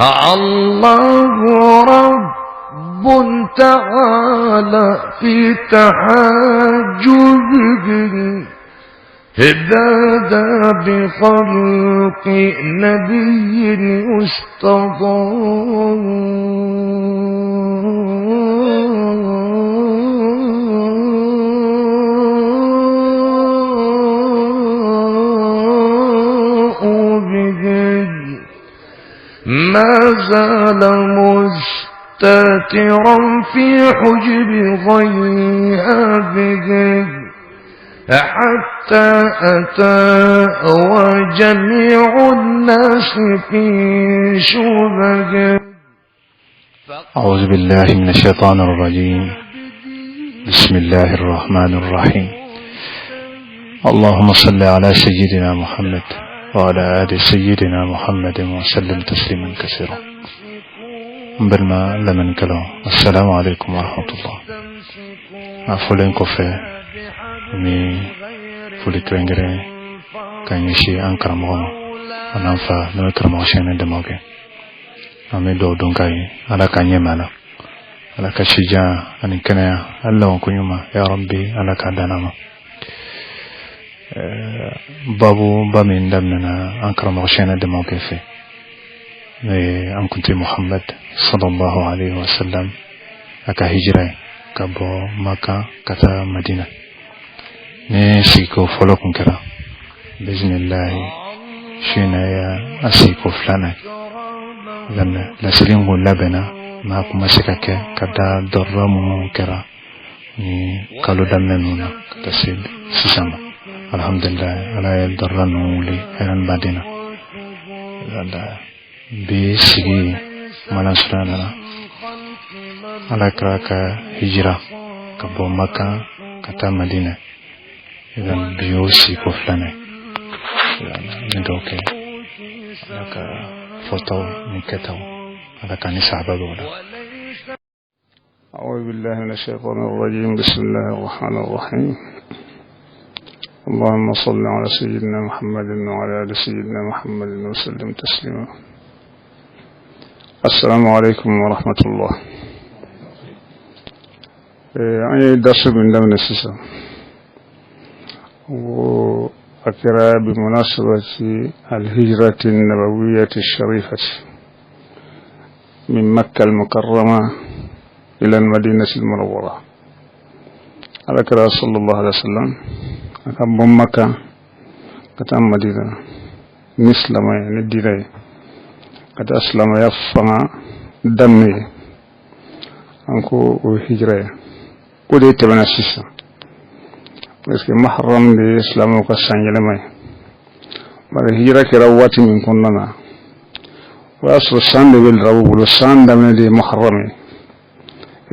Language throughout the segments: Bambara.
الله رب تعالى في تحجبه بدا بخلق نبي يستضاء به، ما زال مستترا في حجب غيابه حتى أتى وجميع الناس في شبه. أعوذ بالله من الشيطان الرجيم. بسم الله الرحمن الرحيم. اللهم صل على سيدنا محمد وعلى آل سيدنا محمد وسلم تسليما كثيرا. N balima lamɛnnikɛlaw, السلام عليكم ورحمة الله. A fɔlen kɔfɛ, an bɛ foli kɛrɛnkɛrɛn ka ɲɛsin an karamɔgɔ ma, an n'an fa, n'o ye karamɔgɔ Sɛnɛ Damakɛ. An bɛ dugawu don k'a ye, Ala k'a ɲɛ ma la, Ala ka sijan ani kɛnɛya, hali labanko ɲuman, يا ربي, Ala k'a danna ma. Babu ba min daminɛna an karamɔgɔ Sɛnɛ Damakɛ fɛ, n'o ye an kuntigi Muhammad صلى الله عليه وسلم a ka hijira ye ka bɔ Maka ka taa Madina, ni sigiko fɔlɔ kun kɛra, بإذن الله su in na ya a sigiko filanan ye. Laseli in kun labɛnna, n'a kun ma se ka kɛ ka da dɔrɔrɔ minnu kɛra ni kalo daminɛ ninnu na ka taa se sisan ma. Alhamdulilayi, Ala ye dɔrɔrɔ ninnu wuli hɛrɛ ni baden na. Bi sigi malan surunya na, Ala kɛra ka hijira ka bɔ Maka ka taa Madina. Idan bi y'o sigiko filanan ye. An bɛ dugawu kɛ, Ala ka fɔtaw ni kɛtaw, Ala ka ni sahaba bɛ o la. أعوذ بالله من الشيطان الرجيم. بسم الله الرحمن الرحيم. اللهم صل على سيدنا محمد وعلى آل سيدنا محمد وسلم تسليما. السلام عليكم ورحمة الله. An ye darsu min daminɛ sisan, o a kɛra بمناسبة الهجرة النبوية الشريفة من مكة المكرمة إلى المدينة المنورة. Ala kɛra صلى الله عليه وسلم a ka bɔ Maka ka taa Madina ni silamɛya ni diinɛ ye, ka taa silamɛya fanga daminɛ ye. An ko o ye hijira ye, o de tɛmɛna sisan, parce que Muharram de ye silamɛw ka san yɛlɛma ye. Bari hijira kɛra waati min kɔnɔna na, o y'a sɔrɔ san de bɛ larabu bolo, san daminɛ de ye Muharram ye.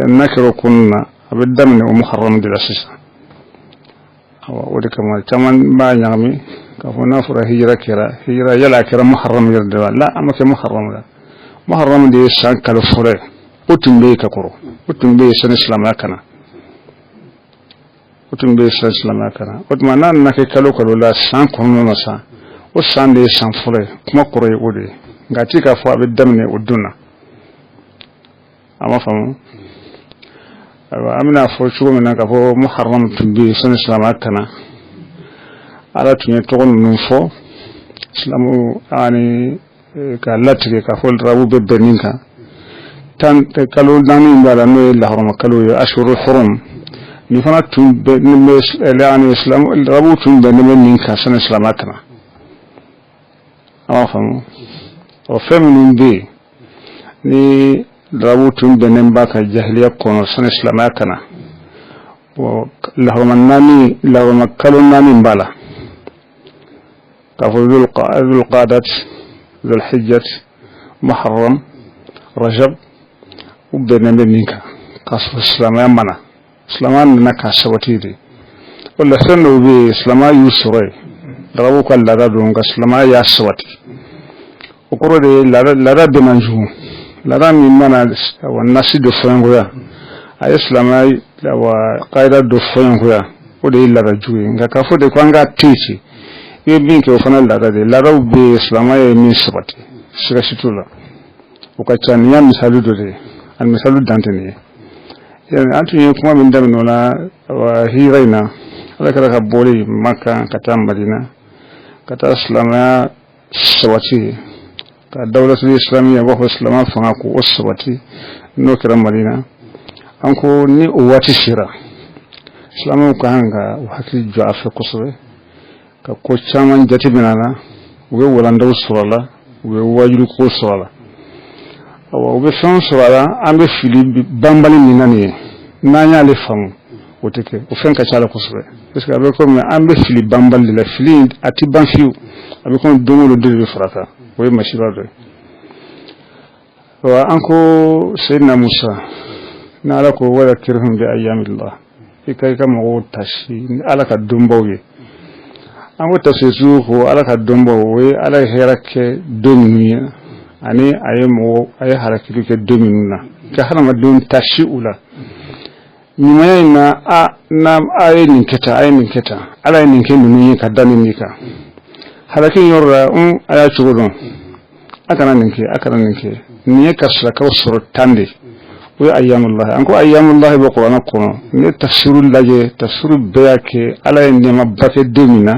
N'a kɛra o kɔnɔna na, a bɛ daminɛ o Muharram de la sisan. Awa, o de kama caman b'a ɲagami k'a fɔ n'a fɔra hijira kɛra, hijira yala a kɛra Muharram yɛrɛ de la? La, a ma kɛ Muharram la. Muharram de ye san kalo fɔlɔ ye. O tun bɛ yen ka kɔrɔ, o tun bɛ yen sani silamɛya ka na, o tun bɛ yen sani silamɛya ka na. O tuma n'a nana kɛ kalo kalo la san kɔnɔna na, san o san de ye san fɔlɔ ye. Kuma kɔrɔ ye o de ye, nka a ti k'a fɔ a bɛ daminɛ o don na. A ma faamu. Ayiwa, an bɛna fɔ cogo min na k'a fɔ Muharram tun bɛ yen sani silamɛya ka na, Ala tun ye tɔgɔ ninnu fɔ silamɛw ani k'a latigɛ k'a fɔ larabu bɛ bɛn nin kan. Tan kalo naani b'a la, n'o ye lahɔrɔma kalo ye, أشهر الحرم. Nin fana tun bɛ yani silamɛ larabu tun bɛnnen bɛ nin kan sani silamɛya ka na. A b'a faamu. Ɔ, fɛn minnu bɛ yen ni larabu tun bɛnnen b'a ka jahiliya kɔnɔ sani silamɛya ka na, lahɔrɔma naani, lahɔrɔma kalo naani b'a la, k'a fɔ Zulqadat, Zulhijjat, Muharram, Rajab, u bɛnnen bɛ min kan k'a sɔrɔ silamɛya ma na. Silamɛya nana k'a sabati de. O la, fɛn dɔw bɛ yen, silamɛya y'u sɔrɔ yen, larabuw ka laada don, nka silamɛya y'a sabati. O kɔrɔ de ye laada, laada bɛɛ man jugu. Laada min mana wa nasi dɔ fɔɲɔgɔnya, a ye silamɛya wa kayida dɔ fɔɲɔgɔnya, o de ye laada jugu ye. Nka k'a fɔ de ko an k'a to yen, i ye min kɛ, o fana laada de ye. Laadaw bɛ yen, silamɛya ye min sabati, siga si t'o la. O ka ca. Nin y'a misali dɔ de ye, a misali dan tɛ nin ye. Yani an tun ye kuma min daminɛ o la, hijira in na, Ala kira ka bɔli Maka ka taa Madina, ka taa silamɛya sabati, ka dawulatul islamiya, b'a fɔ silamɛ fanga, ko o sabati, n'o kɛra Madina. An ko ni o waati sera, silamɛw ka kan ka u hakili jɔ a fɛ kosɛbɛ, ka ko caman jateminɛ a la. U bɛ walandaw sɔrɔ a la, u bɛ wajulu ko sɔrɔ a la, awa, u bɛ fɛn sɔrɔ a la. An bɛ fili banbali min na nin ye, n'an y'ale faamu, o tɛ kɛ. O fɛn ka ca la kosɛbɛ, parce que a bɛ komi an bɛ fili banbali de la. Fili a tɛ ban fiyewu, a bɛ komi don o don dɔ de bɛ fara a kan. O ye masiba dɔ ye. Wa an ko Seyidina Musa, n'Ala ko wa dhakkirhum bi ayyamillah, i ka mɔgɔw tasi ni Ala ka donbaw ye. An ko tafsiritigiw ko Ala ka donbaw, o ye Ala ye hɛrɛ kɛ don minnu ye, ani a ye mɔgɔ, a ye harakili kɛ don minnu na, ka hadamadenw tasi u la ɲumanya in na. A n'a a ye nin kɛ tan, a ye nin kɛ tan, Ala ye nin kɛ ninnu ye ka da nin kan. Halaki yɔrɔ la, a y'a cogo dɔn, a kana nin kɛ, a kana nin kɛ. Nin ye ka silakaw sɔrɔ tan de, o ye ayyamulahi. An ko ayyamulahi bɛ kuranɛ kɔnɔ. Ne ye tafsiru lajɛ, tafsiru bɛɛ y'a kɛ Ala ye nɛɛmaba kɛ don min na,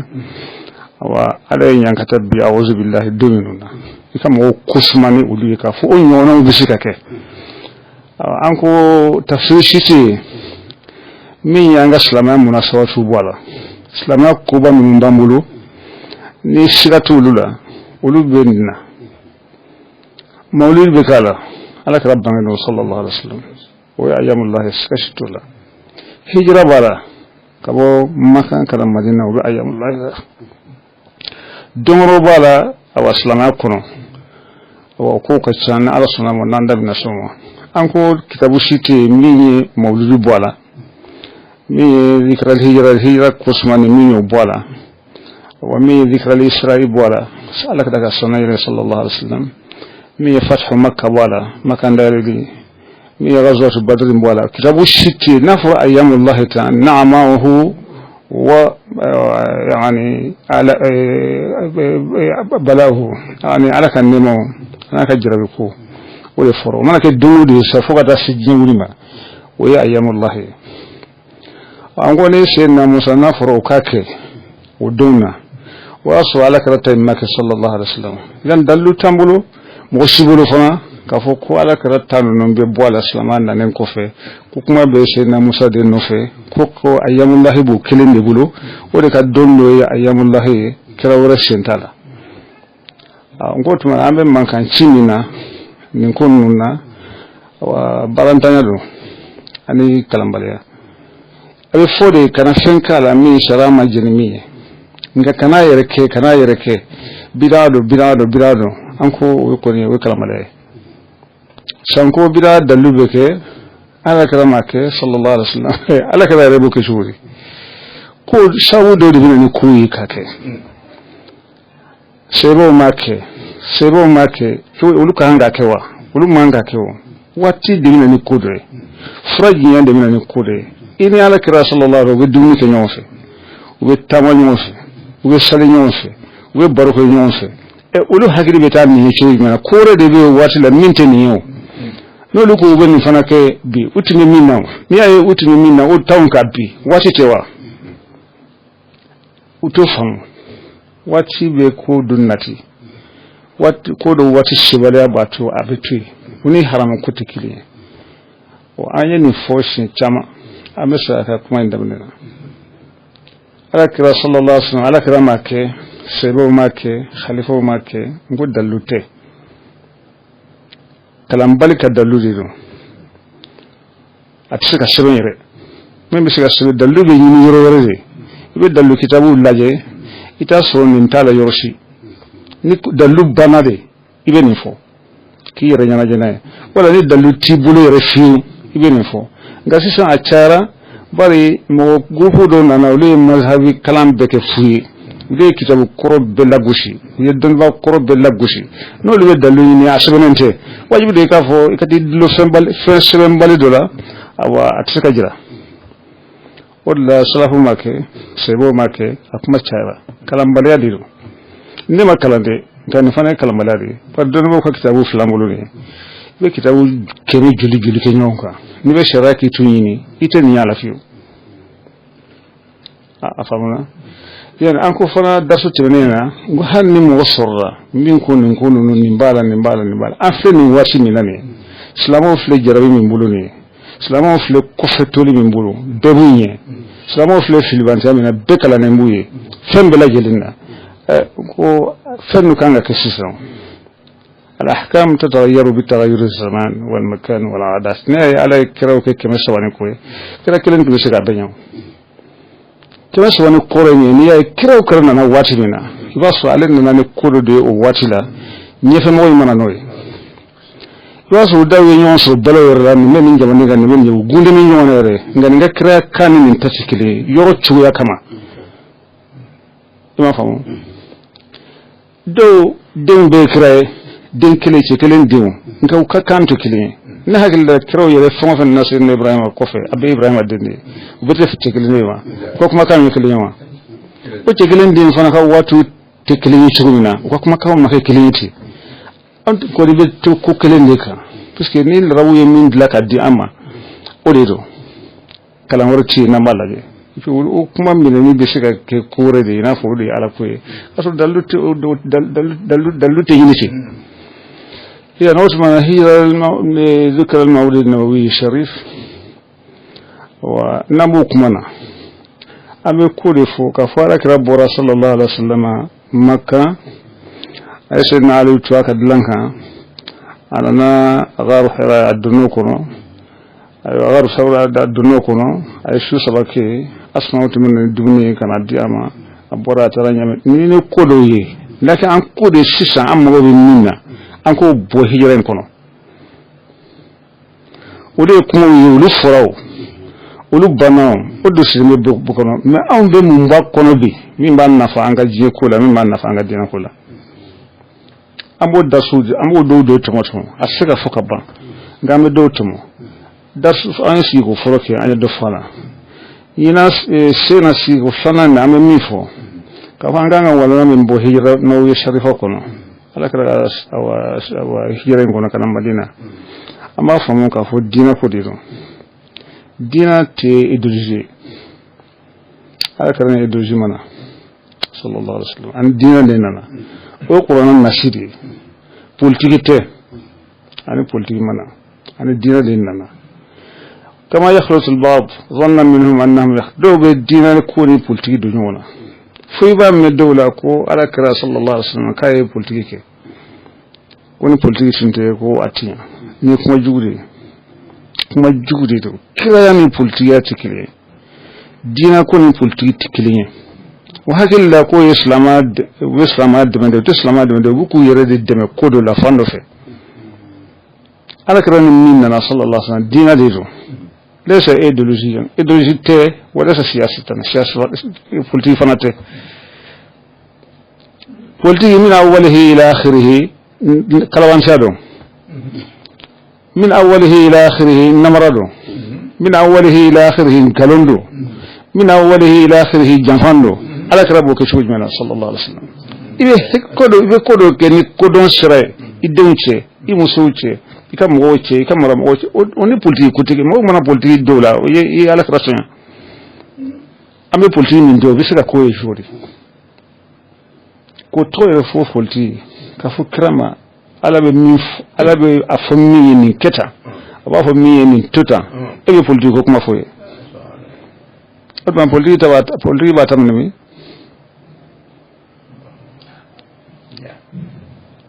awa, Ala ye ɲankata bi awuzu bilahi don minnu na, i ka mɔgɔw ko suma ni olu ye, k'a fɔ o ɲɔgɔnnaw bɛ se ka kɛ. An ko tafsiru si tɛ yen min y'an ka silamɛya munasabatiw bɔ a la. Silamɛya koba minnu b'an bolo, ni siga t'olu la, olu bɛ nin na. Mawulidi bɛ k'a la, Ala kira bange don sallallahu alaihi wasallam, o ye ayyamulahi, siga si t'o la. Hijira b'a la, ka bɔ Makan ka na Madina, o bɛ ayyamulahi la. Don wɛrɛw b'a la, awa, silamɛya kɔnɔ, awa, kow ka ca. Ni Ala sɔnna ma, n'an da bɛna s'o ma. An ko kitabu si tɛ yen min ye mawulidi bɔ a la, min ye zikral hijira, hijira kosuma ni min y'o bɔ a la, wa min ye zikral isra'i bɔ a la, Ala ka sɔnna yɛrɛ sallallahu alaihi wasallam, min ye fathu Makka bɔ a la, Makan dayɛlɛli, min ye ghazwatu Badrin bɔ a la. Kitabu si tɛ yen n'a fɔra ayyamullahi ta na'amahu wa yani ala balahu, yani Ala ka nɛɛmaw n'a ka jarabi ko, o de fɔra. O mana kɛ don o don ye sa, fo ka taa se diɲɛ wuli ma, o ye ayyamullahi ye. An ko ne Seyidina Musa, n'a fɔra o k'a kɛ o don na, o y'a sɔrɔ Ala kira ta in ma kɛ sallallahu alaihi wasallam. Yan dalilu t'an bolo, mɔgɔ si bolo fana, k'a fɔ ko Ala kira ta ninnu bɛ bɔ a la silamɛya nanen kɔfɛ, ko kuma bɛ Seyidina Musa de nɔfɛ, ko ayyamullahi b'o kelen de bolo, o de ka don dɔ ye ayyamullahi ye, kira wɛrɛ sen t'a la. N ko tuma an bɛ mankan ci min na nin ko ninnu na, wa baarantanya don ani kalanbaliya. A bɛ fɔ de kana fɛn k'a la min sariya ma jɛn ni min ye, nka kana yɛrɛ kɛ, kana yɛrɛ kɛ bidaa don, bidaa don, bidaa don. An ko o kɔni, o ye kalanbaliya ye. Sanko bidaa dalilu bɛ kɛ Ala kira ma kɛ sallallahu alaihi wasallam, Ala kira yɛrɛ b'o kɛ cogo di? Ko sababu dɔ de bɛ na ni ko ye ka kɛ. Seebaw ma kɛ, seebaw ma kɛ, olu ka kan ka kɛ wa? Olu man ka kɛ. O waati de bɛ na ni ko dɔ ye, fura jumɛn de bɛ na ni ko dɔ ye? I ni Ala kira sallallahu alaihi, u bɛ dumuni kɛ ɲɔgɔn fɛ, u bɛ taama ɲɔgɔn fɛ, u bɛ sali ɲɔgɔn fɛ, u bɛ baro kɛ ɲɔgɔn fɛ. Olu hakili bɛ taa nin ye cogo jumɛn na? Ko wɛrɛ de bɛ yen waati la min tɛ nin ye. O n'olu ko u bɛ nin fana kɛ bi, u tun bɛ min na, n'i y'a ye u tun bɛ min na, o t'anw ka bi waati tɛ wa? U t'o faamu. Waati bɛ ko dɔ nati, waati ko dɔ, waati sebaliya b'a to a bɛ to yen. O ni haramu ko tɛ kelen ye. An ye nin fɔ siɲɛ caman. An bɛ sɔrɔ ka kuma in daminɛ na. Ala kira sallallahu alaihi wasallam, Ala kira m'a kɛ, sahabaw m'a kɛ, khalifaw m'a kɛ. N ko dalilu tɛ, kalanbali ka dalilu de don, a tɛ se ka sɛbɛn yɛrɛ. Min bɛ se ka sɛbɛn, dalilu bɛ ɲini yɔrɔ wɛrɛ de. I bɛ dalilu kitabuw lajɛ, i t'a sɔrɔ nin t'a la yɔrɔ si. Ni dalilu banna de, i bɛ nin fɔ k'i yɛrɛ ɲɛnajɛ n'a ye, wala ni dalilu t'i bolo yɛrɛ fiyewu, i bɛ nin fɔ. Nka sisan a cayara, bari mɔgɔ groupe dɔw nana, olu ye mazhabi kalan bɛɛ kɛ fu ye, olu ye kitabu kɔrɔ bɛɛ lagosi, u ye dɔnnibaa kɔrɔ bɛɛ lagosi. N'olu bɛ dalilu ɲini, a sɛbɛnnen tɛ, wajibi de i k'a fɔ i ka t'i dulon fɛn sɛbɛnbali dɔ la. Awa, a tɛ se ka jira. O de la salafu ma kɛ, sahabaw ma kɛ, a kuma cayara. Kalanbaliya de don. Ne ma kalan dɛ, nka nin fana ye kalanbaliya de ye, bari dɔnnibaaw ka kitabu fila bolo de ye. I bɛ kitabu kɛmɛ joli joli kɛ ɲɔgɔn kan, n'i bɛ sariya kiti ɲini, i tɛ nin y'a la fiyewu. A faamuna? Yani an ko fana darisu tɛmɛnen na, n ko hali ni mɔgɔ sɔrɔla min ko nin ko ninnu, nin b'a la, nin b'a la, nin b'a la, an filɛ nin waati min na nin ye, silamɛw filɛ jarabi min bolo nin ye, silamɛw filɛ kɔfɛ toli min bolo, bɛɛ b'u ɲɛ, silamɛw filɛ filibantiya min na, bɛɛ kalannen b'u ye fɛn bɛɛ lajɛlen na. Ko fɛn dɔ kan ka kɛ sisan. الأحكام تتغير بتغير الزمان والمكان والعادات. Ne ye Ala ye kiraw kɛ 300 ni kɔ ye, kira kelen tun bɛ se k'a bɛɛ ɲɛ. 300 ni kɔrɔ ye, n'i y'a ye kiraw kɛra nana waati min na, i b'a sɔrɔ ale nana ni ko dɔ de ye o waati la, ɲɛfɛmɔgɔ in mana n'o ye. I b'a sɔrɔ daw ye ɲɔgɔn sɔrɔ balo yɛrɛ la, nin bɛ nin jamana kan, nin bɛ nin, u gunden bɛ ɲɔgɔn na yɛrɛ, nka nin ka kiraya kan ni nin ta tɛ kelen ye yɔrɔ cogoya kama. I m'a faamu? Dɔw denw bɛɛ ye kira ye, den kelen, cɛ kelen denw, nka u ka kan tɛ kelen ye. Ne hakili la, kiraw yɛrɛ fɛn o fɛn nana se Ibrahima kɔfɛ, a bɛɛ ye Ibrahima den de ye. U bɛɛ tɛ cɛ kelen ye wa? U ka kumakan ye kelen ye wa? O cɛ kelen den fana ka waatiw tɛ kelen ye cogo min na, u ka kumakanw ma kɛ kelen ye ten. An kɔni bɛ to ko kelen de kan, puisque ni larabu ye min dilan ka di an ma, o de don. Kalan wɛrɛ tɛ yen n'an b'a lajɛ. O kuma minɛni bɛ se ka kɛ ko wɛrɛ de ye, i n'a fɔ o de ye Ala ko ye, k'a sɔrɔ dalilu tɛ, dalilu tɛ ɲini ten. إذا o tuma na hijira ذكر المولد النبوي الشريف wa n'an b'o kuma na, an bɛ ko de fɔ k'a fɔ Ala kira bɔra صلى الله عليه وسلم Maka, a ye Seydina Ali to a ka dilan kan, a nana غار Hira, a donn'o kɔnɔ. Ayiwa, غار Sawura, a donn'o kɔnɔ, a ye su 3 kɛ. Asuma tun bɛ na ni dumuni ye ka na di a ma. A bɔra, a taara ɲamɛ ni ni ko dɔw ye. Lakin an ko de sisan, an mago bɛ min na, an k'o bɔ hijira in kɔnɔ, o de ye kumaw ye. Olu fɔra, o olu banna, o o don sigilen bɛ bu kɔnɔ. Mais anw bɛ mun b'a kɔnɔ bi, min b'an nafa an ka diɲɛ ko la, min b'an nafa an ka diinɛ ko la? An b'o darisu, an b'o dɔw dɔw tɔmɔ tɔmɔ. A tɛ se ka fɔ ka ban, nka an bɛ dɔw tɔmɔ. Darisu an ye sigi ko fɔlɔ kɛ, an ye dɔ fɔ a la. Ɲinan sen na, sigi ko filanan na, an bɛ min fɔ k'a fɔ an kan ka walanda min bɔ hijira n'aw ye sharifa kɔnɔ, Ala kɛra ka hijira in kɔnɔ ka na Madina, an b'a faamu k'a fɔ diinɛ ko de don. Diinɛ tɛ idéologie ye. Ala kɛra ni idéologie ma na صلى الله عليه وسلم, ani diinɛ de nana. O ye kuranɛ nasi de ye, politiki tɛ, ani politiki ma na, ani diinɛ de nana. كما يخلط البعض ظنا منهم أنهم dɔw bɛ diinɛ ko ni politiki don ɲɔgɔn na, fo i b'a mɛn dɔw la ko Ala kɛra صلى الله عليه وسلم k'a ye politiki kɛ, ko ni politiki tun tɛ, ko a ti ɲɛ. Nin ye kuma jugu de ye, kuma jugu de don. Kiraya ni politikiya tɛ kelen ye, diinɛ ko ni politiki tɛ kelen ye. O hakili la k'o ye silamɛya, u bɛ silamɛya dɛmɛ de, u tɛ silamɛya dɛmɛ de, u bɛ k'u yɛrɛ de dɛmɛ ko dɔ la fan dɔ fɛ. Ala kɛra ni min nana صلى الله عليه وسلم, diinɛ de don. ليس idéologie, idéologie tɛ, وليس سياسة, siyasa politique fana tɛ. Politique من أوله إلى آخره kalabantiya don, من أوله إلى آخره namara don, من أوله إلى آخره nkalon don, من أوله إلى آخره janfan don. Ala kɛra b'o kɛ cogo jumɛn na صلى الله عليه وسلم? I bɛ ko dɔ, i bɛ ko dɔ kɛ ni kodɔn sira ye, i denw cɛ, i musow cɛ, i ka mɔgɔw cɛ, i ka maramɔgɔw cɛ, o ni politiki kotigi. Mɔgɔw mana politiki dɔw la, o ye i ye Ala kɛra sɔnya. An bɛ politiki min dɔn, o bɛ se ka k'o ye cogo di? K'o tɔgɔ yɛrɛ fɔ politiki, k'a fɔ kira ma, Ala bɛ min, Ala bɛ a fɔ min ye nin kɛ tan, a b'a fɔ min ye nin to tan, e bɛ politiki ko kuma fɔ ye. O tuma politiki ta b'a, politiki b'a ta minɛ min,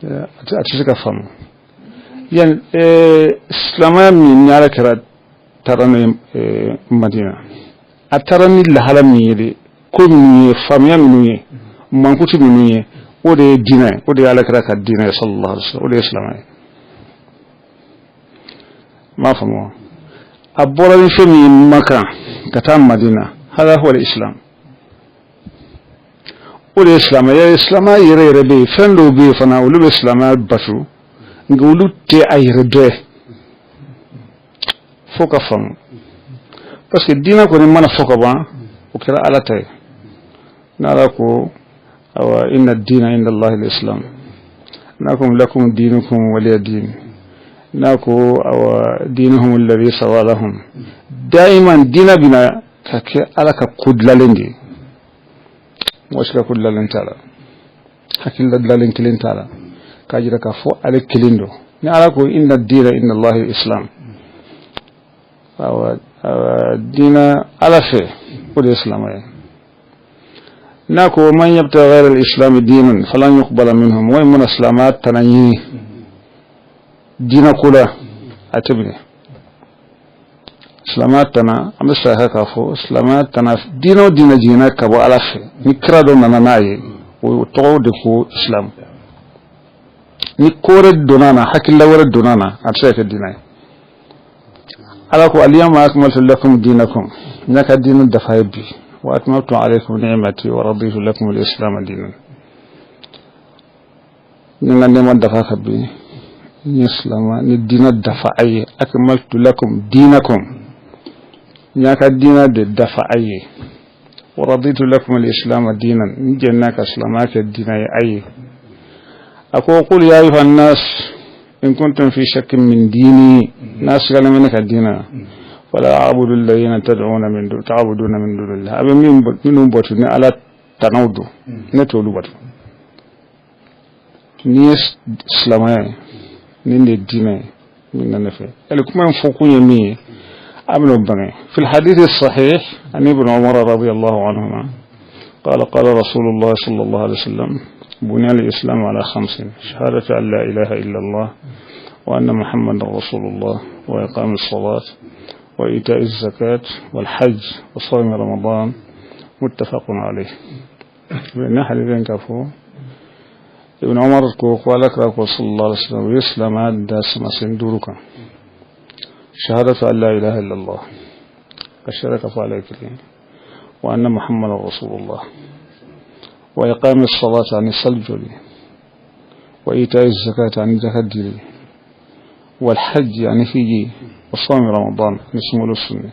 a tɛ se ka faamu. Yani silamɛya min ni Ala kɛra taara n'o ye Madina, a taara ni lahala min ye de, ko minnu ye, faamuya minnu ye, mankutu minnu ye, o de ye diinɛ ye, o de ye Ala kɛra ka diinɛ ye صلى الله عليه وسلم, o de ye silamɛ ye. N b'a faamu wa? A bɔra ni fɛn min ye Makan ka taa Madina, هذا هو الإسلام, o de ye silamɛya ye. Silamɛya yɛrɛ yɛrɛ bɛ yen, fɛn dɔw bɛ yen fana, olu bɛ silamɛya bato, nka olu tɛ a yɛrɛ dɔ ye fo ka faamu, parce que diinɛ kɔni mana fɔ ka ban, o kɛra Ala ta ye. N'Ala ko awa إن الدين عند الله الإسلام, n'a ko لكم دينكم ولي دين. N'a ko awa dinuhum alladhi sawa lahum, daiman diina bina ka kɛ Ala ka ko dilalen de ye. Mɔgɔ si ka ko dilalen t'a la, hakilila dilalen kelen t'a la k'a jira k'a fɔ ale kelen don. Ni Ala ko inna diina inda Allahi islam, awa diina Ala fɛ, o de ye silamɛya ye. N'a ko man yabtaghi ghayra al-islam diinan falan yuqbala minhu, mɔgɔ min mana silamɛya tana ɲini diina ko la, a tɛ minɛ. Silamɛya tana, an bɛ segin k'a fɔ, silamɛya tana, diinɛ o diinɛ jiginna ka bɔ Ala fɛ, ni kira dɔ nana n'a ye, o tɔgɔ de ko islam. Ni ko wɛrɛ donna na, hakilila wɛrɛ donna na, a tɛ se ka kɛ diinɛ ye. Ala ko al-yawma akmaltu lakum dinakum, n y'a ka diinɛ dafa ye bi, wa atmamtu alaykum ni'mati wa raditu lakum al-islam dinan. N ka nɛɛma dafa ka bi, n ye silama ni diinɛ dafa a ye. Akmaltu lakum dinakum, n y'a ka diinɛ de dafa a ye. Wa raditu lakum al-islam dinan, n jɛnna ka silamɛya kɛ diinɛ ye a ye. A ko qul ya ayuha nnas in kuntum fi shakkin min dini, n'a sigalen bɛ ne ka diinɛ na, fala a'budu alladhina tad'una min dun ta'buduna min dunillah, a bɛ minnu bato ni Ala tanaw don, ne t'olu bato. N'i ye silamɛya ye, nin de ye diinɛ ye min na ne fɛ. Yali kuma in fɔ kun ye min ye, a bɛn'o bange. في الحديث الصحيح عن ابن عمر رضي الله عنهما قال قال رسول الله صلى الله عليه وسلم بني الإسلام على خمس: شهادة أن لا إله إلا الله وأن محمد رسول الله وإقام الصلاة وإيتاء الزكاة والحج وصوم رمضان، متفق عليه. nin hadith in k'a fɔ Ibn Umar ko Ala kira ko sallallahu alaihi wasallam, u ye silamɛya da samasen duuru kan: shahadatu an la ilaha illallah, ka seere k'a fɔ Ala ye kelen, wa anna muhammadan rasulullah, wa iqami salati, ani sali jɔli, wa ita'i zakati, ani jaka dili, wal hajji, ani hiji, wa sawmi ramadan, ani sunkalo sunni.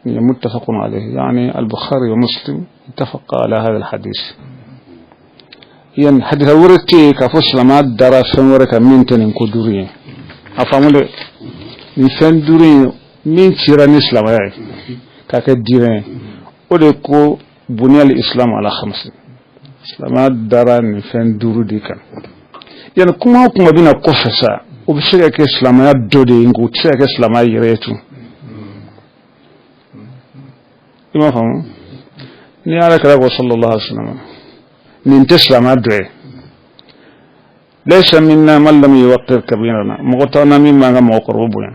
متفق عليه، يعني البخاري ومسلم اتفقا على هذا الحديث. Yen hadisa wɛrɛ tɛ yen k'a fɔ silamɛya dara fɛn wɛrɛ kan min tɛ nin ko duuru ye. A faamu dɛ, nin fɛn duuru in min cira ni silamɛya ye k'a kɛ diinɛ ye, o de ko buniya al-islam ala khamsi, silamɛya dara nin fɛn duuru de kan. Yani kuma o kuma bɛna kɔfɛ sa, o bɛ se ka kɛ silamɛya dɔ de ye, nka o tɛ se ka kɛ silamɛya yɛrɛ ye tun. I m'a faamu? Ni Ala kira ko sallallahu alaihi wa sallam, nin tɛ silamɛya dɔ ye: laysa minna man lam yuwaqqir kabirana, mɔgɔ t'an na min b'an ka mɔgɔkɔrɔba bonya,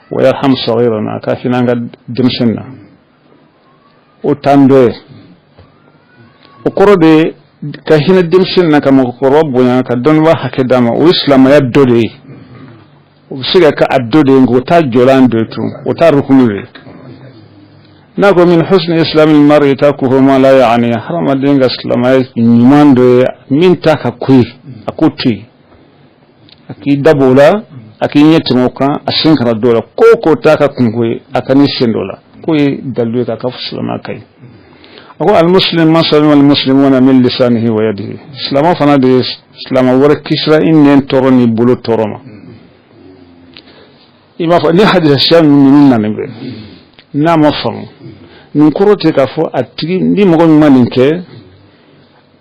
wa yarham saghirana, ka hinɛ an ka denmisɛnnin na, o t'an dɔ ye. O kɔrɔ de ka hinɛ denmisɛnnin na, ka mɔgɔkɔrɔba bonya, ka dɔnnibaa hakɛ d'a ma, o ye silamɛya dɔ de ye. O bɛ se ka kɛ a dɔ de ye, nka o t'a jɔlan dɔ ye tun, o t'a rukunu de ye. N'a ko min husni islami mar'i tarkuhu ma la ya'ni, hadamaden ka silamɛya ɲuman dɔ ye min t'a ka ko ye, a k'o to yen, a k'i dabɔ o la, a k'i ɲɛ tɛmɛ o kan, a sen kana don o la. Ko o ko t'a ka kunko ye, a kan'i sen don o la. K'o ye dalilu ye k'a ka silamɛya ka ɲi. A ko almuslim man salima almuslimuna min lisanihi wa yadihi, silamɛ fana de ye silamɛ wɛrɛ kisira i nɛn tɔɔrɔ n'i bolo tɔɔrɔ ma. I b'a fɔ ni hadisa siya ninnu nalen bɛ, n'a ma faamu, nin kɔrɔ tɛ k'a fɔ a tigi ni mɔgɔ min ma nin kɛ,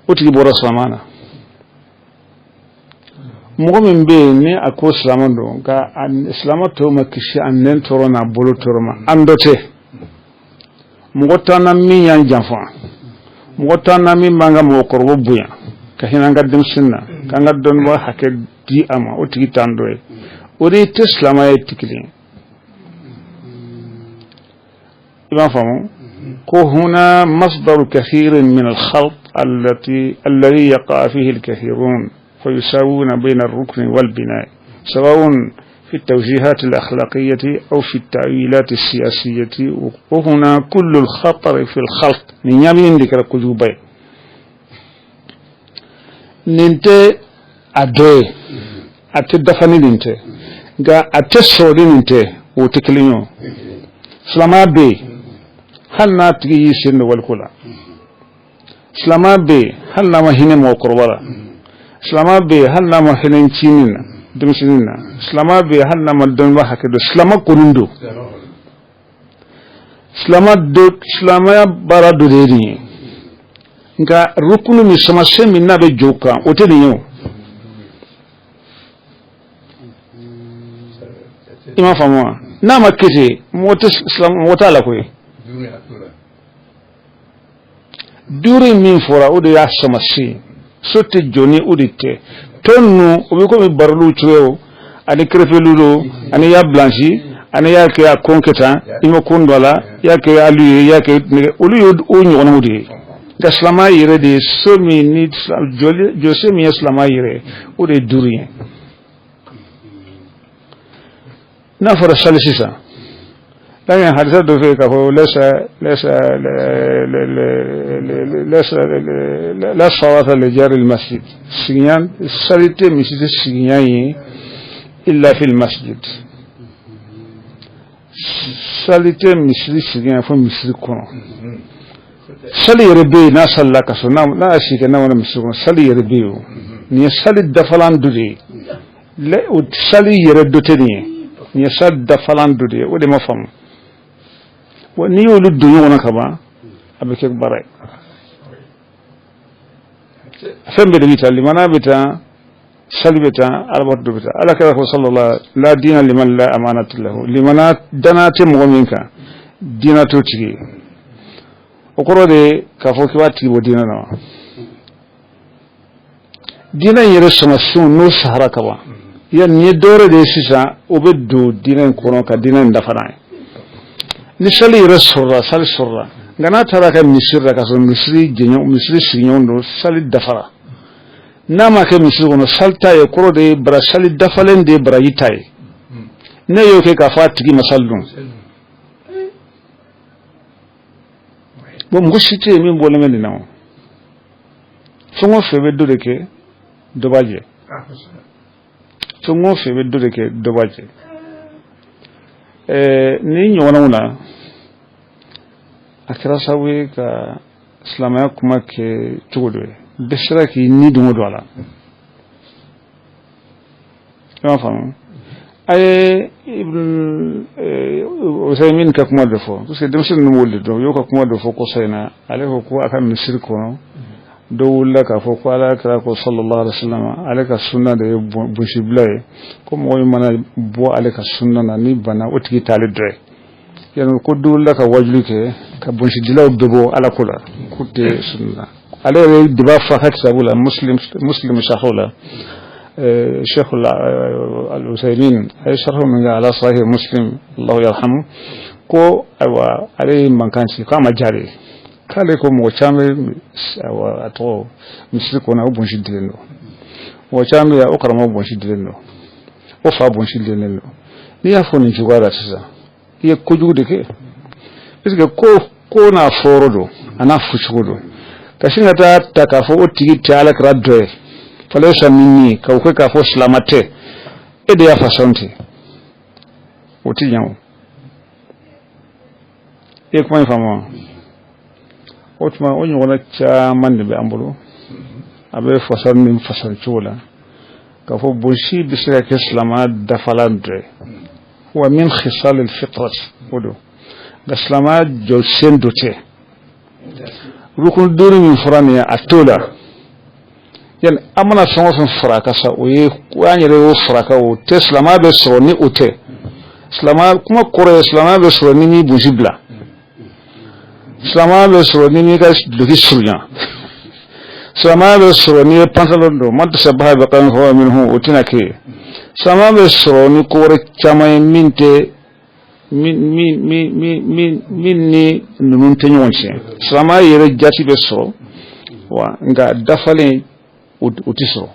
o tigi bɔra silamɛ na. Mɔgɔ min bɛ yen ni a ko silamɛ don, nka silamɛ tɔw ma kisi a nɛn tɔɔrɔ n'a bolo tɔɔrɔ ma, an dɔ tɛ. Mɔgɔ t'an na min y'an janfa, mɔgɔ t'an na min b'an ka mɔgɔkɔrɔba bonya, ka hinɛ an ka denmisɛnnin na, k'an ka dɔnnibaa hakɛ di a ma, o tigi t'an dɔ ye. O de tɛ silamɛya ye, ti kelen ye. I b'a faamu ko huna masdaru kathirin min al-khalt allati alladhi yaqa fihi al-kathirun fayusawuna bayna ar-rukni wal-bina sawa'un في التوجيهات الأخلاقية أو في التأويلات السياسية، وهنا كل الخطر في الخلط. من يمين ذكر كجوبي nin tɛ a dɔ ye, a tɛ dafa ni nin tɛ, nka a tɛ sɔrɔ ni nin tɛ, o tɛ kelen ye. O silamɛya bɛ yen hali n'a tigi y'i sen don waliko la, silamɛya bɛ yen hali n'a ma hinɛ mɔgɔkɔrɔba la, silamɛya bɛ yen hali n'a ma hinɛ ncinin na. Denmisɛnnin na silamɛ bɛ yen, hali n'a ma dɔnniba hakɛ dɔn, silamɛ kɔni don. Silamɛ do, silamɛya baara dɔ de ye nin ye. Nka rukunu min, samasen min n'a bɛ jɔ o kan, o tɛ nin ye. O i m'a faamu wa? N'a ma kɛ ten, mɔgɔ tɛ silamɛ, mɔgɔ t'a la koyi. Duuru in min fɔra, o de y'a samasen. So tɛ jɔ ni o de tɛ. Tɔ ninnu, o bɛ komi bariliw cogoyaw ani kerefeliw don, ani i y'a blanchi, ani i y'a kɛ a kon kɛ tan, i ma kon don a la, i y'a kɛ alu ye, i y'a kɛ nɛgɛ, olu ye o ɲɔgɔnnaw de ye. Nka silamɛya yɛrɛ de ye so min ni jɔsen min ye silamɛya yɛrɛ, o de ye duuru ye. N'a fɔra sali sisan, lakin hadisa dɔ fɛ k'a fɔ laysa laysa laysa la salata li jari masjid, sigiɲan sali tɛ misiri sigiɲan ye illa fil masjid. Sali tɛ misiri sigiɲan fo misiri kɔnɔ. Sali yɛrɛ bɛ yen, n'a salila ka sɔrɔ n'a y'a si kɛ n'a ma misiri kɔnɔ, sali yɛrɛ bɛ yen. O nin ye sali dafalan dɔ de ye. O sali yɛrɛ dɔ tɛ nin ye, nin ye sali dafalan dɔ de ye. O de ma faamu. Wa n'i y'olu don ɲɔgɔn na ka ban, a bɛ kɛ baara ye. Fɛn bɛɛ de bɛ taa, limana bɛ taa, sali bɛ taa, alabato dɔ bɛ taa. Ala kira ko sallallahu la diina liman la amanata lahu. Limana danaya tɛ mɔgɔ min kan, diina t'o tigi ye. O kɔrɔ de k'a fɔ k'i b'a tigi bɔ diina na wa? Diinɛ in yɛrɛ samasenw n'o sahara ka ban yan, nin ye dɔwɛrɛ de ye sisan, o bɛ don diinɛ in kɔnɔ ka diinɛ in dafa n'a ye. Ni sali yɛrɛ sɔrɔla, sali sɔrɔla, nka n'a taara kɛ misiri la, k'a sɔrɔ misiri jɛɲɔgɔn, misiri sigiɲɔgɔn don, sali dafara. N'a ma kɛ misiri kɔnɔ, sali t'a ye. Kɔrɔ de ye bara sali dafalen de ye baraji t'a ye. Ne y'o kɛ k'a fɔ a tigi ma sali dun. Bon, mɔgɔ si tɛ yen min bɔlen bɛ nin na. O fɛn o fɛn bɛ dɔ de kɛ, dɔ b'a jɛ. Fɛn o fɛn bɛ dɔ de kɛ, dɔ b'a jɛ. Nin ɲɔgɔnnaw na, a kɛra sababu ye ka silamɛya kuma kɛ cogo dɔ ye, bɛɛ sera k'i ni dongo don a la. I m'a faamu? A ye Ibn Usaymin ka kuma dɔ fɔ, parce que denmisɛnnin ninnu b'olu de dɔn. U y'o ka kuma dɔ fɔ kɔsa in na. Ale ko ko a ka misiri kɔnɔ, dɔ wulila k'a fɔ ko ala kira ko sallallahu alaihi wasallam, ale ka sunna de ye bonsibila ye, ko mɔgɔ min mana bɔ ale ka sunna na ni bana, o tigi t'ale dɔ ye. Yani ko dɔ wulila ka wajuli kɛ ka bonsidilaw bɛɛ bɔ ala ko la, k'u tɛ sunna. Ale yɛrɛ de b'a fɔ a ka kitabu la, muslim sharhu la, Cheikh al-Usaymin a ye sharhu min kɛ ala sahih Muslim, Allahu yarhamu, ko ayiwa, ale ye mankan ci k'a ma diya de k'ale ko mɔgɔ caman bɛ, ayiwa, a tɔgɔ misiri kɔnɔ, o bonsi dilen don. Mɔgɔ caman bɛ yan, o karamɔgɔ bonsi dilen don, o fa bonsi dilen don. N'i y'a fɔ nin cogoya la sisan, i ye kojugu de kɛ, parce que ko n'a fɔyɔrɔ don, a n'a fɔcogo don. Ka sin ka taa ta k'a fɔ o tigi tɛ ala kira dɔ ye, falaysa minni, k'o kɛ k'a fɔ silamɛ tɛ, e de y'a fasɔn ten, o ti ɲɛ. O i ye kuma in faamu wa? O tuma, o ɲɔgɔnna caman de bɛ an bolo. A bɛ fasɔn ni fasɔn cogo la k'a fɔ bonsi bɛ se ka kɛ silamɛya dafalan dɔ ye, wa min khisal al-fitrat, o don. Nka silamɛya jɔsen dɔ tɛ. Rukun duuru min fɔra nin ye, a t'o la. Yani an mana fɛn o fɛn fara a kan sa, o ye an yɛrɛ y'o fara a kan, o tɛ. Silamɛya bɛ sɔrɔ ni o tɛ. Silamɛya kuma kɔrɔ ye, silamɛya bɛ sɔrɔ ni m'i bonsi bila, silamɛya bɛ sɔrɔ ni m'i ka duloki surunya, silamɛya bɛ sɔrɔ n'i ye pantalon don, man tashabbaha bi qawmin fahuwa minhum, o tɛna kɛ yen. Silamɛya bɛ sɔrɔ ni ko wɛrɛ caman ye min tɛ min min min min min min ni ninnu tɛ ɲɔgɔn tiɲɛ. Silamɛya yɛrɛ jati bɛ sɔrɔ wa, nka dafalen o tɛ sɔrɔ.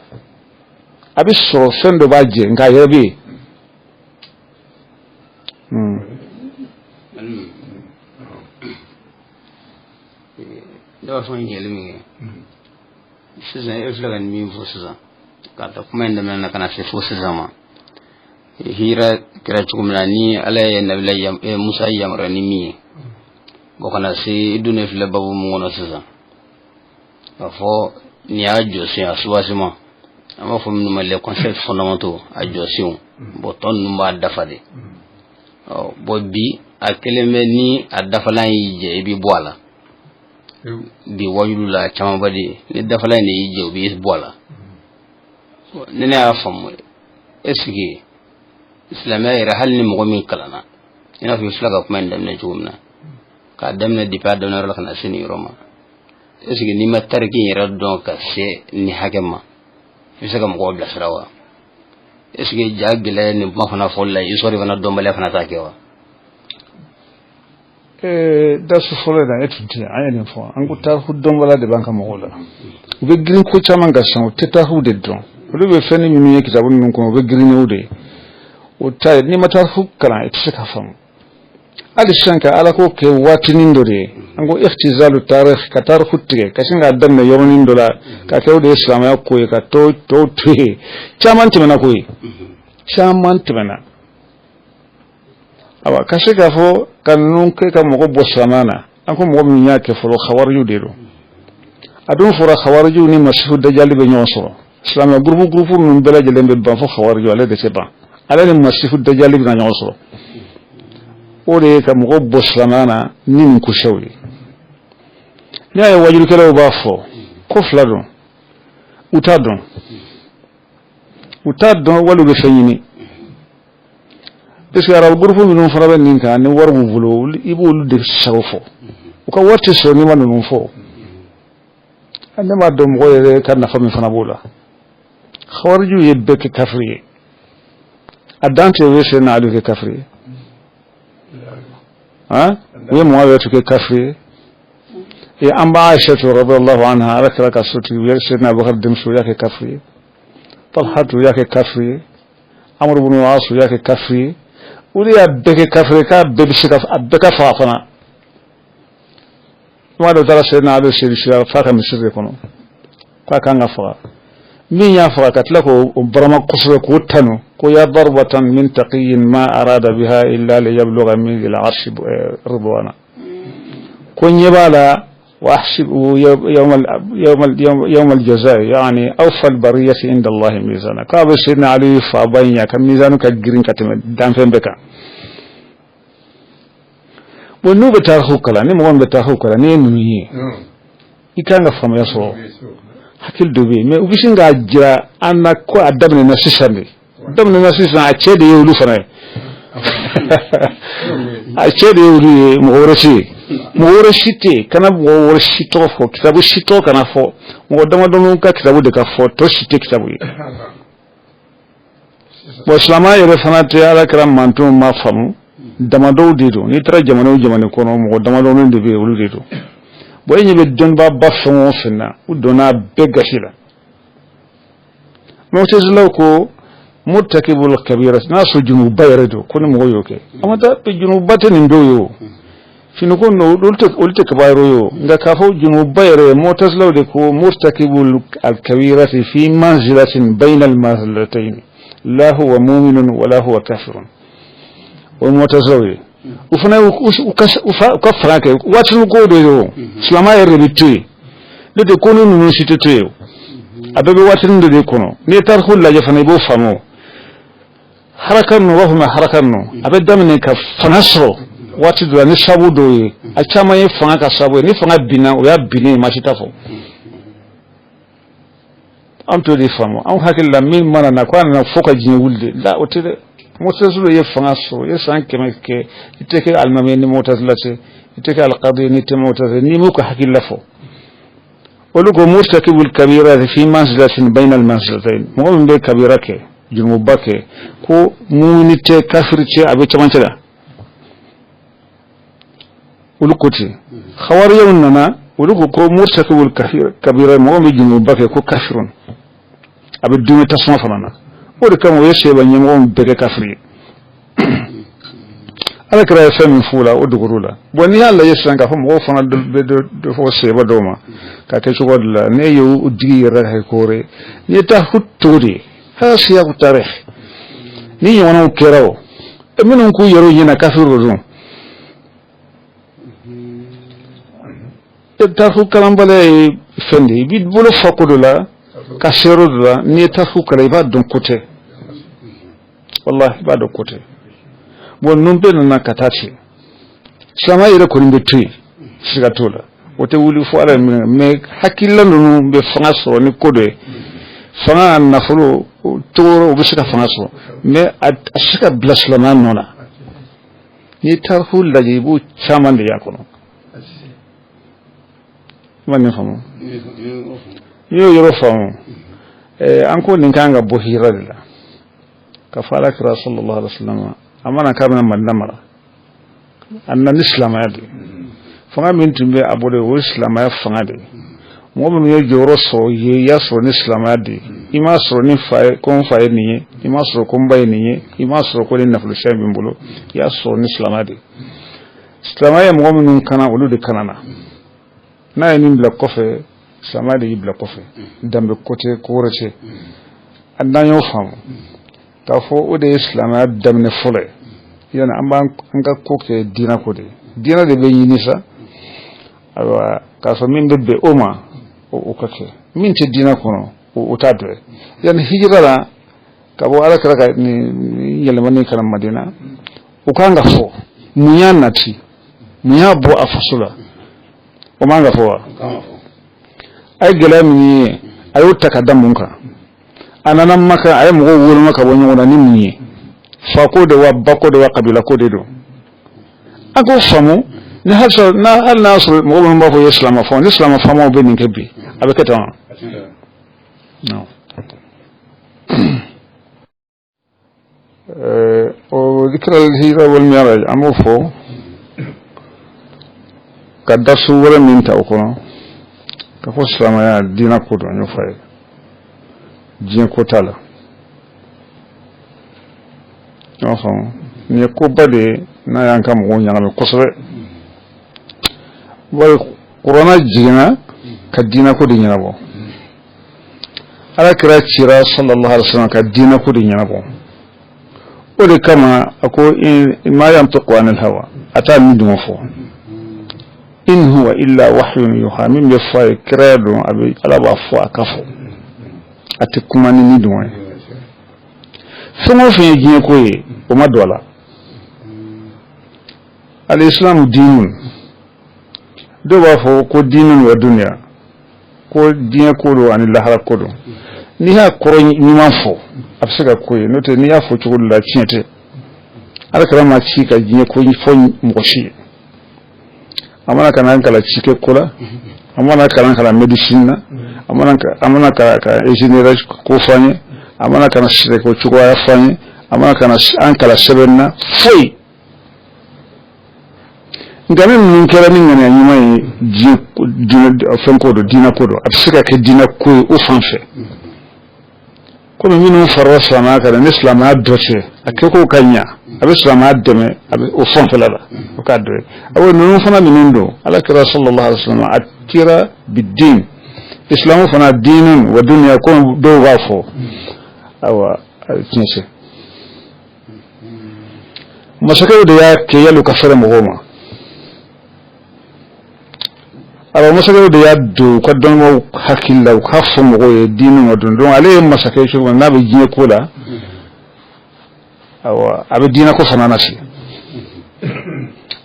A bɛ sɔrɔ, fɛn dɔ b'a jɛ, nka a yɛrɛ bɛ yen. Ne b'a fɔ ɲininkali min kɛ sisan, e filɛ ka nin min fɔ sisan, k'a ta kuma in daminɛ na ka na se fo sisan ma, hira kɛra cogo min na ni ala ye nabila Musa yamaruya ni min ye, o kana se i donnen filɛ babu mun kɔnɔ sisan, k'a fɔ nin y'a jɔsen a soubassement. An b'a fɔ minnu ma les concepts fondamentaux, a jɔsenw. Bon, tɔ ninnu b'a dafa de. Ɔ bon, bi a kelen bɛ ni a dafalan y'i jɛ, i bɛ bɔ a la. Bi wajulu la, a camanba de ni dafalan in de y'i jɛ, o b'i bɔ a la. Ni ne y'a faamu, est ce que silamɛya yɛrɛ, hali ni mɔgɔ min kalanna, i n'a fɔ i filɛ ka kuma in daminɛ cogo min na, k'a daminɛ depuis a daminɛ yɔrɔ la ka na se nin yɔrɔ ma, est ce que n'i ma tariki in yɛrɛ dɔn ka se nin hakɛ ma, i bɛ se ka mɔgɔw bilasira wa? Est ce que ja gɛlɛya nin kuma fana fɔli la, histoire fana dɔnbaliya fana t'a kɛ wa? Dasu fɔlɔ la, e tun tɛ, an ye nin fɔ. An ko tariku dɔnbala de b'an ka mɔgɔw la. U bɛ girin ko caman kan sisan, u tɛ tariku de dɔn. Olu bɛ fɛn minnu ye kitabu ninnu kɔnɔ, u bɛ girin n'o de ye. O ta ye, n'i ma tariku kalan, i tɛ se k'a faamu. Hali sisan, ka ala ko kɛ waatinin dɔ de ye, an ko ikhtizalu tarikh, ka tariku tigɛ ka sin k'a daminɛ yɔrɔnin dɔ la ka kɛ o de ye silamɛya ko ye, ka tɔw tɔw to yen. Caman tɛmɛna ko ye, caman tɛmɛna. Awa, ka se k'a fɔ ka ninnu kɛ ka mɔgɔ bɔ silamɛya na, an ko mɔgɔ min y'a kɛ fɔlɔ, xawarijiw de don. A dun fɔra, xawarijiw ni masifu dajali bɛ ɲɔgɔn sɔrɔ. Silamɛ gurupu gurupu ninnu bɛɛ lajɛlen bɛ ban fo xawariju, ale de tɛ ban. Ale ni masifu dajali bɛna ɲɔgɔn sɔrɔ. O de ye ka mɔgɔ bɔ silamɛya na ni nin kusiyaw ye. N'i y'a ye wajulikɛlaw b'a fɔ ko fila don, u t'a dɔn, u t'a dɔn, wali u bɛ fɛn ɲini, parce que arabu gurupu minnu fana bɛ nin kan ni wari b'u bolo, i b'olu de sago fɔ. U ka wari tɛ sɔrɔ n'i ma ninnu fɔ. Ne m'a dɔn mɔgɔ yɛrɛ ka nafa min fana b'o la. Xawarijiw ye bɛɛ kɛ kafiri ye, a dan tɛ. U ye Seyidina Ali kɛ kafiri ye, han, u ye Muawiyatu kɛ kafiri ye, an ba Aïcha radiyallahu anha, Ala kira ka sotigi, u ye Seyidina Abubakar denmuso, u y'a kɛ kafiri ye. Talhatu, u y'a kɛ kafiri ye. Amr ibn al-As, u y'a kɛ kafiri ye. Olu y'a bɛɛ kɛ kafiri ye, k'a bɛɛ bɛ se ka a bɛɛ ka faga fana. Kuma dɔ taara Seyidina Ali seli sira f'a ka misiri de kɔnɔ k'a kan ka faga. Min y'a faga, ka tila k'o barama kosɛbɛ, k'o tanu ko ya darbatan min taqiyin ma arada biha illa liyabluga min dhil arshi ridwana, ko ɲɛ b'a la وأحسبه يوم الجزاء، يعني أوفى البرية عند الله ميزانا. k'a bɛ Seyidina Ali fa ba in ɲɛ ka mizanu ka girin ka tɛmɛ danfɛn bɛɛ kan. Bon, n'u bɛ tariku kalan, ni mɔgɔ min bɛ tariku kalan, n'i ye ninnu ye, i kan ka faamuya sɔrɔ. Hakili dɔ bɛ yen, mais u bɛ sin k'a jira an na ko a daminɛna sisan de, daminɛna sisan. A cɛ de ye olu fana ye, a cɛ de ye olu ye, mɔgɔ wɛrɛ tɛ yen, mɔgɔ wɛrɛ si tɛ yen. Kana mɔgɔ wɛrɛ si tɔgɔ fɔ, kitabu si tɔgɔ kana fɔ, mɔgɔ damadɔni ka kitabu de ka fɔ, tɔ si tɛ kitabu ye. Bon, silamɛya yɛrɛ fana tɛ Ala kɛra mantonw ma faamu, damadɔw de don. N'i taara jamana o jamana kɔnɔ, mɔgɔ damadɔni de bɛ yen, olu de don. Bon, e ɲɛ bɛ dɔnnibaaba fɛn o fɛn na, u donna bɛɛ gasi la. Mutazilaw ko murtakibul kabira, n'a sɔrɔ junuba yɛrɛ don, ko ni mɔgɔ y'o kɛ, a ma taa junuba tɛ nin dɔw ye. O finiko ninnu, olu tɛ kabayiro ye. O nka k'a fɔ junuba yɛrɛ, mutazilaw de ko murtakibul kabirati fi manzilatin bayna al manzilatayn, la huwa mu'minun wala huwa kafirun. O ye mutazilaw ye. U fana u ka fanga kɛ waatinin ko de ye. O silamɛya yɛrɛ de bɛ to yen, n'o tɛ ko ni ninnu si tɛ to yen. A bɛɛ bɛ waatinin dɔ de kɔnɔ. N'i ye tariku lajɛ fana, i b'o faamu. Haraka ninnu, u b'a fɔ ma haraka ninnu, a bɛ daminɛ ka fanga sɔrɔ waati dɔ la ni sabu dɔw ye. A caman ye fanga ka sabu ye. Ni fanga binna, o y'a binnen ye, maa si t'a fɔ. An t'o de faamu. Anw hakili la, min mana na, ko a nana fo ka diɲɛ wuli de la, o tɛ dɛ. Mutazila ye fanga sɔrɔ, i ye san 100 kɛ, i tɛ kɛ alimami ye ni mutazila tɛ, i tɛ kɛ alikadi ni tɛ mutazila, n'i m'u ka hakilila fɔ. Olu ko murtakibul kabira fi manzilatin bayna al manzilatayn, mɔgɔ min bɛ kabira kɛ, jurumuba kɛ, ko mumini tɛ, kafiri tɛ, a bɛ cɛmancɛ la. Olu ko ten. Xawariyaw nana, olu ko ko murtakibul kabira, mɔgɔ min bɛ jurumuba kɛ, ko kafirun, a bɛ dumuni tasuma fana na. O de kama u ye seba ɲɛmɔgɔw bɛɛ kɛ kafiri ye. Ala kɛra ye fɛn min f'u la, o dogor'u la. Bon, n'i y'a lajɛ sisan k'a fɔ mɔgɔw fana bɛ dɔ fɔ seba dɔw ma k'a kɛ cogo dɔ la, n'e y'o digi yɛrɛ ka kɛ ko wɛrɛ ye, n'i ye taa cogo di ye hali siyaku tarikh ni ɲɔgɔnnaw kɛra, o minnu k'u yɛrɛw ɲɛna kafiri dɔ don. Tariku kalanbaliya ye fɛn de ye, i b'i bolo fa ko dɔ la. Ka se yɔrɔ dɔ la, n'i ye tariku kalan, i b'a dɔn ko tɛ, wallahi, i b'a dɔn ko tɛ. Bon, ninnu bɛɛ nana ka taa ten. Silamɛya yɛrɛ kɔni bɛ to yen, siga t'o la, o tɛ wuli fo Ala ye minɛ. Mais hakilila ninnu bɛ fanga sɔrɔ ni ko dɔ ye, fanga, nafolo, cogo o bɛ se ka fanga sɔrɔ, mais a tɛ se ka bila silamɛya nɔ na. N'i ye tariku lajɛ, i b'o caman de y'a kɔnɔ. I ma nin faamu? N'i y'o yɔrɔ faamu, an ko nin kan ka bɔ hijira de la, ka fɔ Ala kira sallallahu alaihi wa sallam, a mana k'a bɛna Madina mara, a nana ni silamɛya de ye. Fanga min tun bɛ a bolo, o ye silamɛya fanga de ye. Mɔgɔ minnu ye jɔyɔrɔ sɔrɔ ye, i y'a sɔrɔ ni silamɛya de ye. I m'a sɔrɔ ni fa ye ko n fa ye nin ye, i m'a sɔrɔ ko n ba ye nin ye, i m'a sɔrɔ ko ni nafolosira bɛ n bolo, i y'a sɔrɔ ni silamɛya de ye. Silamɛya ye mɔgɔ minnu kana, olu de kana na. N'a ye min bila kɔfɛ, silamɛya de y'i bila kɔfɛ. Danbe ko tɛ, ko wɛrɛ tɛ. N'an y'o faamu k'a fɔ o de ye silamɛya daminɛ fɔlɔ ye, yani an b'an ka ko kɛ diinɛ ko de ye, diinɛ de bɛ ɲini sa. Ayiwa, k'a fɔ min bɛ bɛn o ma, o ka kɛ. Min tɛ diinɛ kɔnɔ, o t'a dɔ ye. Yani hijira la, ka bɔ Ala kɛra ka nin yɛlɛmani ka na Madina, o kan ka fɔ mun y'a nati, mun y'a bɔ a faso la, o man ka fɔ wa? A ye gɛlɛya min ye, a y'o ta ka da mun kan? A nana Maka, a ye mɔgɔw woloma ka bɔ ɲɔgɔn na ni mun ye? Fako de wa, bako de wa, kabila ko de don? An k'o faamu. Ni hali n'a y'a sɔrɔ mɔgɔ minnu b'a fɔ i ye silamɛ fɔ, ni silamɛ faamaw bɛ nin kɛ bi, a bɛ kɛ tan wa? Non. O zikira hijira wal mi'raj, an b'o fɔ ka dasu wɛrɛ min ta o kɔnɔ, ka fɔ silamɛya diinɛ ko don. N y'o fɔ a ye, diɲɛ ko t'a la. I m'a faamu? Nin ye koba de ye n'a y'an ka mɔgɔw ɲagami kosɛbɛ. Bari kuranna jiginna ka diinɛ ko de ɲɛnabɔ. Ala kira cira sallallahu alaihi wasallam ka diinɛ ko de ɲɛnabɔ. O de kama a ko ma yantiqu anil hawa, a t'a ni dungɔ fɔ. In huwa illa wahyun yuha, min bɛ fɔ a ye, kiraya don, a bɛ Ala b'a fɔ a ka fɔ, a tɛ kuma ni ni dungɔ ye. Fɛn o fɛn ye diɲɛ ko ye, o ma don a la. Al-islamu diinun, dɔw b'a fɔ ko diinun wa dunya, ko diɲɛ ko don ani lahara ko don. N'i y'a kɔrɔ ɲuman fɔ, a bɛ se ka ko ye. N'o tɛ, n'i y'a fɔ cogo dɔ la, tiɲɛ tɛ. Ala kira ma ci ka diɲɛ ko fɔ mɔgɔ si ye. A mana ka na an kalan cikɛ ko la, a mana kalan ka na médecine na, a mana ka ingénieur ko fɔ an ye, a mana ka na sɛnɛko cogoya fɔ an ye, a mana ka na an kalan sɛbɛn na, foyi. Nka ni ninnu kɛra ni ŋaniya ɲuman ye, diɲɛ fɛn ko don, diinɛ ko don, a bɛ se ka kɛ diinɛ ko ye o fan fɛ. Komi minnu farala silamɛya kan, ni silamɛya dɔ tɛ, a kɛko ka ɲa, a bɛ silamɛya dɛmɛ, a bɛ o fanfɛla la, o k'a dɔ ye. Awo, ninnu fana ninnu don. Ala kira sallallahu alaihi wasallam, a kira bidin isilamu fana diinun wa dunya, ko dɔw b'a fɔ. Awa, tiɲɛ tɛ. Masakɛw de y'a kɛ yali ka fɛrɛ mɔgɔw ma. Awa, masakɛw de y'a don u ka dɔnnibaw hakili la, u k'a fɔ mɔgɔw ye diinɛ ma don. Donc ale ye masakɛ ye cogo min n'a bɛ diɲɛ ko la, awa, a bɛ diinɛ ko fana na ten.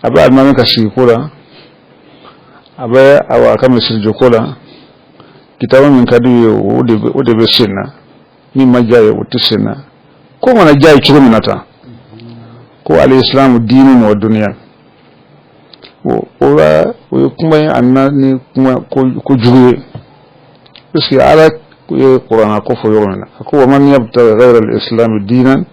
A bɛ alimami ka sigi ko la, a bɛ, awa, a ka misiri ko la. Kitabu min ka d'u ye, o de bɛ sen na. Min ma diya ye, o tɛ sen na. Ko mana diya ye cogo min na tan, ko al-islamu diinun wa dunya, o la o ye kuma ye, a nana ni kuma ko jugu ye, parce que Ala ye kuranna ko fɔ yɔrɔ min na, a ko wa man yabtaghi ghayra al-islami diinan,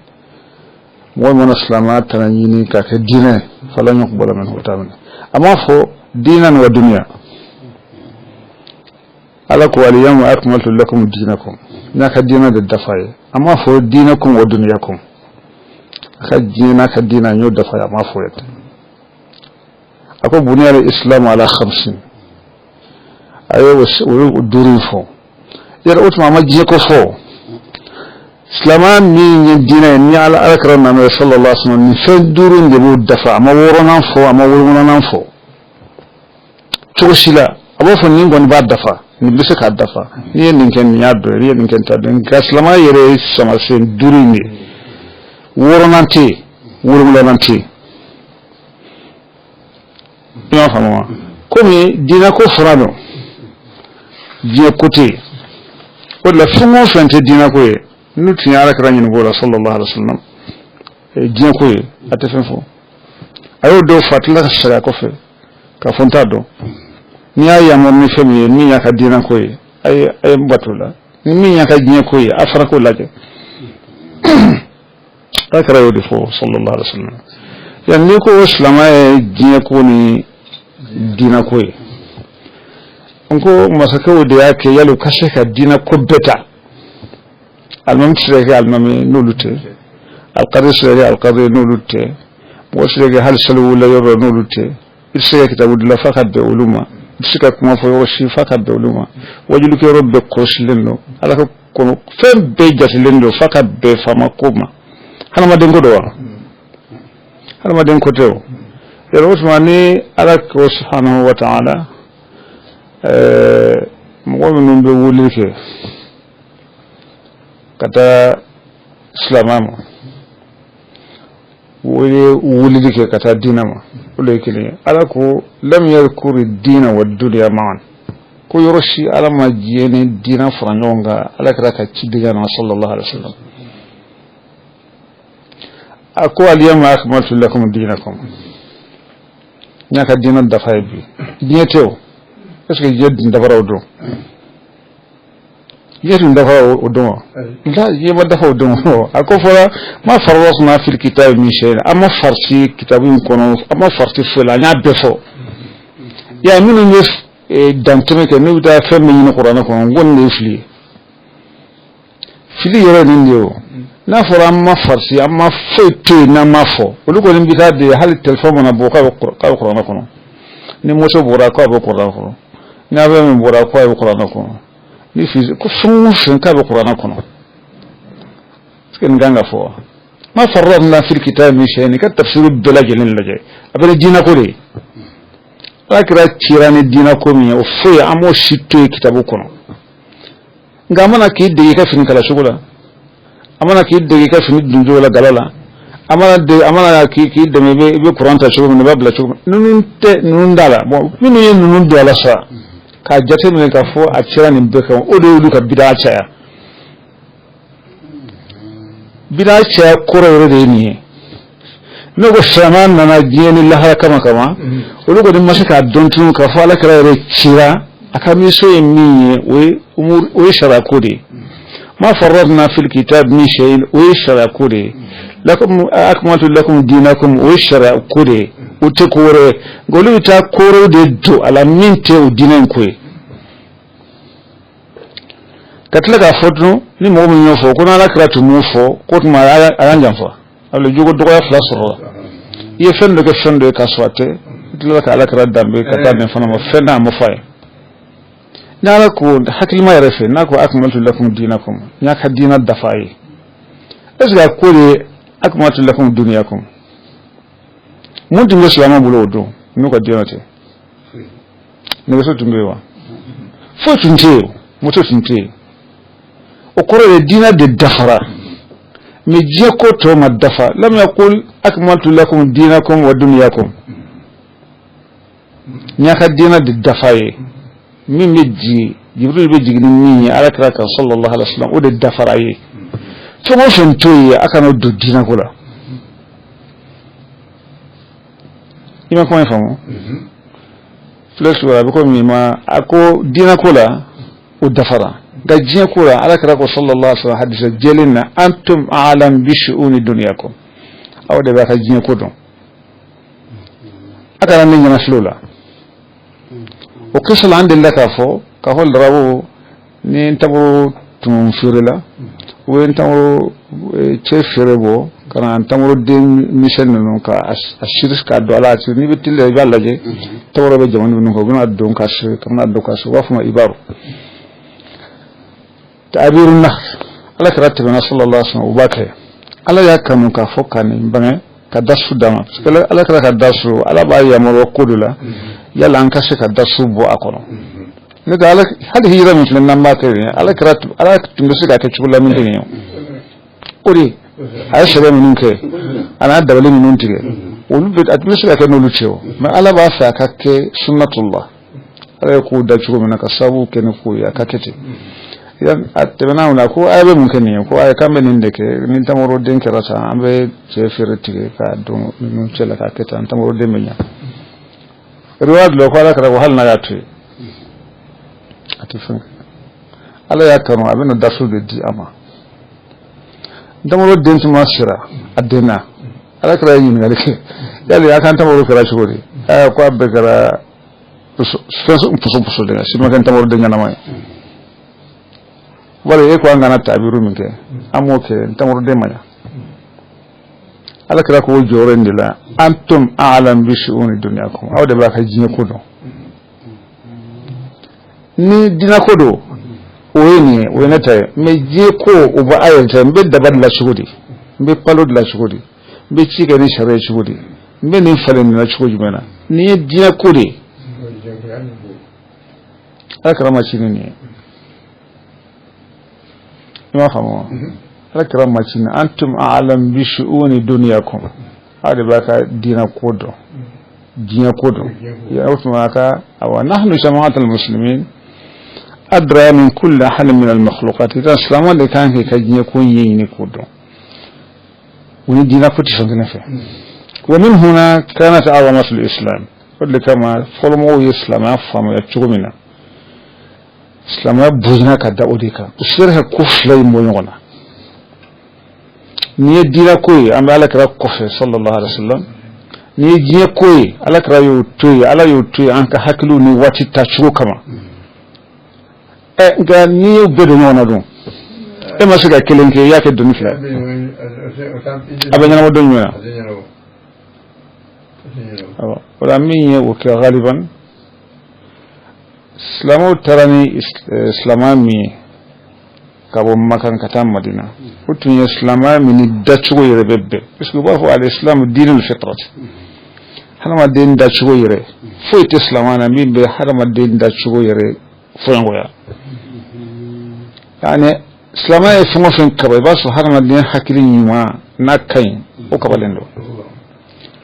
mɔgɔ mana silamɛya tana ɲini k'a kɛ diinɛ ye, falan yuqbala minhu, o t'a minɛ. A m'a fɔ diinan wa dunya. Ala ko al-yawma akmaltu lakum dinakum, n'a ka diinɛ de dafa ye. A m'a fɔ dinakum wa dunyakum, a ka diinɛ n'a ka diinɛ n y'o dafa ye, a m'a fɔ ye ten. A ko buniya al-islamu ala khamsin, a ye o duuru in fɔ yɛrɛ. O tuma a ma diɲɛ ko fɔ. Silamɛya min ye diinɛ ye, ni Ala kɛra nana ye sallallahu alaihi wasallam, nin fɛn duuru in de b'o dafa. A ma wɔɔrɔnan fɔ, a ma wolonwulanan fɔ cogo si la. A b'a fɔ nin kɔni b'a dafa. Nin bɛ se k'a dafa. N'i ye nin kɛ, nin y'a dɔ ye, n'i ye nin kɛ, nin t'a dɔ ye. Nka silamɛya yɛrɛ ye samasen duuru in de ye. Wɔɔrɔnan tɛ yen, wolonwulanan tɛ yen. I m'a faamu wa? Komi diinɛ ko fɔra don, diɲɛ ko tɛ yen. O de la, fɛn o fɛn tɛ diinɛ ko ye, n'u tun ye Ala kira ɲininka o la, sallallahu alaihi wa sallam, diɲɛ ko ye, a tɛ fɛn fɔ. A y'o dɔw fɔ, a tilala ka segin a kɔfɛ k'a fɔ n t'a dɔn. N'i y'a yamaru ni fɛn min ye, min y'a ka diinɛ ko ye, a ye n bato la. Ni min y'a ka diɲɛ ko ye, a fara k'o lajɛ. Ala kira y'o de fɔ, sallallahu alaihi wa sallam. Yan, n'i ko silamɛya ye diɲɛ ko ni diinɛ ko ye, n ko masakɛw de y'a kɛ yali u ka se ka diinɛ ko bɛɛ ta. Alimami tɛ se ka kɛ alimami n'olu tɛ, alikadi tɛ se ka kɛ alikadi n'olu tɛ, mɔgɔ tɛ se ka kɛ hali saliwula yɔrɔ n'olu tɛ, i tɛ se ka kitabu dilan f'a ka bɛn olu ma, i tɛ se ka kuma fɔ yɔrɔ si f'a ka bɛn olu ma, wajulikɛyɔrɔ bɛɛ kɔlɔsilen don, Ala ka kɔnɔ fɛn bɛɛ jatelen don f'a ka bɛn faama ko ma. Hadamaden ko don wa? Hadamaden ko tɛ o. Yɔrɔ o tuma ni Ala ko subhanahu wa ta'ala, mɔgɔ minnu bɛ wuli kɛ ka taa silamɛ ma, wele wulili kɛ ka taa diinɛ ma, o de ye kelen ye. Ala ko lam yadhkuri diina wa dunya ma'an, ko yɔrɔ si Ala ma diɲɛ ni diinɛ fara ɲɔgɔn kan. Ala kɛra ka cidenya na, sallallahu alaihi wasallam, a ko al-yawma akmaltu lakum dinakum, n y'a ka diinɛ dafa ye bi. Diɲɛ tɛ o. Est ce que diɲɛ dun dafara o don? Diɲɛ tun dafara o don wa? La, diɲɛ ma dafa o don. A ko fɔra ma farratna fil kitabi min shay, an ma farati kitabu in kɔnɔ, an ma farati foyi la, an y'a bɛɛ fɔ. Ya minnu bɛ dantɛmɛ kɛ, n'u bɛ taa fɛn min ɲini kuranɛ kɔnɔ, n ko nin de ye fili ye. Fili yɔrɔ ye nin de ye o. N'a fɔra an ma farati, an ma foyi to yen n'an ma fɔ, olu kɔni bɛ taa de. Hali telefɔni mana bɔ k'a bɛ kuranɛ kɔnɔ, ni moto bɔra k'a bɛ kuranɛ kɔnɔ, ni avion min bɔra k'a bɛ kuranɛ kɔnɔ, ni fusée ko fɛn o fɛn k'a bɛ kuranɛ kɔnɔ. Est-ce que nin kan ka fɔ wa? Ma farratna fil kitabi min shay, nin ka tafsiru bɛɛ lajɛlen lajɛ, a bɛ ni diinɛ ko de ye. Ala kira cira ni diinɛ ko min ye, o foyi an m'o si to yen kitabu kɔnɔ. Nka a mana k'i dege i ka fini kala cogo la, a mana k'i dege i ka fini dun cogo la gala la, a mana dege, a mana k'i dɛmɛ i bɛ kuran ta cogo min na, i b'a bila cogo min, ninnu tɛ ninnu da la. Bon, minnu ye ninnu don a la sa k'a jateminɛ k'a fɔ a cira nin bɛɛ kan, o de y'olu ka bidaa caya. Bidaa caya kɔrɔ yɛrɛ de ye nin ye. N'o ko silamɛya nana diɲɛ ni lahara kama, olu kɔni ma se k'a dɔn tun k'a fɔ Ala kira yɛrɛ cira, a ka mission ye min ye, o ye sariya ko de ye. Ma farratna fil kitab min shay, o ye sariya ko de ye. Lakum akmaltu lakum dinakum, o ye sariya ko de ye, o tɛ ko wɛrɛ ye. Nka olu bɛ taa ko wɛrɛw de don a la min tɛ o diinɛ in ko ye. Ka tila k'a fɔ tun, ni mɔgɔ min y'o fɔ ko n'Ala kira tun m'o fɔ, k'o tuma a y'an janfa. A bɛ jogo dɔgɔya fila sɔrɔ la. I ye fɛn dɔ kɛ fɛn dɔ ye k'a sɔrɔ a tɛ, i tilala ka Ala kira danbe ka taa nin fana ma fɛn n'a ma fɔ a ye. Ni Ala ko hakilima yɛrɛ fɛ, n'a ko akmaltu lakum dinakum, n y'a ka diinɛ dafa a ye, est ce que a ko de akmaltu lakum dunyakum? Mun tun bɛ silamɛ bolo o don n'u ka diinɛ tɛ? Nɛgɛso tun bɛ yen wa? Foyi tun tɛ yen, moto tun tɛ yen. O kɔrɔ ye diinɛ de dafara, mais diɲɛ ko tɔ ma dafa. Lam yaqul akmaltu lakum dinakum wa dunyakum, n y'a ka diinɛ de dafa ye. Min bɛ jigin, Jibril bɛ jigin ni min ye Ala kira kan, sallallahu alaihi wa sallam, o de dafara ye. Fɛn o fɛn to yen, a kana don diinɛ ko la. I ma kuma in faamu? Filɛ su a bɛ komi ma a ko diinɛ ko la, o dafara, nka diɲɛ ko la, Ala kira ko, sallallahu alaihi wa sallam, hadisa jɛlen na, antum a'lam bi shu'uni dunyakum, aw de b'a ka diɲɛ ko dɔn, a kana ne ɲɛnafilɛ o la. O kisa la, an delila k'a fɔ larabu ni ntamaro tun feerela, u bɛ ntamaro cɛ feere bɔ ka na ntamaro den misɛn ninnu ka a siri k'a don a la. A siri, n'i bɛ teli la, i b'a lajɛ, ntamaro bɛ jama ninnu kan, u bɛna don ka siri, ka bɛna don ka siri, u b'a fɔ ma ibaru ta'abiru nahl. Ala kira tɛmɛna, sallallahu alaihi wasallam, u b'a kɛ. Ala y'a kanu k'a fɔ ka nin bange ka dasu d'a ma, parce que Ala kira ka dasu, Ala b'a yamaruya ko dɔ la, yala an ka se ka dasu bɔ a kɔnɔ. Ne tɛ ala, hali hijira min filɛ n'an b'a kɛ nin ye, ala kira, ala tun bɛ se k'a kɛ cogo la min tɛ nin ye. O de a ye sɛbɛn minnu kɛ, a n'a dabali minnu tigɛ, olu bɛ a tun bɛ se ka kɛ n'olu cɛ o. Mais ala b'a fɛ a ka kɛ sunnatullah, ala ye kow da cogo min na ka sababu kɛ ni kow ye, a ka kɛ ten. A tɛmɛna o la ko a bɛ mun kɛ nin ye, ko ayi, k'an bɛ nin de kɛ. Ni tamaro-den kɛra tan, an bɛ cɛ feere tigɛ k'a don ninnu cɛ la k'a kɛ tan, tamaro-den bɛ ɲa. Riwaya dɔ ko ala kɛra ko hali n'a y'a to yen, a tɛ fɛn kɛ. Ala y'a kanu, a bɛna dasu de di a ma. Tamaro den tuma sera, a denna. Ala kɛra ye ɲininkali kɛ: yali a kan tamaro kɛra cogo di? Aa, ko a bɛɛ kɛra fɛn pusu pusu de, si ma kɛ tamaro den ɲɛnama ye. Wala e ko an kana tabiru min kɛ, an m'o kɛ, tamaro den ma ɲa. Ala kɛra k'o jɔyɔrɔ in de la: antum a'lam bi shu'uni dunyakum, aw de b'a ka diɲɛ ko dɔn. Ni diinɛ ko don, o ye nin ye, o ye ne ta ye. Mais diɲɛ ko, o bɛ a yɛrɛ ta ye. N bɛ daba dilan cogo di? N bɛ palo dilan cogo di? N bɛ ci kɛ ni sariya ye cogo di? N bɛ nin falen nin na cogo jumɛn na? Nin ye diɲɛ ko de ye. Ala kɛra ma ci ni nin ye, i m'a faamu wa? Ala kɛra ma ci ni antum a'lam bi shu'uni dunyakum, aw de b'a ka diinɛ ko dɔn, diɲɛ ko dɔn. Ya o tuma ka awa nahnu jama'atul muslimin adra min kulli ahad min al makhluqat. Idan silamɛ de kan k'i ka diɲɛ ko ɲɛɲini k'o dɔn, o ni diinɛ ko tɛ fɛn kelen fɛ. Wa min huna kanat azamatu al islam. O de kama fɔlɔmɔgɔw ye silamɛya faamuya cogo min na, silamɛya bonyana ka da o de kan. U sera ka ko fila in bɔ ɲɔgɔn na. N'i ye diinɛ ko ye, an bɛ ala kira kɔfɛ sallallahu alaihi wasallam. N'i ye diɲɛ ko ye, ala kira y'o to yen, ala y'o to yen an ka hakiliw ni waati tacogo kama. Ɛ, nka n'i y'o bɛɛ don ɲɔgɔn na dun, e ma se ka kelen kɛ, i y'a kɛ doni fila, a bɛ ɲɛnabɔ don jumɛn na? Awɔ, o la min ye o kɛ, galiban silamɛw taara ni silamɛya min ye ka bɔ Makan ka taa Madina, o tun ye silamɛya min ni dacogo yɛrɛ bɛ bɛn, parce que u b'a fɔ al-islam dinul fitrat, hadamaden dacogo yɛrɛ. Foyi tɛ silamɛya na min bɛ hadamaden dacogo yɛrɛ fɔɲɔgɔnya. Yani silamɛya ye fɛn o fɛn kaba, i b'a sɔrɔ hadamaden hakili ɲuman n'a ka ɲi, o kabalen don.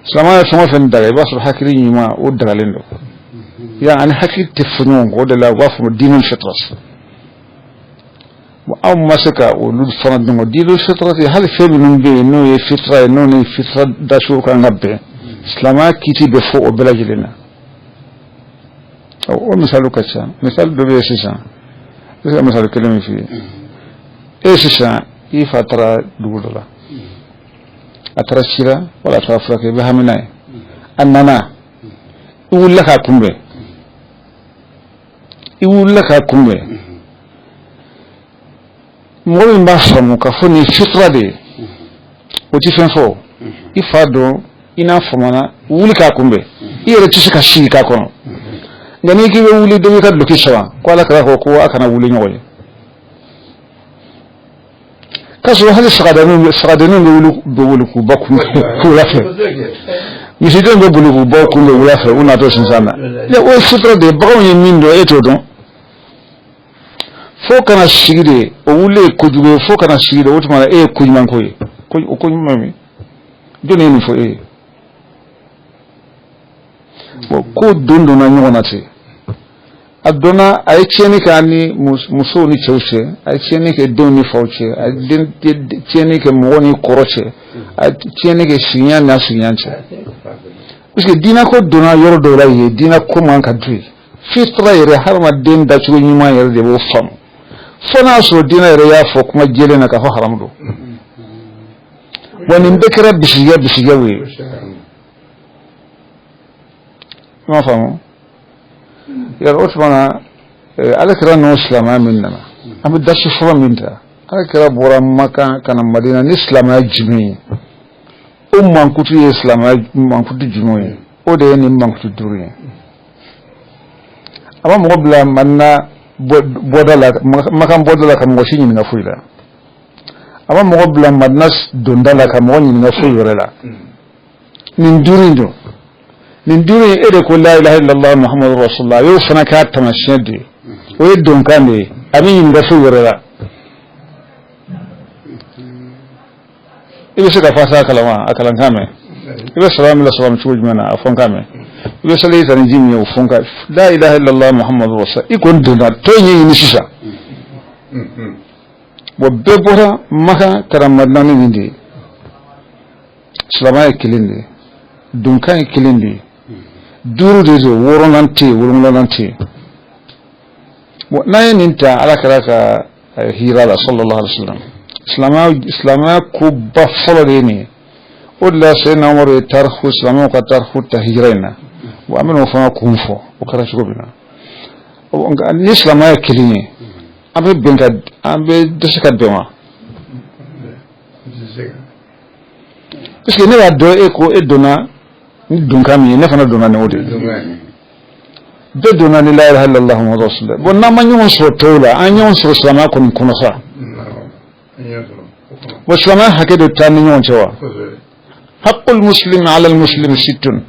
Silamɛya ye fɛn o fɛn daga, i b'a sɔrɔ hakili ɲuman, o dagalen don. Yani ani hakili tɛ fɔ ɲɔgɔn kɔ. O de la u b'a fɔ dinul fitrat. Anw ma se ka olu fana dɔn. Dinul fitrat, hali fɛn minnu bɛ yen n'o ye fitra ye, n'o ni fitra dacogo kan ka bɛn, silamɛya kiiti bɛ fɔ o bɛɛ lajɛlen na. O misaliw ka ca. Misali dɔ bɛ yen sisan, n bɛ se ka misali kelen min f'i ye. E sisan, i fa taara dugu dɔ la, a taara ci la wala a taara furakɛ, i bɛ hami n'a ye. A nana, i wulila k'a kunbɛn, i wulila k'a kunbɛn. Mɔgɔ min b'a faamu k'a fɔ nin ye fitra de ye, o tɛ fɛn fɔ. I fa dɔn, i n'a famana, wuli k'a kunbɛn, i yɛrɛ tɛ se ka sigi k'a kɔnɔ. Nka n'i k'i bɛ wuli, dɔ b'i ka duloki sama ko ala kɛra ko a kana wuli ɲɔgɔn ye, k'a sɔrɔ hali sagadenninw bɛ wuli, bɛ wuli k'u ba kunbɛn wula fɛ, misidenw bɛ boli k'u baw kunbɛn wula fɛ, u natɔ sinsan na. O ye fitra de ye. Baganw ye min dɔn, e t'o dɔn. Fo kana sigi de, o wuli ye kojugu ye. Fo kana sigi de, o tuma na e ye koɲuman ko ye. O koɲuman min, jɔnni ye nin fɔ e ye? Bon, ko don donna ɲɔgɔn na ten. A donna, a ye tiɲɛni kɛ an ni musow ni cɛw cɛ, a ye tiɲɛni kɛ denw ni faw cɛ, a ye tiɲɛni kɛ mɔgɔ ni kɔrɔ cɛ, a ye tiɲɛni kɛ sigiɲa n'a sigiɲa cɛ, parce que diinɛ ko donna yɔrɔ dɔw la yen, diinɛ ko man ka to yen. Fitra yɛrɛ, hadamaden dacogo ɲuman yɛrɛ de b'o faamu, fo n'a sɔrɔ diinɛ yɛrɛ y'a fɔ kuma jɛlen na k'a fɔ haramu don. Wa nin bɛɛ kɛra bisigiya bisigiyaw ye, i m'a faamu yɔrɔ. O tuma na ala kɛra n'o silamɛya min nana, an bɛ dasi fɔlɔ min ta, ala kɛra bɔra Makan ka na Madina ni silamɛya jumɛn ye? O mankutu ye silamɛya mankutu jumɛn ye? O de ye nin mankutu duuru ye. A ma mɔgɔ bila Madina bɔda la, Makan bɔda la, ka mɔgɔ si ɲininka foyi la. A ma mɔgɔ bila Madina donda la ka mɔgɔ ɲininka foyi wɛrɛ la. Nin duuru in don, nin duuru in, e de ko la ilaha illallah muhammadu rasulullah, a y'o fana k'a taamasiyɛn de ye. O ye donkan de ye, a bɛ ɲininka foyi wɛrɛ la. I bɛ se ka fatiha kalan wa? A kalan kan mɛn. I bɛ salamu la salamu cogo jumɛn na? A fɔ n kan mɛn. I bɛ sali ta ni ji min ye, o fɔ n kan. La ilaha illallah muhammadu rasul. I kɔni donna tɔ in ɲɛɲini sisan. Bon, bɛɛ bɔra Maka ka na Madina ni nin de ye. Silamɛya ye kelen de ye, donkan ye kelen de ye, duuru de don, wɔɔrɔnan tɛ yen, wolonwulanan tɛ yen. Bon, n'an ye nin ta ala kira ka hira la, sallallahu alaihi wasallam, silamɛya koba fɔlɔ de ye nin ye. O de la Seyidina Umaru ye tariku, silamɛw ka tariku ta hijira in na. Bon, an bɛna o fana kun fɔ, o kɛra cogo min na. Nka ni silamɛya ye kelen ye, an bɛ bɛn ka, an bɛ dɛsɛ ka bɛn wa? Parce que ne b'a dɔn e ko e donna ni donkan min ye, ne fana donna ni o de ye. Bɛɛ donna ni la ilaha illallah muhammadu rasulullah. Bon, n'an ma ɲɔgɔn sɔrɔ tɔw la, an ɲɔgɔn sɔrɔ silamɛya kɔni kɔnɔ sa. Bon, silamɛya hakɛ de t'an ni ɲɔgɔn cɛ wa? Haqqul muslimi ala al muslimi sittun.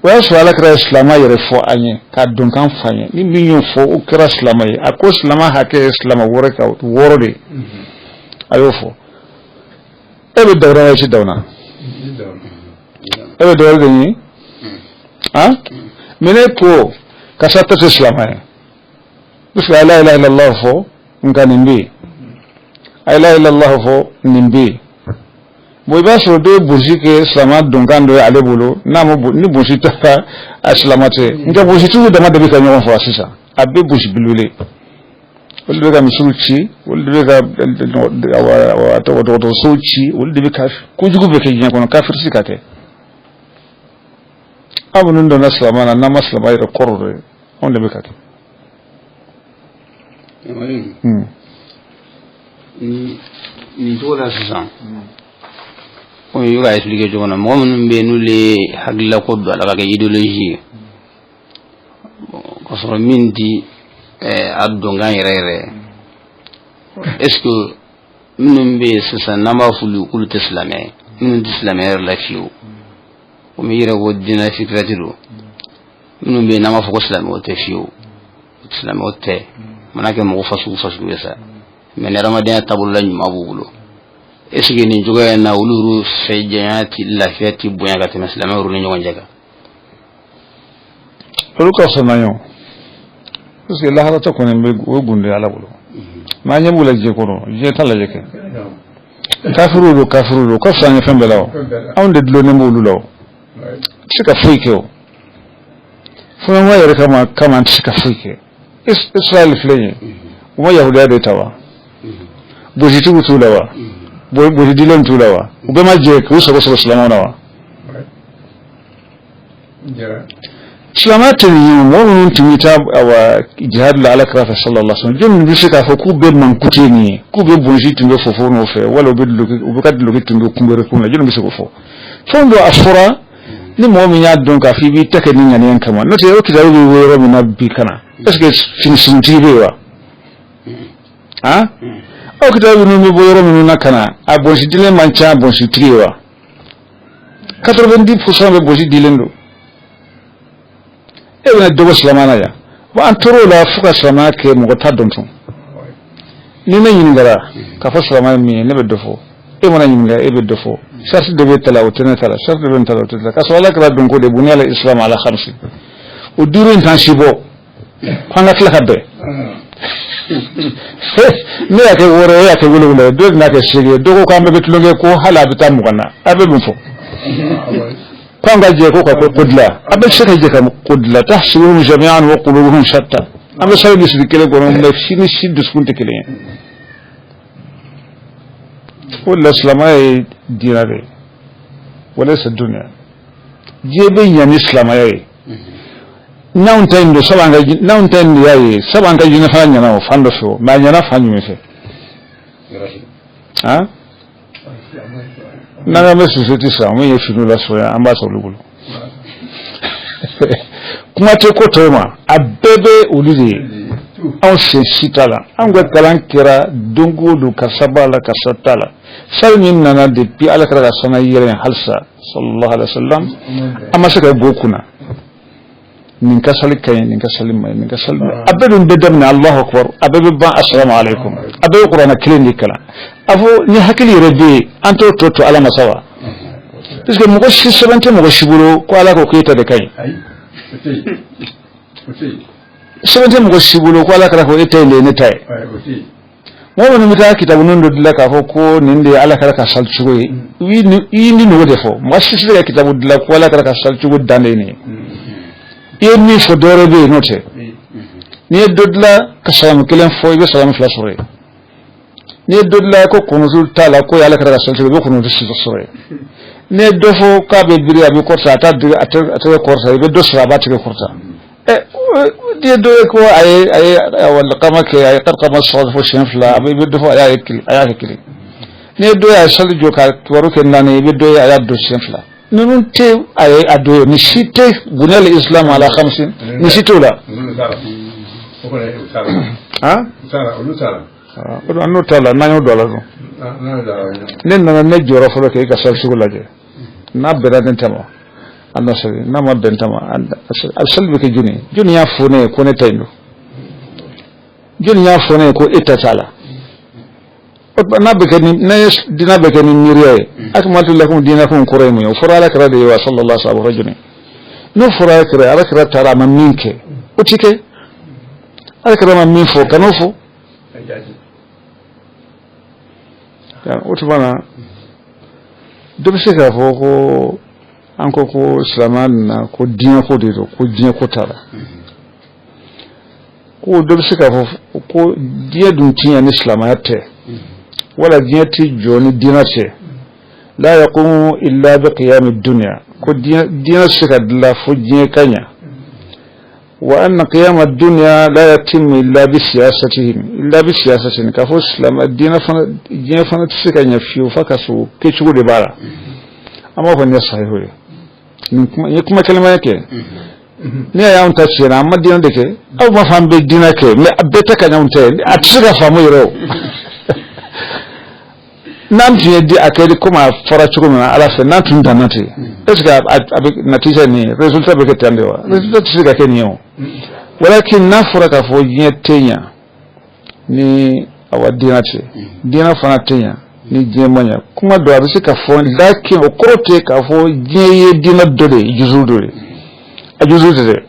O y'a sɔrɔ ala kira ye silamɛ yɛrɛ fɔ an ye, k'a donkan fɔ an ye. Ni min y'o fɔ, o kɛra silamɛ ye. A ko silamɛ hakɛ ye silamɛ wɔɔrɔ ka wɔɔrɔ de ye, a y'o fɔ. E bɛ dawuna wa i tɛ dawuna? E bɛ dɔwɛrɛ de ɲini han? Mais ne ko karisa ta tɛ silamɛ ye, parce que a ye la ilaha illallah fɔ, nka nin bɛ yen, a ye la ilaha illallah fɔ, nin bɛ yen. Bon, i b'a sɔrɔ dɔ ye bonsi kɛ silamɛ donkan dɔ ye ale bolo, n'a ma ni bonsi taara, a silamɛ tɛ. Nka bonsitigiw dama de bɛ ka ɲɔgɔn faga sisan, a bɛ bonsi belebele. Olu de bɛ ka misiriw ci, olu de bɛ ka tɔgɔ dɔgɔtɔrɔsow ci, olu de bɛ ka kojugu bɛ kɛ diɲɛ kɔnɔ, kafirisi ka kɛ. Aw minnu donna silamɛ na, n'an ma silamɛ yɛrɛ kɔrɔ dɔ ye, anw de bɛ ka kɛ. Nin cogo la sisan, komi i bɛ ka expliquer cogo min na, mɔgɔ minnu bɛ yen n'olu ye hakilila ko don a la ka kɛ idéologie ye, k'a sɔrɔ min ti a donkan yɛrɛ yɛrɛ, est ce que minnu bɛ yen sisan n'an b'a f'olu k'olu tɛ silamɛ ye, minnu tɛ silamɛ yɛrɛ la fiyewu, komi i yɛrɛ ko diinɛ fikirati don, minnu bɛ yen n'an b'a fɔ ko silamɛw tɛ fiyewu, silamɛw tɛ, mana kɛ mɔgɔ fasugu fasugu ye sa, mais ni adamadenya taabolo la ɲuman b'u bolo, est ce que nin cogoya in na olu yɛrɛ fɛ janya ti lafiya ti bonya ka tɛmɛ silamɛw yɛrɛ ni ɲɔgɔn cɛ kan? Olu ka fisa n'an ye o, parce que laharatɔ kɔni bɛ o ye gundo ye ala bolo. Mais an ɲɛ b'u la diɲɛ kɔnɔ, diɲɛ t'a lajɛ kɛ. Kafiriw don, kafiriw don, o ka fisa an ye fɛn bɛɛ la o. Anw de dulonnen b'olu la o, tɛ se ka foyi kɛ o. Fɔɲɔgɔnkɔ yɛrɛ kama an tɛ se ka foyi kɛ. Israël filɛ nin ye, u ma yahudiya de ta wa? Bositigiw t'u la wa? Bosidilenw t'u la wa? U bɛɛ ma jɛ k'u sago sɔrɔ silamɛw na wa? Silamɛya tɛ nin ye. Mɔgɔ minnu tun bɛ taa awa jihad la ala kira fɛ, sallallahu alaihi wasallam, jɔnni bɛ se k'a fɔ k'u bɛ mankutu ye nin ye, k'u bɛ bonsi tun bɛ fofo nɔfɛ, wala u bɛ duloki, u bɛ ka duloki tun bɛ kunbere kun na? Jɔnni bɛ se k'o fɔ? Fɛn dɔ a fɔra ni mɔgɔ min y'a dɔn k'a fɔ i b'i ta kɛ ni ŋaniya kama, n'o tɛ o kitabu bɛ yɔrɔ min na bi ka na, est ce que fini suruntigi bɛ yen wa? Han, aw kitabu ninnu bɛ bɔ yɔrɔ minnu na ka na, a bonsi dilen man ca bonsitigi ye wa? 90% bɛ bonsi dilen don. E bɛna dɔ bɔ silamɛya la yan. Bon, an tor'o la fo ka silamɛya kɛ mɔgɔ t'a dɔn tun. Ni ne ɲininkara k'a fɔ silamɛya ye min ye, ne bɛ dɔ fɔ. E mana ɲininka, e bɛ dɔ fɔ. Sarati dɔ bɛ ta la, o tɛ ne ta la. Sarati dɔ bɛ ne ta la, o tɛ ne ta la. K'a sɔrɔ ala kɛra dɔnko de buniya al islam ala khamsi, o duuru in t'an si bɔ ko an ka tila ka bɛn. Ne y'a kɛ wɔɔrɔ ye, e y'a kɛ wolonwula ye, dɔ bɛna kɛ seegin ye, dɔ ko k'an bɛɛ bɛ tulonkɛ ko hali a bɛ taa 20 na. A bɛ mun fɔ? Ko an ka jɛ ko ka ko dilan. A bɛ se ka jɛ ka ko dilan? Tahsibuhum jami'an wa qulubuhum shatta. An bɛ sali misiri kelen kɔnɔ, mais si ni si dusukun tɛ kelen ye. O de la silamɛya ye diinɛ de ye, walaysa dunya. Diɲɛ bɛ ɲɛ ni silamɛya ye. N'anw ta in don sabu an ka, n'anw ta in de y'a ye sabu an ka jinɛ fana ɲɛna o fan dɔ fɛ o, mais a ɲɛna fan jumɛn fɛ? Han, n'an bɛ société sisan, min ye finiw lasɔrɔ yan, an b'a sɔrɔ olu bolo. Kuma tɛ ko tɔw ma, a bɛɛ bɛ olu de ye, anw sen si t'a la. Anw ka kalan kɛra don o don, karisa b'a la, karisa t'a la. Sali min nana depuis ala kɛra ka sanga yɛlɛ halisa, sallallahu alaihi wasallam, an ma se ka bɔ o kunna. Nin ka sali ka ɲi, nin ka sali ma ɲi, nin ka sali ma. A bɛɛ dun bɛ daminɛ Allahu akbar, a bɛɛ bɛ ban assalamu alaikum, a bɛɛ bɛ kuranɛ kelen de kalan. A fɔ ni hakili yɛrɛ bɛ yen, an t'o tɔ to Ala ma sa wa? Parce que mɔgɔ si sɛbɛn tɛ mɔgɔ si bolo ko Ala ko k'e ta de ka ɲi. Sɛbɛn tɛ mɔgɔ si bolo ko Ala kɛra ko e ta in de ye ne ta ye. Mɔgɔ minnu bɛ taa kitabu ninnu dɔ dilan k'a fɔ ko nin de ye Ala kɛra ka sali cogo ye, i y'i ni n'o de fɔ. Mɔgɔ si tɛ se ka kitabu dilan ko Ala kɛra ka sali cogo dan de ye nin ye. I ye min fɔ, dɔwɛrɛ bɛ yen n'o tɛ. N'i ye dɔ dilan ka salamu kelen fɔ, i bɛ salamu fila sɔrɔ yen. N'i ye dɔ dilan ko kunutu t'a la, k'o ye Ala kɛra ka sali cogo, i bɛ kunutu sɔrɔ yen. N'i ye dɔ fɔ k'a bɛ biri, a bɛ kɔrɔta, a t'a a tɛgɛ kɔrɔta, i bɛ dɔ sɔrɔ a b'a tɛgɛ kɔrɔta. N'i ye dɔ ye ko a ye kama kɛ, a ye kama sɔrɔ fo siɲɛ fila, a bɛ dɔ fɔ a y'a kelen, a y'a kɛ kelen. N'i ye dɔ ye a ye sali jɔ ka kibaru kɛ naani, i bɛ dɔ ye a y'a don siɲɛ fila. Ninnu tɛ a ye a dɔ ye, nin si tɛ بني الإسلام على خمس, nin si t'o la. Han, o n'o t'a la, n'an y'o don a la dun, ne nana ne jɔyɔrɔ fɔlɔ kɛ, e ka sali cogo lajɛ. N'a bɛnna ne ta ma, an na sali. N'a ma bɛn ta ma, a sali bɛ kɛ jɔni ye? Jɔni y'a fɔ ne ye ko ne ta in don? Jɔni y'a fɔ ne ye ko e ta t'a la? N'a bɛ kɛ ni n'a ye diinɛ bɛ kɛ ni miiriya ye, أكملت لكم دينكم kɔrɔ ye mun ye? O fɔra Ala kira de ye wa صلى الله عليه وسلم. N'o fɔra Ala kira, Ala kira taara a ma min kɛ, o ti kɛ. Ala kira ma min fɔ, kan'o fɔ. O tuma na, dɔ bɛ se k'a fɔ ko an ko ko silamɛya nana ko diɲɛ ko de don, ko diɲɛ ko t'a la. Ko dɔ bɛ se k'a fɔ ko diɲɛ dun ti ɲɛ ni silamɛya tɛ, wala diɲɛ ti jɔ ni diinɛ tɛ. لا يقوم إلا بقيام الدنيا, ko diɲɛ tɛ se ka dilan fo diɲɛ ka ɲɛ. وأن قيام الدنيا لا يتم إلا بسياستهم إلا بسياسة. K'a fɔ silamɛ diinɛ fana, diɲɛ fana tɛ se ka ɲɛ fiyewu f'a ka sɔrɔ kɛcogo de b'a la. An b'a fɔ nin ye sahihu ye, nin kuma nin ye kuma kɛlɛmaya kɛ. N'i y'a y'anw ta tiɲɛna, an ma diinɛ de kɛ. Aw b'a fɔ an bɛ diinɛ kɛ, mais a bɛɛ tɛ ka ɲɛ anw ta ye, a tɛ se ka faamu yɛrɛ. O n'an tun ye di a kɛ komi a fɔra cogo min na Ala fɛ, n'an tun danna ten, est ce que a bɛ natija nin ye, résultat bɛ kɛ tan de wa? Résultat tɛ se ka kɛ nin ye o. Walakin n'a fɔra k'a fɔ diɲɛ tɛ ɲa ni awa diinɛ tɛ, diinɛ fana tɛ ɲa ni diɲɛ ma ɲa, kuma dɔ a bɛ se ka fɔ, lakin o kɔrɔ tɛ k'a fɔ diɲɛ ye diinɛ dɔ de ye, juzu dɔ de ye, a juzu tɛ dɛ.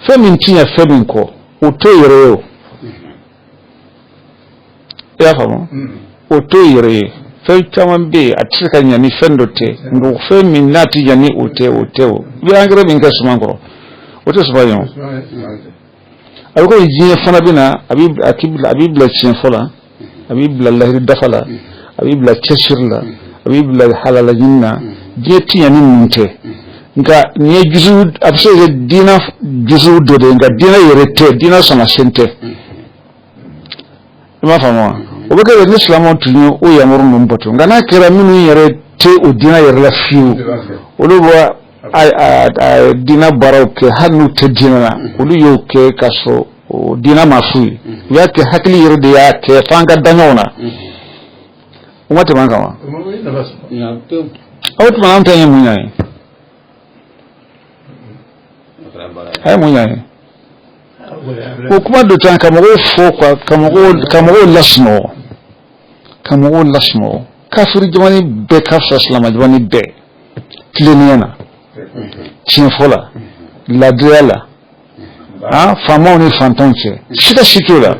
Fɛn min ti ɲɛ fɛn min kɔ, o t'o yɛrɛ ye o. I y'a faamu? O t'o yɛrɛ ye. Fɛn caman bɛ yen, a tɛ se ka ɲɛ ni fɛn dɔ tɛ, nka fɛn min n'a tɛ ɲɛ ni o tɛ, o tɛ. O i bɛ angɛrɛ min kɛ suman kɔrɔ, o tɛ suman ye o. A bɛ komi diɲɛ fana bɛ na, a b'i a k'i bila, a b'i bila tiɲɛ fɔ la, a b'i bila lahiri dafa la, a b'i bila cɛsiri la, a b'i bila halala ɲini na. Diɲɛ tɛ ɲɛ ni ninnu tɛ, nka nin ye juzu, a bɛ se ka kɛ diinɛ juzu dɔ de ye, nka diinɛ yɛrɛ tɛ, diinɛ samasen tɛ. I m'a faamu wa? O bɛ kɛ ni silamɛw tun ye o yamaru ninnu bato, nka n'a kɛra minnu yɛrɛ tɛ o diinɛ yɛrɛ la fiyewu, olu bɛ a diinɛ baaraw kɛ hali n'u tɛ diinɛ na. Olu y'o kɛ k'a sɔrɔ o diinɛ ma f'u ye, u y'a kɛ hakili yɛrɛ de y'a kɛ f'an ka da ɲɔgɔn na. O ma tɛmɛ an kan wa? O tuma an ta ye mun ɲɛ ye? A ye mun ɲɛ ye? O kuma dɔ tan ka mɔgɔw fɔ quoi, ka mɔgɔw lasunɔgɔ, ka mɔgɔw lasunɔgɔ. Kafiri jamana bɛɛ ka fisa silamɛ jamana bɛɛ tilennenya na, tiɲɛfɔ la, laadiriya la, ah, faamaw ni fantanw cɛ, siga si t'o la.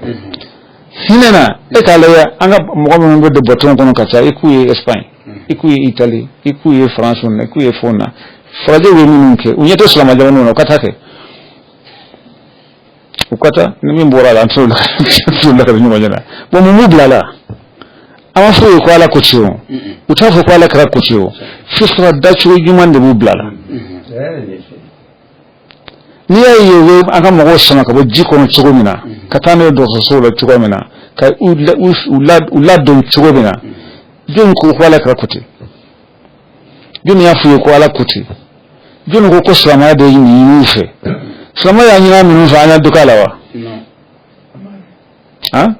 Hinɛ na, e k'a lajɛ an ka mɔgɔ minnu bɛ don bateau kɔnɔ ka caya, i k'u ye Espagne, i k'u ye Italie, i k'u ye France na, i k'u ye fɛnw na, farajɛw ye minnu kɛ, u ɲɛ tɛ silamɛ jamanaw na. U ka taa kɛ, u ka taa ni min bɔra a la, an t'o lakali ɲɔgɔn ɲɛna. Bon, mun b'u bila la? An b'a fɔ u ye ko Ala ko ten o, u t'a fɔ ko Ala kɛra ko ten o. Fisira dacogo ɲuman de b'u bila la. N'i y'a ye u bɛ an ka mɔgɔw sama ka bɔ ji kɔnɔ cogo min na, ka taa n'u ye dɔgɔtɔrɔsow la cogo min na, ka u ladon cogo min na, jɔnni ko ko Ala kɛra ko ten? Jɔnni y'a f'u ye ko Ala ko ten? Jɔnni ko ko silamɛya de ye nin ɲini u fɛ? Silamɛya y'a ɲini minnu fɛ, an y'a dɔ k'a la wa? Han,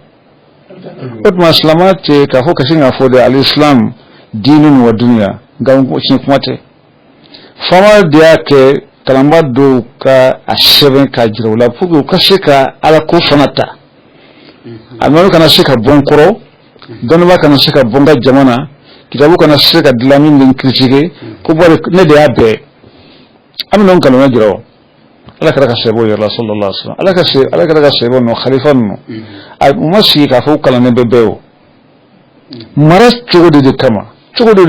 o tuma silamɛya tɛ k'a fɔ ka sin k'a fɔ de الإسلام دين ودنيا, nka tiɲɛ kuma tɛ. Faama de y'a kɛ kalanba dɔw ka a sɛbɛn k'a jira u la pour que u ka se ka ala ko fana ta. A nɔnɔ kana se ka bɔ n kɔrɔ, dɔnnibaa kana se ka bɔ n ka jama na, kitabu kana se ka dilan min bɛ n critiquer ko bɔri ne de y'a bɛɛ. An bɛna nkalon jira o. Ala kɛra ka sɛbɛn yɛrɛ la sallallahu alaihi wasallam, ala kɛra ka sɛbɛn nɔ khalifa ninnu a u ma sigi k'a fɔ u kalannen bɛ bɛɛ o. Mara cogo de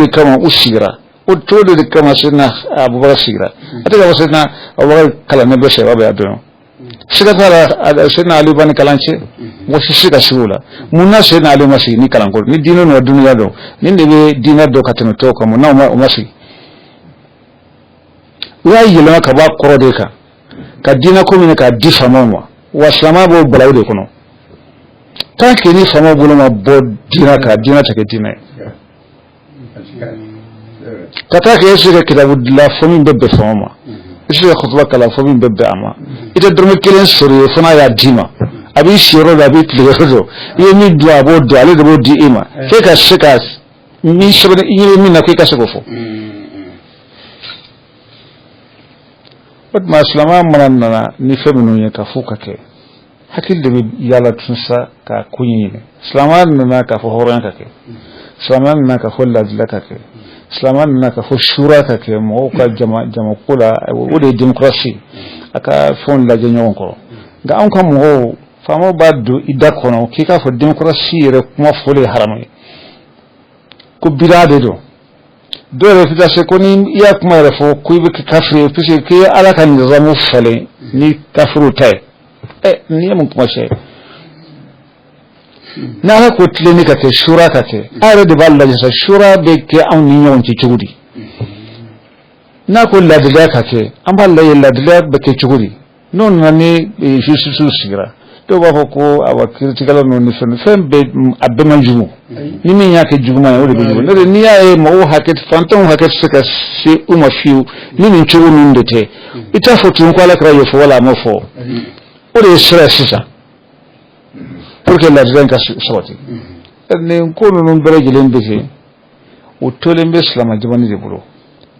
kama u sigira o cogo de kama. Sidina Abubakar sigira, a tɛ ka fɔ Sidina Abubakar kalannen bɛ sɛbɛn bɛ a dɔn. Siga t'a la, Sidina Ali b'a ni kalan cɛ, mɔgɔ si se ka sigi o la. Mun na Sidina Ali ma sigi ni kalanko ni diinɛ n'o dunuya dɔn nin de bɛ diinɛ dɔn ka tɛmɛ tɔw kan? Mun na o ma sigi? U y'a yɛlɛma ka bɔ a kɔrɔ de kan ka diinɛ ko minɛ k'a di faamaw ma. Wa silamɛya b'o balawu de kɔnɔ tant que ni faamaw bolo ma bɔ diinɛ kan, diinɛ tɛ kɛ diinɛ ye. Ka taa kɛ e se ka kitabu dilan fɔ min bɛ bɛn faama ma, i se ka kutuba kalan fɔ min bɛ bɛn a ma, i tɛ dɔrɔmɛ kelen sɔrɔ yen fo n'a y'a d'i ma. A b'i siyɔrɔ dɔn, a b'i tile yɔrɔ dɔn, i ye min dun a b'o dɔn, ale de b'o di e ma f'e ka se ka min sɛbɛn i ɲɛ bɛ min na k'e ka se k'o fɔ. O tuma silamɛya mana nana ni fɛn minnu ye ka f'u ka kɛ, hakili de bɛ yaala tun sa ka ko ɲɛɲini. Silamɛya nana k'a fɔ hɔrɔnya ka kɛ, silamɛya nana k'a fɔ ladila ka kɛ, silamɛya nana k'a fɔ sura ka kɛ mɔgɔw ka jama ko la, o de ye démocratie, a ka fɛnw lajɛ ɲɔgɔn kɔrɔ. Nka anw ka mɔgɔw, faamaw b'a don i da kɔnɔ k'i k'a fɔ démocratie yɛrɛ kuma fɔlen ye haramu ye, ko bida de don. Dɔw yɛrɛ fi taa se ko ni i y'a kuma yɛrɛ fɔ ko i bɛ kɛ kafiri ye, puisque k'i ye ala ka nizamu falen ni kafiriw ta ye. Nin ye mun kuma sɛ? Ni ala ko tilenni ka kɛ, sura ka kɛ, a yɛrɛ de b'a lajɛ sa sura bɛ kɛ anw ni ɲɔgɔn cɛ cogo di. N'a ko ladiliya ka kɛ, an b'a lajɛ ladiliya bɛ kɛ cogo di. N'o nana ni justice sigira, dɔw b'a fɔ ko awa kiiritigɛla ninnu ni fɛn bɛɛ a bɛɛ man jugu, ni min y'a kɛ juguman ye o de bɛ jugu. N'o tɛ n'i y'a ye mɔgɔw hakɛ, fantanw hakɛ tɛ se ka se u ma fiyewu ni nin cogo ninnu de tɛ. I t'a fɔ tuguni ko ala kɛra y'o fɔ wala a m'o fɔ, o de ye sira ye sisan pour que ladiliya in ka sabati. Nin ko ninnu bɛɛ lajɛlen bɛ kɛ, o tolen bɛ silamɛ jamana de bolo,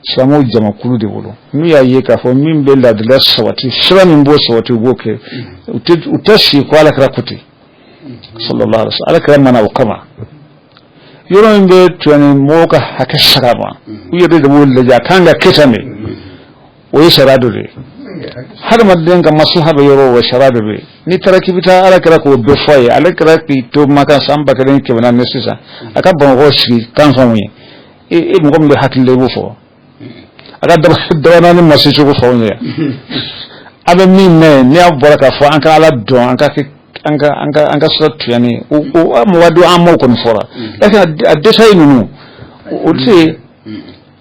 silamɛw jamakulu de bolo. N'u y'a ye k'a fɔ min bɛ ladiliya sabati, sira min b'o sabati, u b'o kɛ. U tɛ sigi ko ala kɛra ko ten sallallahu alaihi wasallam. Ala kɛra mana o kama yɔrɔ min bɛ tɔni mɔgɔw ka hakɛ saga ma, u yɛrɛ de b'o lajɛ a kan ka kɛ tan de. O ye sariya dɔ de ye, hadamaden ka maslaha bɛ yɔrɔ o sariya dɔ bɛ yen. N'i taara k'i bɛ taa ala kɛra k'o bɛɛ fɔ a ye, ale kɛra k'i to Makan san 1400 ni sisan a ka Bamakɔ sigi kan fɛnw ye, e mɔgɔ min bɛ hakili la i b'o fɔ. A ka daba naani ma se cogo fɔ anw ye. A bɛ min mɛn n'i y'a bɔra k'a fɔ an ka ala dɔn, an ka kɛ an ka sira tuyani o mɔgɔ don, an m'o kɔni fɔra. A détail ninnu o tɛ yen.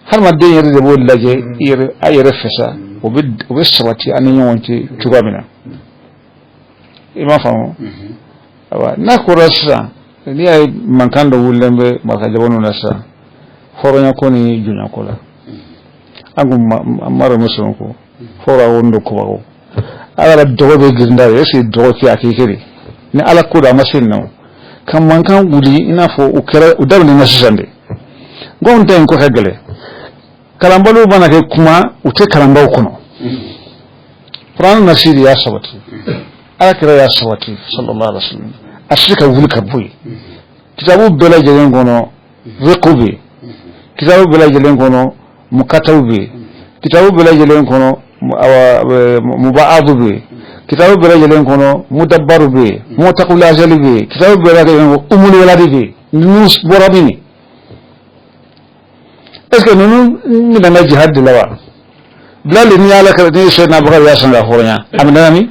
Hadamaden yɛrɛ de b'o lajɛ a yɛrɛ fɛ sa, o bɛ sabati an ni ɲɔgɔn cɛ cogoya min na. I m'a faamu? Ayiwa, n'a kɔrɔ sisan n'i y'a ye mankan dɔ wulilen bɛ maraka jamanaw na sisan hɔrɔnya ko ni jɔnya ko la, an kun mara muso ko hɔrɔn o ndo kubago ala la dɔgɔ bɛ girinda ye, est ce que dɔgɔ kɛ a k'i kɛ de ni ala ko don a ma se nin na o ka mankan wuli i n'a fɔ o kɛra o daminɛna sisan de. Anw ta in ko ka gɛlɛn, kalanbaliw mana kɛ kuma u tɛ kalanbaw kɔnɔ. Kuranɛ nasi de y'a sabati, ala kira y'a sabati sallallahu alaihi wasallam, a tɛ se ka wuli ka bɔ yen. Kitabu bɛɛ lajɛlen kɔnɔ fiqh bɛ yen, kitabu bɛɛ lajɛlen kɔnɔ mukatabu bɛ yen, kitabu bɛɛ lajɛlen kɔnɔ mubaadu bɛ yen, kitabu bɛɛ lajɛlen kɔnɔ mudabbaru bɛ yen, mutakul azali bɛ yen, kitabu bɛɛ lajɛlen kɔnɔ umul waladi bɛ yen. Ninnu bɔra min? Est ce que ninnu minɛna jihad de la wa? Bilali ni ala kɛra ni Seydina Abubakar y'a san ka hɔrɔnya, a minɛna min?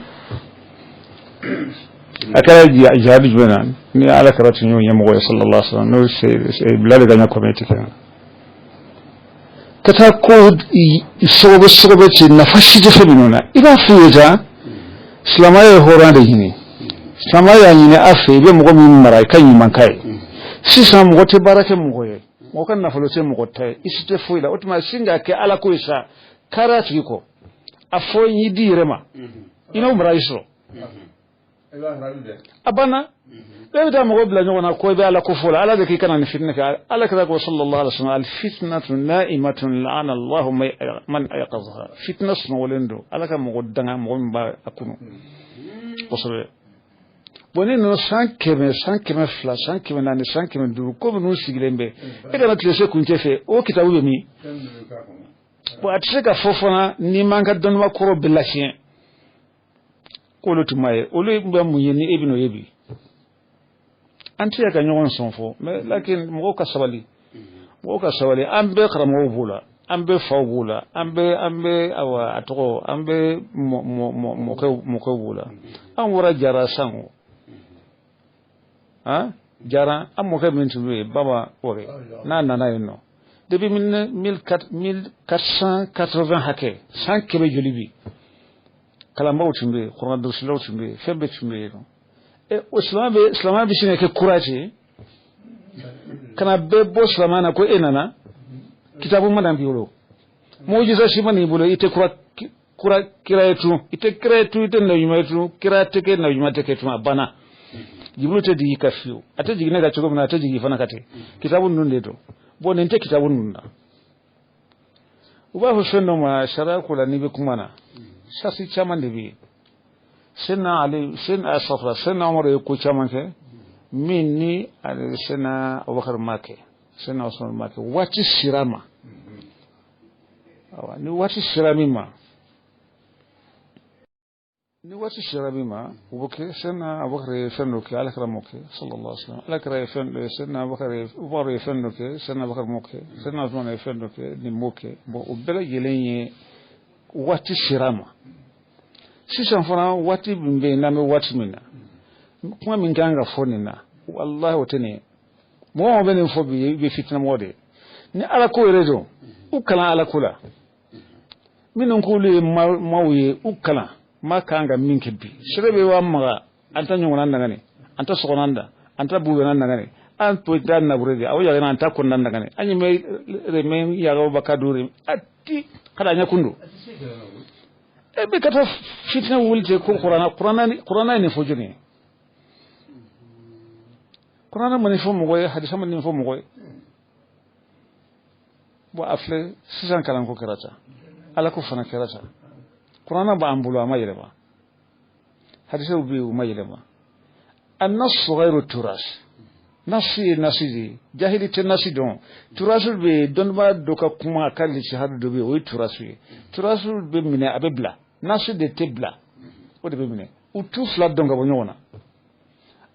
A kɛra jihad jumɛn na ni ala kɛra tun y'o ɲɛmɔgɔ ye sallallahu alaihi wasallam, n'o Bilali ka ɲɛ kɔmɛ ti kɛ ka taa ko sɔgɔbɛ ci nafa si tɛ fɛn minnu na. I b'a f'u ye tan, silamɛya ye hɔrɔnya de ɲini, silamɛya y'a ɲini a fɛ i bɛ mɔgɔ min mara i ka ɲuman k'a ye. Sisan mɔgɔ tɛ baara kɛ mɔgɔ ye, mɔgɔ ka nafolo tɛ mɔgɔ ta ye, i si tɛ foyi la. O tuma sin ka kɛ ala ko ye sa, kari a tigi kɔ, a fɔ n y'i di yɛrɛ ma, i n'o mara i sɔrɔ. A banna. Bɛɛ bɛ taa mɔgɔ bila ɲɔgɔn na ko i bɛ Ala ko fɔ la, Ala de k'i kana nin fitinɛ kɛ. Ala kira ko sallallahu alaihi wasallam, al fitnatu na'imatun la'ana Allahu man ayqadhaha. Fitna sunɔgɔlen don, Ala ka mɔgɔ danga mɔgɔ min b'a kunu kosɛbɛ. Bon, ni ninnu san 100, san 200, san 400, san 500, ko minnu sigilen bɛ, e kana tile se kuncɛ fɛ, o kitabu bɛ min? Bon, a tɛ se ka fɔ fana n'i m'an ka dɔnniba kɔrɔ bɛɛ lasiɲɛ k'olu tun m'a ye. Olu bɛ mun ye ni e bɛn'o ye bi? An tɛ se ka ɲɔgɔn sɔn fɔ, mais lakin mɔgɔw ka sabali, mɔgɔw ka sabali. An bɛɛ karamɔgɔw b'o la, an bɛɛ faw b'o la, an bɛɛ awa a tɔgɔ, an bɛɛ mɔkɛw b'o la. An bɔra Jara san o, han, Jara an mɔkɛ min tun bɛ yen, Baba Wɔrɛ, n'a nana yen nɔ depuis 1480 hakɛ, san 100 joli bi, kalanbaaw tun bɛ yen, kuranɛdonsilaw tun bɛ yen, fɛn bɛɛ tun bɛ yen nɔ. O silamɛ bɛ sin ka kɛ kura ten ka na bɛɛ bɔ silamɛya na ko e nana kitabu ma na b'i bolo, mujisa si ma n'i bolo, i tɛ kura kira ye tun, i tɛ kira ye tun, i tɛ nabiɲuman ye tun, kira tɛ kɛ, nabiɲuman tɛ kɛ tun, a banna. Jibulu tɛ jigin ka fiyewu, a tɛ jigin ne ka cogo min na, a tɛ jigin fana ka ten. Kitabu ninnu de don. Bon, nin tɛ kitabu ninnu na. U b'a fɔ fɛn dɔ ma sariya ko la, n'i bɛ kuma na, sasi caman de bɛ yen. Sena Ali, Sena Asafra, Sena Umar ye ko caman kɛ min ni ale Sena Abubakar ma kɛ, Sena Usman ma kɛ. Waati sera ma, awa, ni waati sera min ma, ni waati sera min ma, o bɛ kɛ. Sena Abubakar ye fɛn dɔ kɛ, Ala kira m'o kɛ sallallahu alaihi wasallam. Ala kira ye fɛn dɔ, Sena Abubakar ye, Umar ye fɛn dɔ kɛ, Sena Abubakar m'o kɛ, Sena Usman ye fɛn dɔ kɛ, nin m'o kɛ. Bon, o bɛɛ lajɛlen ye waati sera ma. Sisan fana waati min bɛ yen, n'an bɛ waati min na, kuma min kan ka fɔ nin na, walahi o tɛ nin ye. Mɔgɔ mɔgɔ bɛ nin fɔ bi, i bɛ fitinamɔgɔ de ye. Ni Ala ko yɛrɛ don, u kalan Ala ko la. Minnu k'olu ye maaw ye, u kalan maa kan ka min kɛ bi. Sɛbɛn bɛ wa maga, an ta ɲɔgɔnna nagani, an ta sɔgɔnna da, an ta buwena nagani, an to ta nabure de, aw yagana an ta kɔnɔna nagani, an ɲɛ bɛ yagaw ba ka dure a ti kada ɲɛ kun don. E bɛ ka taa fitinɛ wuli ten ko kuranna ye nin fɔ jɔni ye? Kuranna ma nin fɔ mɔgɔ ye, hadisa ma nin fɔ mɔgɔ ye. Bon, a filɛ sisan kalanko kɛra tan, Ala ko fana kɛra tan. Kuranna b'an bolo, a ma yɛlɛma. Hadisaw bɛ yen, u ma yɛlɛma. An-nassu ghayru turas. Nasi ye nasi de ye, jahili tɛ nasi dɔn. Turasu bɛ yen, dɔnnibaa dɔ ka kuma a ka lisihadu dɔ bɛ yen, o ye turasu ye. Turasu bɛ minɛ, a bɛ bila. Nasi de tɛ bila, o de bɛ minɛ. U t'u fila dɔn ka bɔ ɲɔgɔn na.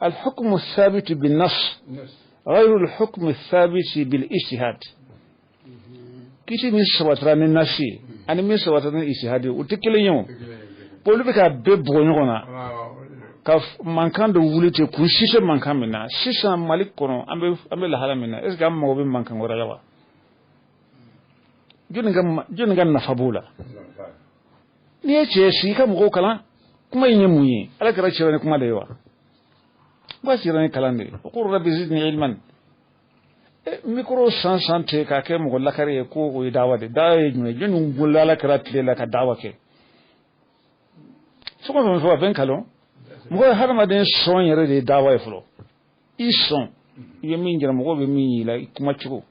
Al-hukmu thabitu bin-nas ghayru al-hukmu thabiti bil-ijtihad. Kiti min sabatira ni nasi ye ani min sabatira ni ijtihad ye, u tɛ kelen ye o. Olu bɛ ka bɛɛ bugɔ ɲɔgɔn na ka mankan dɔ wuli ten, kun si tɛ mankan min na. Sisan Mali kɔnɔ, an bɛ lahala min na, est ce que an mago bɛ mankan wɛrɛ la wa? Jɔnni ka nafa b'o la? N'i ye cɛ sigi i ka mɔgɔw kalan, kuma in ye mun ye? Ala kɛra cira ni kuma de ye wa? Ba cira ni kalan de ye. O ko rabbi zidni ilman. Micro san san tɛ k'a kɛ mɔgɔ lakari ye ko o ye dawa de. Dawa ye jumɛn ye? Jɔnni bolola Ala kɛra tile la ka dawa kɛ? Fɛn o fɛn fɔ a bɛ nkalon. Mɔgɔ ye hadamaden sɔn yɛrɛ de ye dawa ye fɔlɔ. I sɔn, i bɛ min jira, mɔgɔw bɛ min y'i la, i kuma cogo,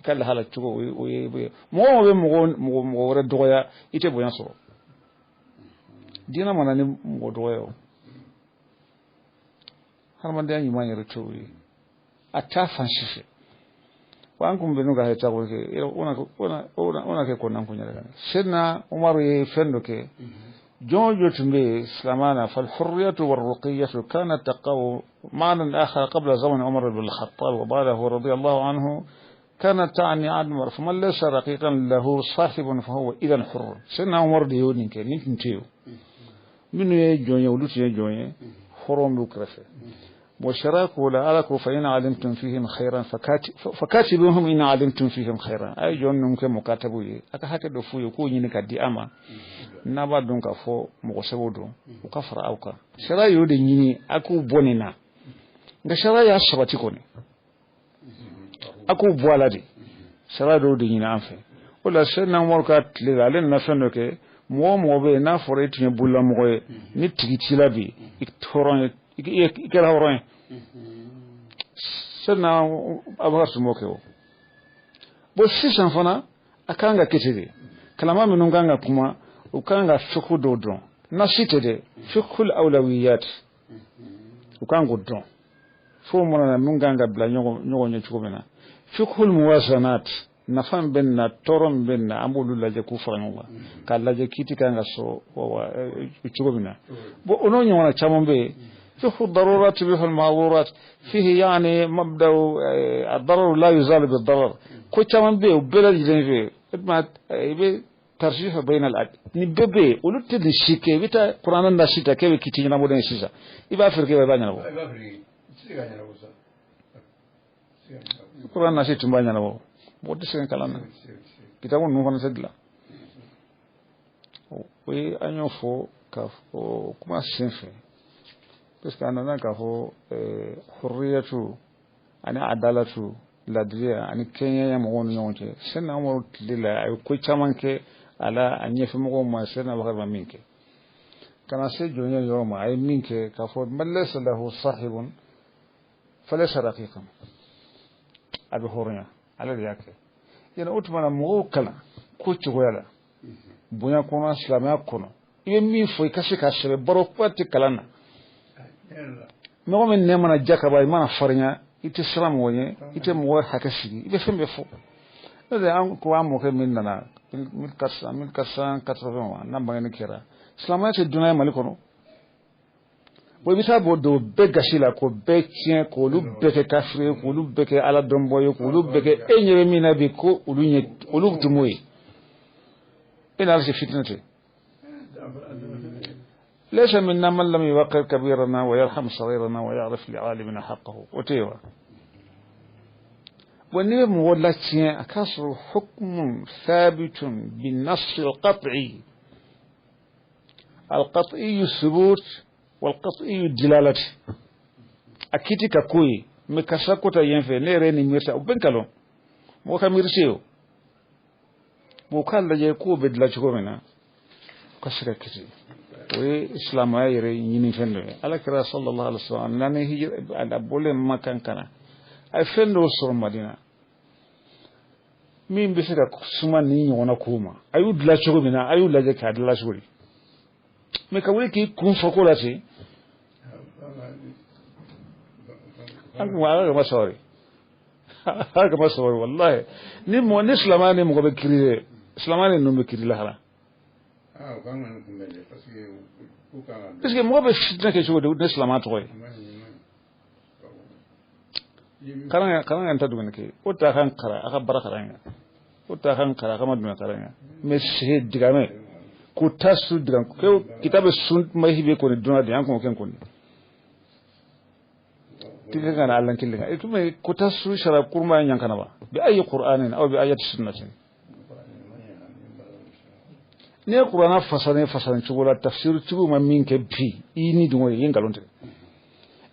i ka lahala cogo, o ye mɔgɔ o bɛ mɔgɔ wɛrɛ dɔgɔya, i tɛ bonya sɔrɔ. Diinɛ mana ni mɔgɔ dɔgɔya o, hadamadenya ɲuman yɛrɛ t'o ye, a t'a fan si fɛ. Wa an kun bɛ n'u ka hakɛ kɛ, o na kɛ kɔnɔna kun yɛrɛ kan. Sena Umaru ye fɛn dɔ kɛ. Jɔn o jɔn tun bɛ yen silamɛya na, fal-hurriyatu war-ruqiyyatu kanat taqa'u ma'nan akhar qabla zaman Umar ibn al-Khattab wa ba'dahu radiyallahu anhu kanat ta'ni adma faman laysa raqiqan lahu sahibun fahuwa idhan hurr. Sena Umar de y'o nin kɛ, nin tun tɛ yen. Minnu ye jɔn ye, olu tun ye jɔn ye, hɔrɔn b'u kɛrɛfɛ. Bon, sariya ko la, Ala ko fa in alimtum fihim khairan fakatibuhum in alimtum fihim khairan. A ye jɔn ninnu kɛ mukatabu ye, a ka hakɛ dɔ f'u ye k'o ɲini ka di a ma, n'a b'a dɔn k'a fɔ mɔgɔ sɛbɛw don, u ka fara aw kan. Sariya y'o de ɲini, a k'u bɔ nin na. Nka sariya y'a sabati kɔni, a k'u bɔ a la de. Sariya dɔw de ɲini an fɛ. O la Sena Umaru ka tile la, ale nana fɛn dɔ kɛ. Mɔgɔ o mɔgɔ bɛ yen n'a fɔra e tun ye bololamɔgɔ ye ni tigi t'i la bi i hɔrɔn ye i kɛra hɔrɔn ye Sɛdina Abubakar tun b'o kɛ o. Bon sisan fana a kan ka kɛ ten de kalama minnu kan ka kuma u kan ka fiqhu dɔw dɔn nasi tɛ dɛ fiqhul awlawiyat u kan k'o dɔn fo mana na min kan ka bila ɲɔgɔn ɲɛ cogo min na fiqhul muwazanat nafa min bɛ nin na tɔɔrɔ min bɛ nin na an b'olu lajɛ k'u fara ɲɔgɔn kan k'a lajɛ kiiti kan ka sɔrɔ cogo min na bon o n'o ɲɔgɔnna caman bɛ yen فقه الضرورات تبيح المعذورات فيه يعني مبدأ الضرر لا يزال بالضرر ko caman bɛ yen o bɛɛ lajɛlen fɛ e i bɛ tarjih bayna al nin bɛɛ bɛ yen olu tɛ nin si kɛ i bɛ taa kuranɛ nasi ta k'e bɛ kiti ɲɛnabɔ ne ye sisan i b'a feere i b'a ɲɛnabɔ kuranɛ nasi tun b'a ɲɛnabɔ mɔgɔ tɛ sɛgɛn kalan na kitabu ninnu fana tɛ dilan o ye an y'o fɔ k'a fɔ kuma sen fɛ parce que a nana k'a fɔ hurriyatu ani adalatu ladiriya ani kɛɲɛya mɔgɔw ni ɲɔgɔn cɛ Sɛdina Umaru tile la a ye ko caman kɛ a la a ɲɛfɛmɔgɔw ma Sɛdina Abubakar ma min kɛ ka na se jɔnya yɔrɔ ma a ye min kɛ k'a fɔ man laysa lahu sahibun falaysa raqiqan a bɛ hɔrɔnya ale de y'a kɛ yala o tuma na mɔgɔw kalan ko cogoya la bonya kɔnɔ silamɛya kɔnɔ i bɛ min fɔ i ka se k'a sɛbɛn baro kuma tɛ kalan na mɔgɔ min nɛn mana ja ka ban i mana farinya i tɛ siran mɔgɔ ɲɛ i tɛ mɔgɔ hakɛ sigi i bɛ fɛn bɛɛ fɔ n'o tɛ an ko an mɔkɛ min nana 1480 wa n'a bangeni kɛra silamɛya tɛ dunan ye Mali kɔnɔ bon i bɛ taa bɔ don bɛɛ gasi la k'o bɛɛ tiɲɛ k'olu bɛɛ kɛ kafiri ye k'olu bɛɛ kɛ ala dɔnbɔ ye k'olu bɛɛ kɛ e ɲɛ bɛ min na bi ko olu ɲɛ olu tun b'o ye e n'ala cɛ fitinɛ tɛ. ليس منا من لم يوقر كبيرنا ويرحم صغيرنا ويعرف لعالمنا حقه وتيوا وني ولا كسر حكم ثابت بالنص القطعي القطعي الثبوت والقطعي الدلالة أكيد كوي مكساكوتا ينفي نيريني ميرتا وبنكالو موكا ميرسيو موكا لجي كو بدلا شكومنا كسر كتير o ye silamɛya yɛrɛ ɲini fɛn dɔ ye ala kira sallallahu alaihi wasallam nana hijira a bɔlen Makan ka na a ye fɛn dɔw sɔrɔ Madina min bɛ se ka suma nin ɲɔgɔnna kow ma a y'u dilan cogo min na a y'u lajɛ k'a dilan cogo di mɛ ka wuli k'i kun fɔ ko la ten an kun ala kama sabali ala kama sabali walahi ni mɔgɔ ni silamɛya ni mɔgɔ bɛ kiri dɛ silamɛya ni ninnu bɛ kiri lahara. Parce que mɔgɔ bɛ fitinɛ kɛ cogo di ne silamɛ tɔgɔ ye kalan kan ta dumuni kɛ o ta kan kara a ka baara kalan kɛ o ta kan kara a ka ma dumuni kalan kɛ mɛ se digamɛ ko ta su digan ko kitabu sun mahi bɛ kɔni donna de an k'o kɛ kɔni tigɛ kana alan kelen kan e tuma ko ta su sara kurma yankana ba bi ayi qur'anin aw bi ayati sunnatin ne ye kuranna fasalen cogo la tafsir tigiw ma min kɛ bi i ni dun ye nkalon tigɛ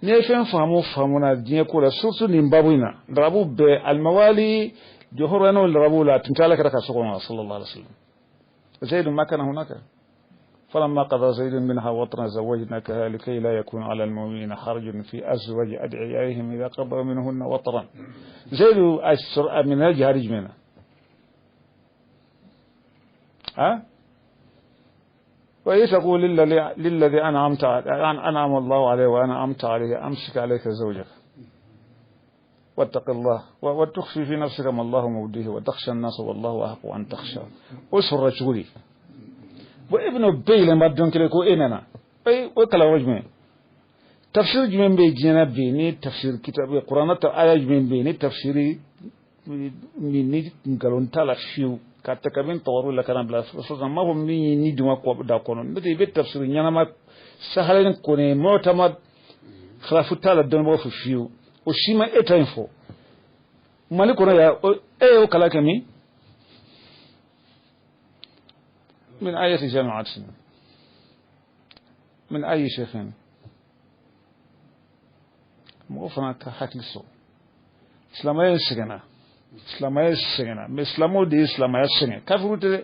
ne ye fɛn faamu na diɲɛ ko la surtout nin babu in na larabu bɛɛ alimawali jɔhɔrɔyanaw larabu la a tun tɛ ala kɛra ka so kɔnɔ sallallahu alaihi wasallam زيد ما كان هناك فلما قضى زيد منها وطرا زوجناكها لكي لا يكون على المؤمنين حرج في أزواج أدعيائهم إذا قضوا منهن وطرا زيد من الجهاد منها ها وإذ تقول للذي أنعم الله عليه وأنعمت عليه أمسك عليك زوجك واتق الله وتخفي في نفسك ما الله مبديه وتخشى الناس والله أحق أن تخشى أسر شغلي وابن بيل ما بدون كلكو إننا أي وكلا وجمين تفسير جمين بيجينا بيني تفسير كتاب القرآن آية جمين بيني تفسيري مني قالون تلا شيو ka ta kabin tawaru la kana bila sisan ma fɔ min ni dun ko da kɔnɔ n'o tɛ i bɛ tafsiri ɲɛnama sahalen kɔni mɔgɔ khilafu t'a la dɔnnibagaw fɛ fiyewu o si ma e ta in fɔ Mali kɔnɔ yan e y'o kalan kɛ min min ayati jami'atin min ayi shaykhin mɔgɔ fana ka hakili sɔrɔ silamɛya sɛgɛnna silamɛya sɛgɛnna mɛ silamɛw de ye silamɛya sɛgɛn kafiru tɛ dɛ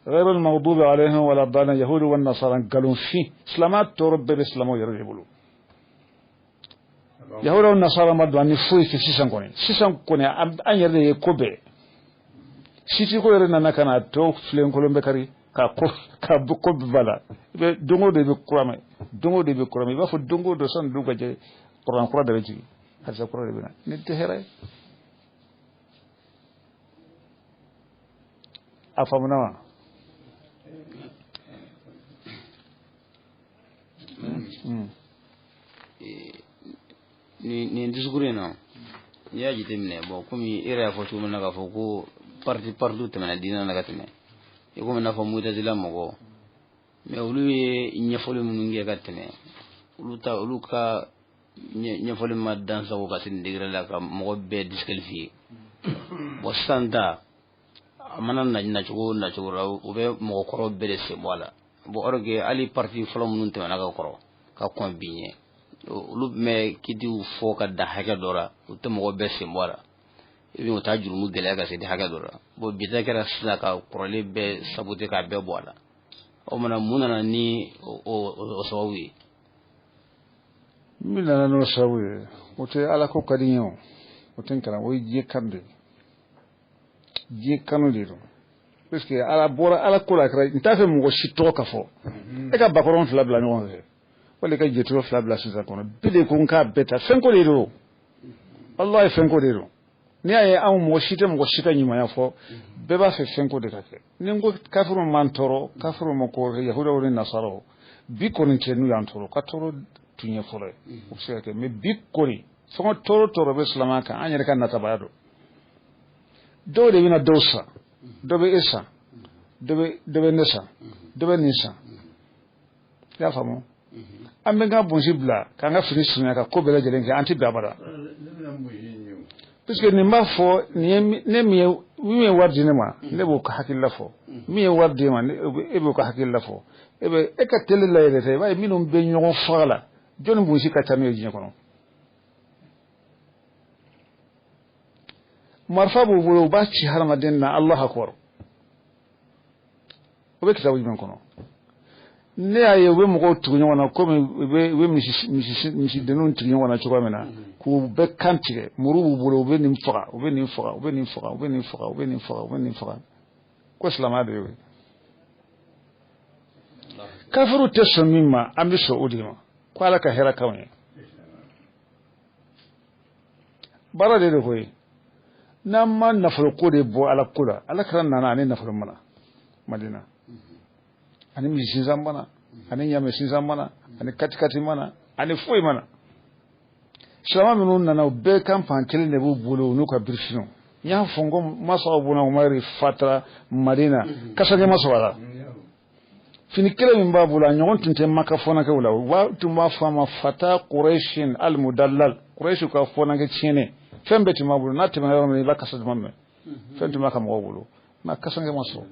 غير المغضوب عليهم ولا الضالين يهود والنصارى nkalon fin. Silamɛya tɔɔrɔ bɛɛ bɛ silamɛw yɛrɛ de bolo. Yahudaw nasara ma don an ni foyi fɛ sisan kɔni. Sisan kɔni an yɛrɛ de ye ko bɛɛ. Siti ko yɛrɛ nana ka na tɔ filenkolon bɛ kari ka ko ka ko bɛɛ la. I bɛ don o don i bɛ kura mɛn, don o don i bɛ kura mɛn. I b'a fɔ don o don sani dugu ka jɛ kuran kura de bɛ jigin, hadisa kura de bɛ na. Nin tɛ hɛrɛ ye. A faamuna wa? Nin discours in na, n'i y'a jateminɛ, bon, komi e yɛrɛ y'a fɔ cogo min na k'a fɔ ko parti tɛmɛna diinɛ na ka tɛmɛ, i komi n'a fɔ Mutazila mɔgɔw, mais olu ye ɲɛfɔli minnu kɛ ka tɛmɛ, olu ka ɲɛfɔli ma dan sago ka se nin degré la ka mɔgɔ bɛɛ disqualifier. Bon, sisan ta a mana nacogo la, u bɛ mɔgɔkɔrɔ bɛɛ de sen bɔ a la. Bon, or que hali parti fɔlɔ minnu tɛmɛna ka kɔrɔ ka kɔn bi ɲɛ, olu bɛ kitiw fɔ ka dan hakɛ dɔ la, u tɛ mɔgɔ bɛɛ sen bɔ a la, i bɛ u taa jurumu gɛlɛya ka se hakɛ dɔ la. Bon, bi ta kɛra sisan ka kɔrɔlen bɛɛ saboter k'a bɛɛ bɔ a la. O mana mun nana ni o sababu ye? Min nana n'o sababu ye, o tɛ Ala ko ka di n ye o, o tɛ n kalan, o ye diɲɛ kanu de ye. Diɲɛ kanu de don. Parce que Ala bɔra Ala ko la, a kɛra n t'a fɛ mɔgɔ si tɔgɔ ka fɔ. E ka bakɔrɔn fila bila ɲɔgɔn fɛ, wala i ka jetɔ fila bila sisan kɔnɔ, bi de ko n k'a bɛɛ ta, fɛn ko de don. Walahi fɛn ko de don. N'i y'a ye anw mɔgɔ si tɛ mɔgɔ si ka ɲumanya fɔ, bɛɛ b'a fɛ fɛn ko de ka kɛ. Ni n ko kafiriw m'an tɔɔrɔ, kafiriw ma ko yahudaw ni nasaraw, bi kɔni tɛ n'u y'an tɔɔrɔ, ka tɔɔrɔ tun ye fɔlɔ ye, o bɛ se ka kɛ. Mais bi kɔni fɛn tɔɔrɔ bɛ silamɛya kan, an yɛrɛ ka natabaya don. Dɔw de bɛna dɔw san, dɔ bɛ e san, dɔ bɛ ne san, dɔ bɛ nin san. I y'a faamu? An bɛ n ka bonsi bila k'an ka fini surunya ka ko bɛɛ lajɛlen kɛ, an tɛ bɛn abada. Puisque nin b'a fɔ nin ye ne min ye wari di ne ma, ne b'o ka hakilila fɔ. Min ye wari di e ma, e b'o ka hakilila fɔ. E bɛ e ka télé layɛlɛ tɛ, i b'a ye minnu bɛ ɲɔgɔn faga la, jɔnni bonsi ka ca n'o ye diɲɛ kɔnɔ? Marifa b'u bolo, u b'a ci hadamaden na, Alahu akbar. O bɛ kitabu jumɛn kɔnɔ? Ne y'a ye u bɛ mɔgɔw tugu ɲɔgɔn na komi u bɛ misidenninw tugu ɲɔgɔn na cogoya min na, k'u bɛɛ kan tigɛ, muru b'u bolo, u bɛ nin faga, u bɛ nin faga, u bɛ nin faga, u bɛ nin faga, u bɛ nin faga, u bɛ nin faga. Ko silamɛya de y'o ye. Kafiriw tɛ sɔn min ma, an bɛ sɔn o de ma. Ko Ala ka hɛrɛ k'anw ye. Baara de koyi. N'an ma nafolo ko de bɔ Ala ko la, Ala kɛra nana ani nafolo mana Madina, ani misi sinsan mana, ani ɲamɛ sinsan mana, ani katikati mana, ani foyi mana. Silamɛ minnu nana, u bɛɛ kan fan kelen de b'u bolo, u n'u ka birifiniw. N y'a fɔ n ko Masaw buna Umaru fatara Madina, kasange ma sɔrɔ a la. Fini kelen min b'a bolo, a ɲɔgɔn tun tɛ Maka fɔnakɛw la. U tun b'a fɔ a ma fata Qurayshin al-mudallal, Quraysh ka fɔnakɛ tiɲɛnen. Fɛn bɛɛ tun b'a bolo, n'a tɛmɛna yɔrɔ min i b'a kasa duman mɛn. Fɛn tun b'a ka mɔgɔw bolo, nka kasange ma sɔrɔ.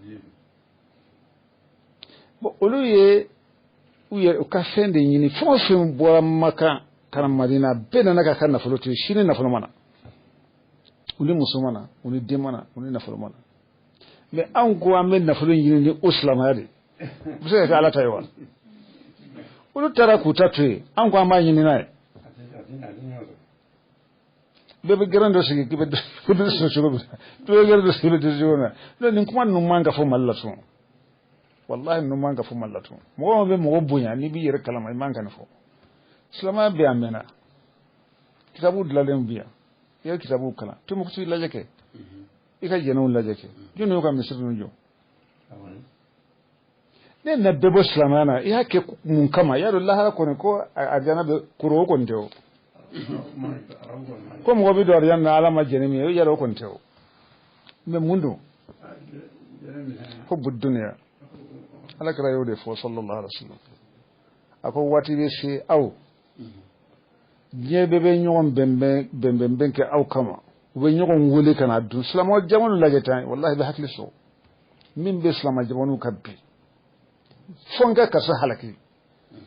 Bon, olu ye u yɛrɛ u ka fɛn de ɲini. Fɛn o fɛn bɔra Maka ka na Madina, bɛɛ nana k'a ka nafolo to yen. Sini nafolo ma na, u ni muso ma na, u ni den ma na, u ni nafolo ma na. Mais anw ko an bɛ nafolo ɲini ni o silamɛya de ye. U bɛ se ka kɛ Ala ta ye wa? Olu taara k'u ta to yen, anw ko an b'a ɲini n'a ye. Bɛɛ bɛ gɛrɛn dɔ sigi k'i bɛ dɔ sɔrɔ cogo min na, bɛɛ bɛ gɛrɛn dɔ sigi k'i bɛ dɔ sɔrɔ cogo min na. Nin kuma ninnu man ka fɔ Mali la tun. Wallahi ninnu man ka fɔ Mali la tun. Mɔgɔ min bɛ mɔgɔ bonya, n'i b'i yɛrɛ kalama, i man ka nin fɔ. Silamɛya bɛ yan a mɛnna. Kitabu dilanlen bɛ yan. I ka kitabu kalan. Tombouctou lajɛ kɛ. I ka jɛnɛw lajɛ kɛ. Jɔnni y'u ka misiri ninnu jɔ? Ne na bɛɛ bɔ silamɛya na, i y'a kɛ mun kama? I y'a dɔn lahara kɔni ko arijana bɛ koro, o kɔni tɛ o. Ko mɔgɔ bɛ don arijana na Ala ma jɛni min ye, i y'a dɔn o kɔni tɛ o. Mais mun don? Hubbu dunya. Ala kɛra y'o de fɔ sallallahu alaihi wasallam. A ko waati bɛ se aw, diɲɛ bɛɛ bɛ ɲɔgɔn bɛnbɛn kɛ aw kama. U bɛ ɲɔgɔn wele ka na dun. Silamɛ jamanaw lajɛ tan, wallahi bɛ hakili sɔrɔ. Min bɛ silamɛ jamanaw kan bi, fo n ka karisa halaki,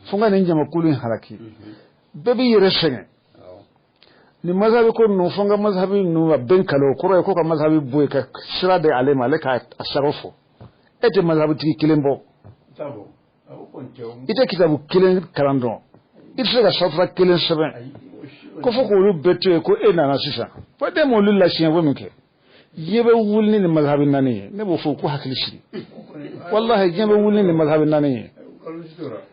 fo n ka nin jamakulu in halaki. Bɛɛ b'i yɛrɛ sɛgɛn. Ni mazhabi ko ninnu, fo n ka mazhabi ninnu ka bɛn kalo, o kɔrɔ ye ko ka mazhabi bɔ yen ka sira di ale ma, ale k'a sago fɔ. E tɛ mazhabutigi kelen bɔ, i tɛ kitabu kelen kalan dɔn, i tɛ se ka safura kelen sɛbɛn, ko fo k'olu bɛɛ to yen ko e nana sisan. Fo den m'olu lasiɲɛ ko min kɛ, diɲɛ bɛ wuli ni mazhabi naani ye. Ne b'o fɔ ko hakili sigi, walahi diɲɛ bɛ wuli ni mazhabi naani ye.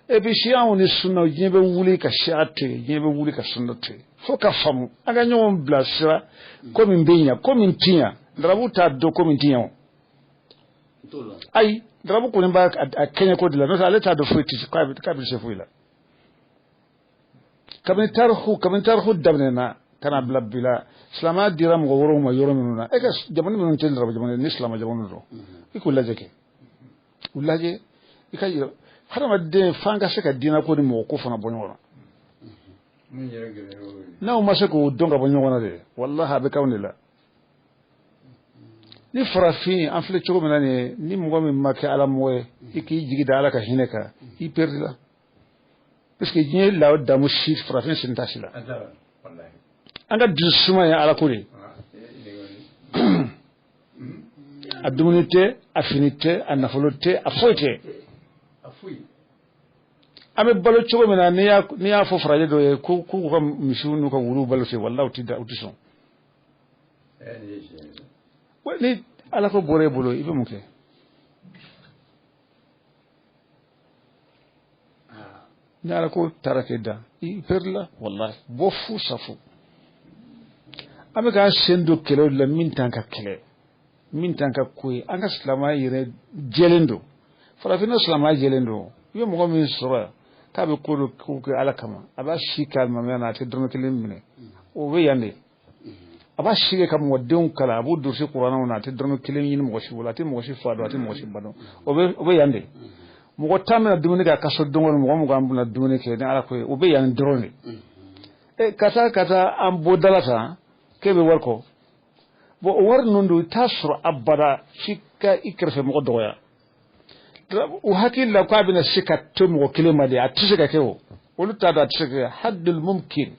Et puis siyaw ni sunnaw, diɲɛ bɛ wuli ka siya to yen, diɲɛ bɛ wuli ka sunna to yen, fo ka faamu an ka ɲɔgɔn bilasira ko min bɛ ɲɛ, ko min ti ɲɛ. Darabu t'a dɔn ko min ti ɲɛ o. Ayi, darabu kɔni b'a a kɛɲɛ ko de la, n'o tɛ ale t'a dɔn foyi ti k'a bɛ se foyi la. Kabini tariku daminɛna ka na bila bi la, silamɛya dira mɔgɔ wɛrɛw ma yɔrɔ minnu na, e ka jamana minnu tɛ darabu jamana ni silamɛ jamana don, i k'u lajɛ kɛ, u lajɛ i ka yɛrɛ hadamaden f'an ka se ka diinɛ ko ni mɔgɔ ko fana bɔ ɲɔgɔn na. N'aw ma se k'o dɔn ka bɔ ɲɔgɔn na de, walahi a bɛ k'anw de la. Ni farafin an filɛ cogo min na nin ye, ni mɔgɔ min ma kɛ ala mɔgɔ ye, i k'i jigi da ala ka hinɛ kan, i perdi la. Parce que diɲɛ la damu si farafin sen t'a si la. An ka dusuma ye ala ko de ye. A dumuni tɛ, a fini tɛ, a nafolo tɛ, a foyi tɛ. An bɛ balo cogo min na, n'i y'a fɔ farajɛ dɔ ye ko k'u ka misiw n'u ka wuluw balo ten, walahi u ti sɔn. Ni ala ko bɔra e bolo, i bɛ mun kɛ? Ni ala ko taara k'e dan, i perila, walahi bɔ fu sa fu. An bɛ k'an sen don kɛlɛw de la min t'an ka kɛlɛ, min t'an ka ko ye. An ka silamɛya yɛrɛ jɛlen don, farafinna silamɛya jɛlen don. I bɛ mɔgɔ min sɔrɔ yan k'a bɛ ko dɔ ko kɛ ala kama, a b'a si kɛ alimamiya na, a tɛ dɔrɔmɛ kelen minɛ, o bɛ yan de. A b'a si kɛ ka mɔgɔdenw kalan, a b'u durusi kuranɛw na, a tɛ dɔrɔmɛ kelen ɲini mɔgɔ si bolo, a tɛ mɔgɔ si fa dɔn, a tɛ mɔgɔ si ba dɔn, o bɛ yan de. Mɔgɔ 10 bɛna dumuni kɛ a ka so don o don, mɔgɔ 20 bɛna dumuni kɛ ni ala ko ye, o bɛ yan dɔrɔn de. Ka taa an bɔ da la tan k'e bɛ wari kɔ, bon o wari ninnu don, i t'a sɔrɔ abada f'i ka i kɛrɛfɛ mɔgɔ dɔgɔya. O hakili la k'a bɛna se ka to mɔgɔ kelen ma de, a tɛ se ka kɛ o. Olu t'a dɔn a tɛ se ka kɛ, haddul mumkin,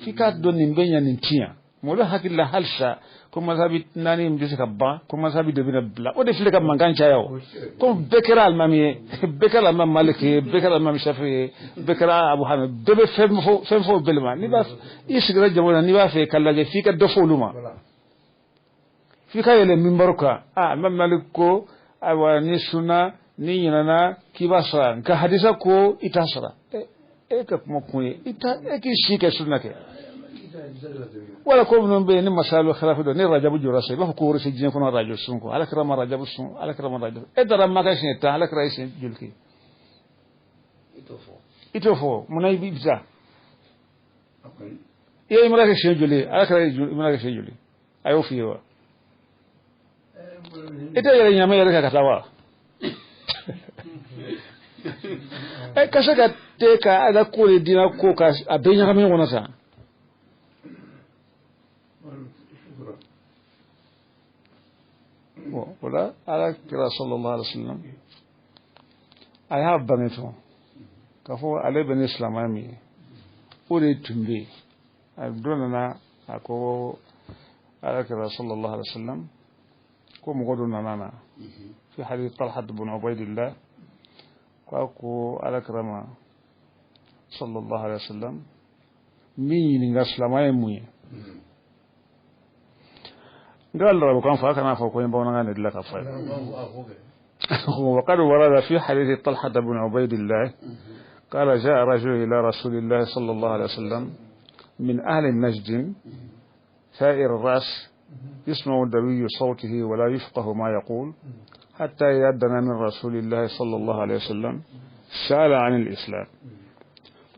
f'i k'a dɔn nin bɛ ɲɛ nin ti ɲɛ. Mɔgɔ hakili la halisa ko masabi naani in bɛ se ka ban, ko masabi dɔ bɛna bila, o de filɛ ka mankan caya o. Ko bɛɛ kɛra alimami ye, bɛɛ kɛra alimami Maliki ye, bɛɛ kɛra alimami Shafi ye, bɛɛ kɛra Abu Hanifa, bɛɛ bɛ fɛn fɔ bɛɛ ma. N'i b'a i sigira jama na, n'i b'a fɛ ka lajɛ f'i ka dɔ fɔ olu ma, f'i ka yɛlɛ minbaru kan. Alimami Maliki ko ayiwa ni sunna ni ɲinana k'i b'a sara, nka hadisa ko i t'a sara. E ka kuma kun ye, i t'a e k'i si kɛ sunna kɛ. Wala ko minnu bɛ yen ni masalu khilafu don, ni rajabu jɔra sa, i b'a fɔ ko wari se diɲɛ kɔnɔ rajo sun kɔ, ala kira ma rajabu sun, ala kira ma rajabu. E taara Maka siɲɛ 10, ala kira ye siɲɛ joli kɛ? I t'o fɔ, munna i b'i bisa? I ye imura kɛ siɲɛ joli ye, ala kira ye imura kɛ siɲɛ joli? A y'o f'i ye wa? I tɛ yɛrɛ ɲamɛ yɛrɛ kan ka taa wa? Ka se ka te ka ala ko de diinɛ ko ka a bɛɛ ɲagami ɲɔgɔn na sa. Bon, o la ala kira sallallahu alaihi wasallam a y'a bange tɔn k'a fɔ ale bɛ ni silamɛya min ye, o de tun bɛ yen. A dɔ nana a ko ala kira sallallahu alaihi wasallam ko mɔgɔ dɔ nana na fi hadith Talha ibn Ubaydillah, ko a ko ala kira ma sallallahu alaihi wasallam min ɲininka silamɛya ye mun ye. N ka larabukan fɔ a kana fɔ ko n ye bamanankan de dilan ka fɔ ye. وقد ورد في حديث طلحة بن عبيد الله قال جاء رجل إلى رسول الله صلى الله عليه وسلم من أهل النجد ثائر الرأس يسمع دوي صوته ولا يفقه ما يقول حتى إذا دنا من رسول الله صلى الله عليه وسلم سأل عن الإسلام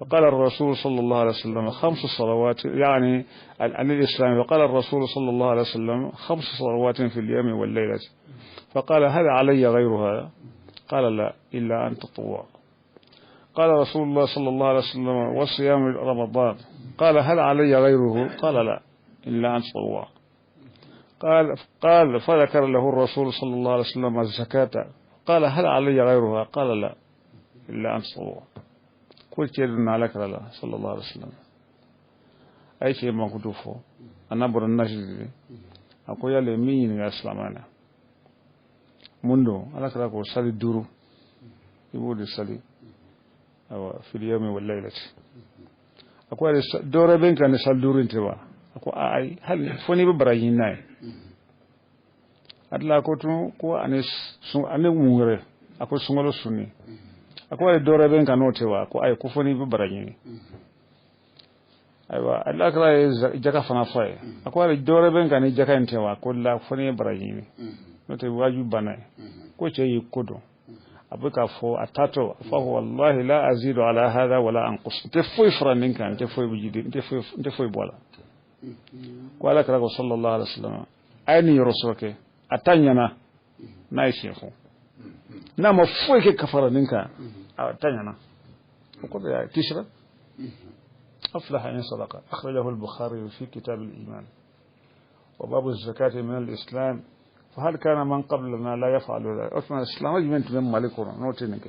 فقال الرسول صلى الله عليه وسلم 5 صلوات، يعني عن الإسلام، فقال الرسول صلى الله عليه وسلم 5 صلوات في اليوم والليلة، فقال هل علي غيرها؟ قال لا إلا أن تطوع. قال رسول الله صلى الله عليه وسلم وصيام رمضان، قال هل علي غيره؟ قال لا إلا أن تطوع. قال فذكر له الرسول صلى الله عليه وسلم الزكاة، قال هل علي غيرها؟ قال لا إلا أن تطوع. قلت يدنا عليك لا صلى الله عليه وسلم أي شيء ما كنت فو أنا بر النجد أقول يا لمين يا إسلامنا Mun don? Ala kira ko sali 5 i b'o de sali, awa fil yawmi wal laylati. A ko ale dɔ wɛrɛ bɛ n kan ni sali 5 in tɛ wa? A ko ayi, hali fo n'i bɛ baraji ɲini n'a ye. A tila ko tun ko ani sun ani mun wɛrɛ? A ko sunkalo sunni. A ko ale dɔ wɛrɛ bɛ n kan n'o tɛ wa? A ko ayi, ko fo n'i bɛ baraji ɲini. Ayiwa, ala kira ye jaka fana fɔ a ye. A ko ale dɔ wɛrɛ bɛ n kan ni jaka in tɛ wa? A ko la, fo n'i ye baraji ɲini, n'o tɛ waaju banna ye. Ko cɛ y'i ko dɔn, a bɛ k'a fɔ a taatɔ, a fɔ ko wallahi la azidu ala hada wala anqus, n tɛ foyi fara nin kan, n tɛ foyi jidi, n tɛ foyi bɔ a la. Ko ala kira ko sallallahu alaihi wasallam, a ye nin yɔrɔ sɔrɔ kɛ, a ta ɲɛna n'a ye siɲɛ fɔ, n'a ma foyi kɛ ka fara nin kan, a ta ɲɛna. O kɔfɛ a kisira. أفلح إن صدق. أخرجه البخاري في كتاب الإيمان. وباب الزكاة من الإسلام، فهل كان من قبلنا لا يفعل ذلك؟ أصلا الإسلام أجمنت من مالك نوتينك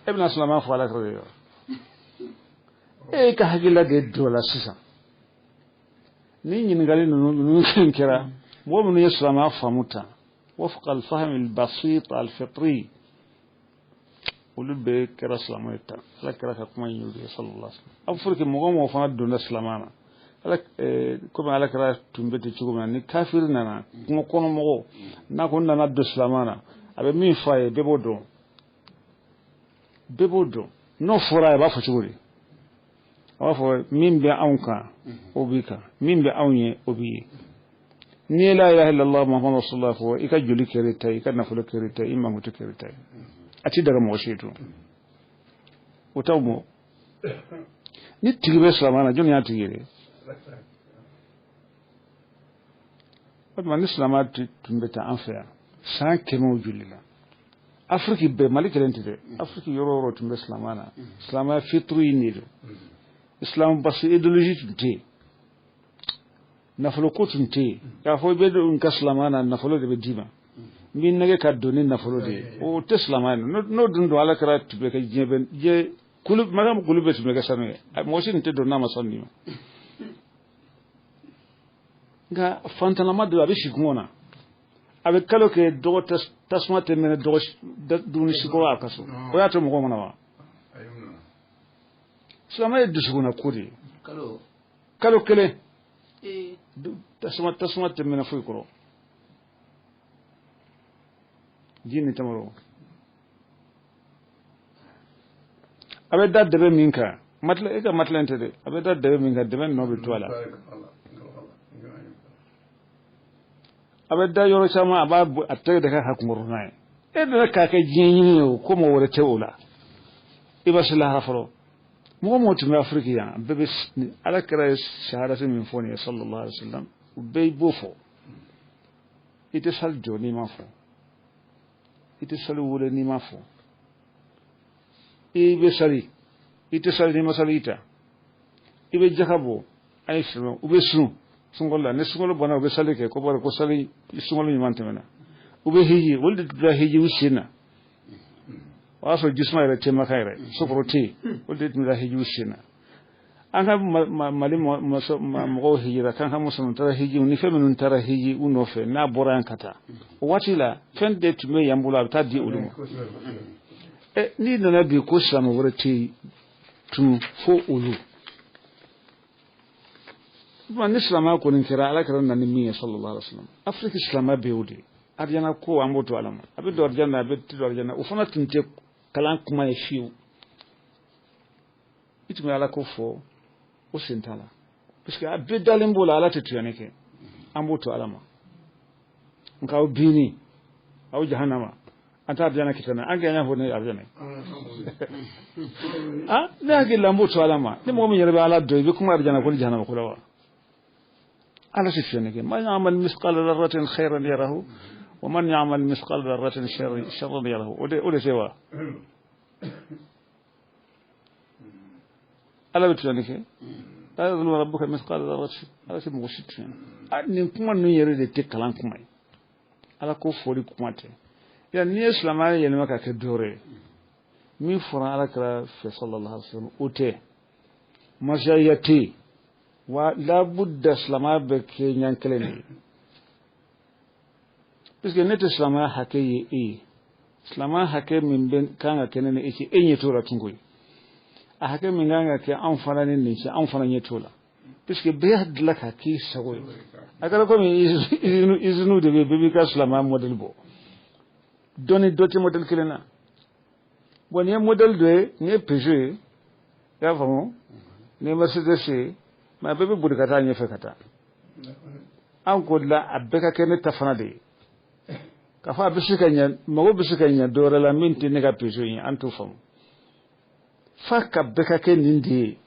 ابن أسلام فعلك رجل إيه كحكي لا دي الدولة سيسا نيني نقالي ننكرا كرا ومن يسلم أفهمتا وفق الفهم البسيط الفطري olu bɛɛ kɛra silamɛ ye tan. Ala kɛra ka kuma in y'o de ye sallallahu alaihi wasallam. A bɛ fɔ que mɔgɔ o mɔgɔ fana donna silamɛ na, ala komi ala kɛra tun bɛ ten cogo min na, ni kafiri nana kungo kɔnɔ mɔgɔ n'a ko nana don silamɛ na, a bɛ min fɔ a ye bɛɛ b'o dɔn, bɛɛ b'o dɔn. N'o fɔra a ye, a b'a fɔ cogo di? A b'a fɔ min bɛ anw kan o b'i kan, min bɛ anw ye o b'i ye. N'i ye la ilaha illallah muhammadu rasulullah fɔ, i ka joli kɛr'i ta ye, i ka nafolo kɛr'i ta ye, i mankutu kɛr'i ta ye. A ti daga mɔgɔ si tun o t'aw mɔ. Ni tigi bɛ silamɛ na, jɔnni y'a tigi ye dɛ? O tuma ni silamɛ tun bɛ taa an fɛ yan san 100 joli la, Afiriki bɛɛ, Mali kelen tɛ dɛ, Afiriki yɔrɔ o yɔrɔ tun bɛ silamɛ na. Silamɛya fitiri in de don. Islam basi idéologie tun tɛ yen, nafolo ko tun tɛ yen. K'a fɔ i bɛ don n ka silamɛya na, nafolo de bɛ d'i ma, n b'i nɛgɛ ka don ni nafolo de ye, o tɛ silamɛya ye. N'o dun don, ala kɛra tun bɛ kɛ diɲɛ bɛ diɲɛ kulu maka kulu bɛɛ tun bɛ kɛ sanu ye, mɔgɔ si tun tɛ don n'a ma sanu d'i ma. Nka fantanama don, a bɛ si kungo na, a bɛ kalo kɛ dɔgɔ tasuma tɛ mɛnɛ dɔgɔ dumuni si kɔrɔ a ka so, o y'a to mɔgɔ mana wa? Silamɛya ye dusukunna ko de ye. Kalo kelen tasuma tɛ mɛnɛ foyi kɔrɔ. Ji ni tamaro a bɛ da dɛbɛ min kan, matila e ka matila tɛ dɛ, a bɛ da dɛbɛ min kan, dɛbɛ nɔ bɛ to a la. A bɛ da yɔrɔ caman, a b'a a tɛgɛ de k'a ka kunkɔrɔna ye. E nana k'a kɛ diɲɛ ɲini ye o, ko mɔgɔ wɛrɛ tɛ o la. I b'a se lahara fɔlɔ. Mɔgɔ mɔgɔ tun bɛ Afiriki yan, bɛɛ bɛ ala kɛra ye shahadati min fɔ nin ye sallallahu alaihi wasallam, u bɛɛ b'o fɔ. I tɛ sali jɔ n'i ma fɔ, i tɛ sali wele n'i ma fɔ, i bɛ sali, i tɛ sali n'i ma sali i ta, i bɛ jaka bɔ, a ye fɛn, u bɛ sun sunkalo la, ni sunkalo banna u bɛ sali kɛ, ko bɔra ko sali sunkalo ɲuman tɛmɛna, u bɛ hiji, olu de tun bɛ hiji u sen na, o y'a sɔrɔ jisuma yɛrɛ tɛ Maka yɛrɛ, sokɔrɔ tɛ yen, olu de tun bɛ hiji u sen na. An ka Mali mɔgɔw hijira, k'an ka musomanw taara hiji, ni fɛn minnu taara hiji u nɔfɛ, n'a bɔra yan ka taa, o waati la fɛn de tun bɛ yan bolo, a bɛ taa di olu ma. N'i nana bi ko silamɛ wɛrɛ tɛ yen tun fo olu. Ni silamɛya kɔni kɛra, ala kɛra na ni min ye sallallahu alaihi wasallam, Afiriki silamɛ bɛɛ y'o de ye. Arijana ko an b'o to ala ma, a bɛ don arijana, a bɛ don arijana, o fana tun tɛ kalan kuma ye fiyewu. I tun bɛ ala ko fɔ, o sen t'a la, parce que a bɛɛ dalen b'o la, ala tɛ tuyani kɛ, an b'o to ala ma. Nka aw binni, aw jahanama, an t'a arijana kita na, an kɛ ɲɛ fɔ ne arijana ye. Ah, ne hakili la an b'o to ala ma. Ni mɔgɔ min yɛrɛ bɛ ala dɔn, i bɛ kuma arijana ko ni jahanama ko la wa? Ala tɛ tuyani kɛ. Man ya'mal misqala dharratin khayran yarahu wa man ya'mal misqala dharratin sharran yarahu. O de tɛ wa? Ala bɛ tuyani kɛ. La yazlimu rabbuka misqala dharratin, ala tɛ mɔgɔ si tuɲɛ. Nin kuma ninnu yɛrɛ de tɛ kalan kuma ye, ala ko fɔli kuma tɛ. Yan n'i ye silamɛya yɛlɛma ka kɛ dɔ wɛrɛ ye, min fɔra ala kɛra fɛ sallallahu alaihi wasallam, o tɛ. Masaya tɛ yen, Wa labudda silamɛya bɛ kɛ ɲan kelen de ye, puisque ne tɛ silamɛya hakɛ ye e ye, silamɛya hakɛ min bɛ kan ka kɛ ne ni e cɛ, e ɲɛ t'o la tun koyi. A hakɛ min kan ka kɛ anw fana ni nin cɛ, anw fana ɲɛ t'o la, puisque bɛɛ y'a dilan ka k'i sago ye. A kɛra komi usine de bɛ yen, bɛɛ b'i ka silamɛya modèle bɔ, dɔ ni dɔ tɛ modèle kelen na. Bon, nin ye modèle dɔ ye, nin ye Peugeot ye, i y'a faamu, nin ye Mercedes ye, mais a bɛɛ bɛ boli ka taa ɲɛfɛ ka taa. An ko la a bɛɛ ka kɛ ne ta fana de ye, k'a fɔ a bɛ se ka ɲɛ, mago bɛ se ka ɲɛ dɔ wɛrɛ la min tɛ ne ka Peugeot ye, an t'o faamu. F'a ka bɛɛ ka kɛ nin de ye,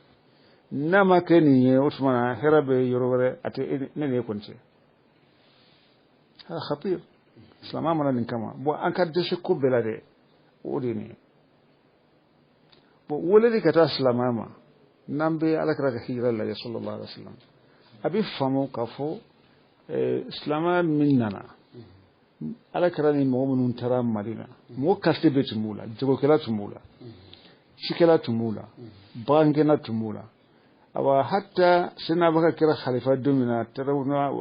n'a ma kɛ nin ye, o tuma na hɛrɛ bɛ yɔrɔ wɛrɛ, a tɛ ne ni e kɔni cɛ. Khatir, silamɛya mana nin kama. Bon, an ka dɛsɛ ko bɛɛ la dɛ, o de ye nin ye. Bon, weleli ka taa silamɛya ma, n'an bɛ ala kira ka hijira lajɛ sallallahu alaihi wa sallam, a bɛ faamu k'a fɔ silamɛya min nana, ala kira ni mɔgɔ minnu taara Madina, mɔgɔ qualité bɛɛ tun b'u la, jagokɛla tun b'u la, cikɛla tun b'u la, bagangɛnna tun b'u la. Awa hatta sina Abubakar kɛra khalifa don min na, a taara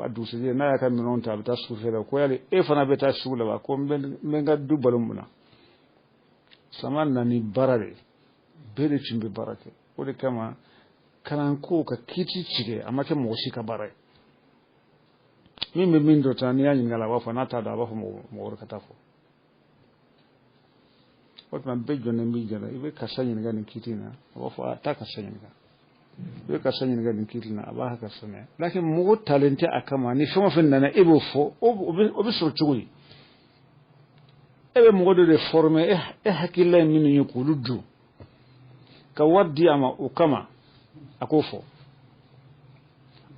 a dugusɛjɛ n'a y'a ka minɛnw ta, a bɛ taa sugu fɛ la, ko yali e fana bɛ taa sugu la wa? Ko n bɛ n ka du balo mun na? Silamɛya nana ni baara de ye, bɛɛ de tun bɛ baara kɛ. O de kama kalanko ka kiiti tigɛ, a ma kɛ mɔgɔ si ka baara ye. Min bɛ min dɔ ta, n'i y'a ɲininka a la, a b'a fɔ, n'a t'a dɔn, a b'a fɔ mɔgɔ wɛrɛ ka taa fɔ. O tuma bɛɛ jɔnnen b'i jɔ la, i bɛ karisa ɲininka nin kiiti in na, a b'a fɔ a taa karisa ɲininka, i bɛ karisa ɲininka nin kiiti in na, a b'a karisa ɲininka. Lakin mɔgɔ talen tɛ a kama, ni fɛn o fɛn nana e b'o fɔ, o bɛ sɔrɔ cogo di? E bɛ mɔgɔ dɔ de former, e hakilila ye minnu ye k'olu dun, ka wari di a ma o kama, a k'o fɔ.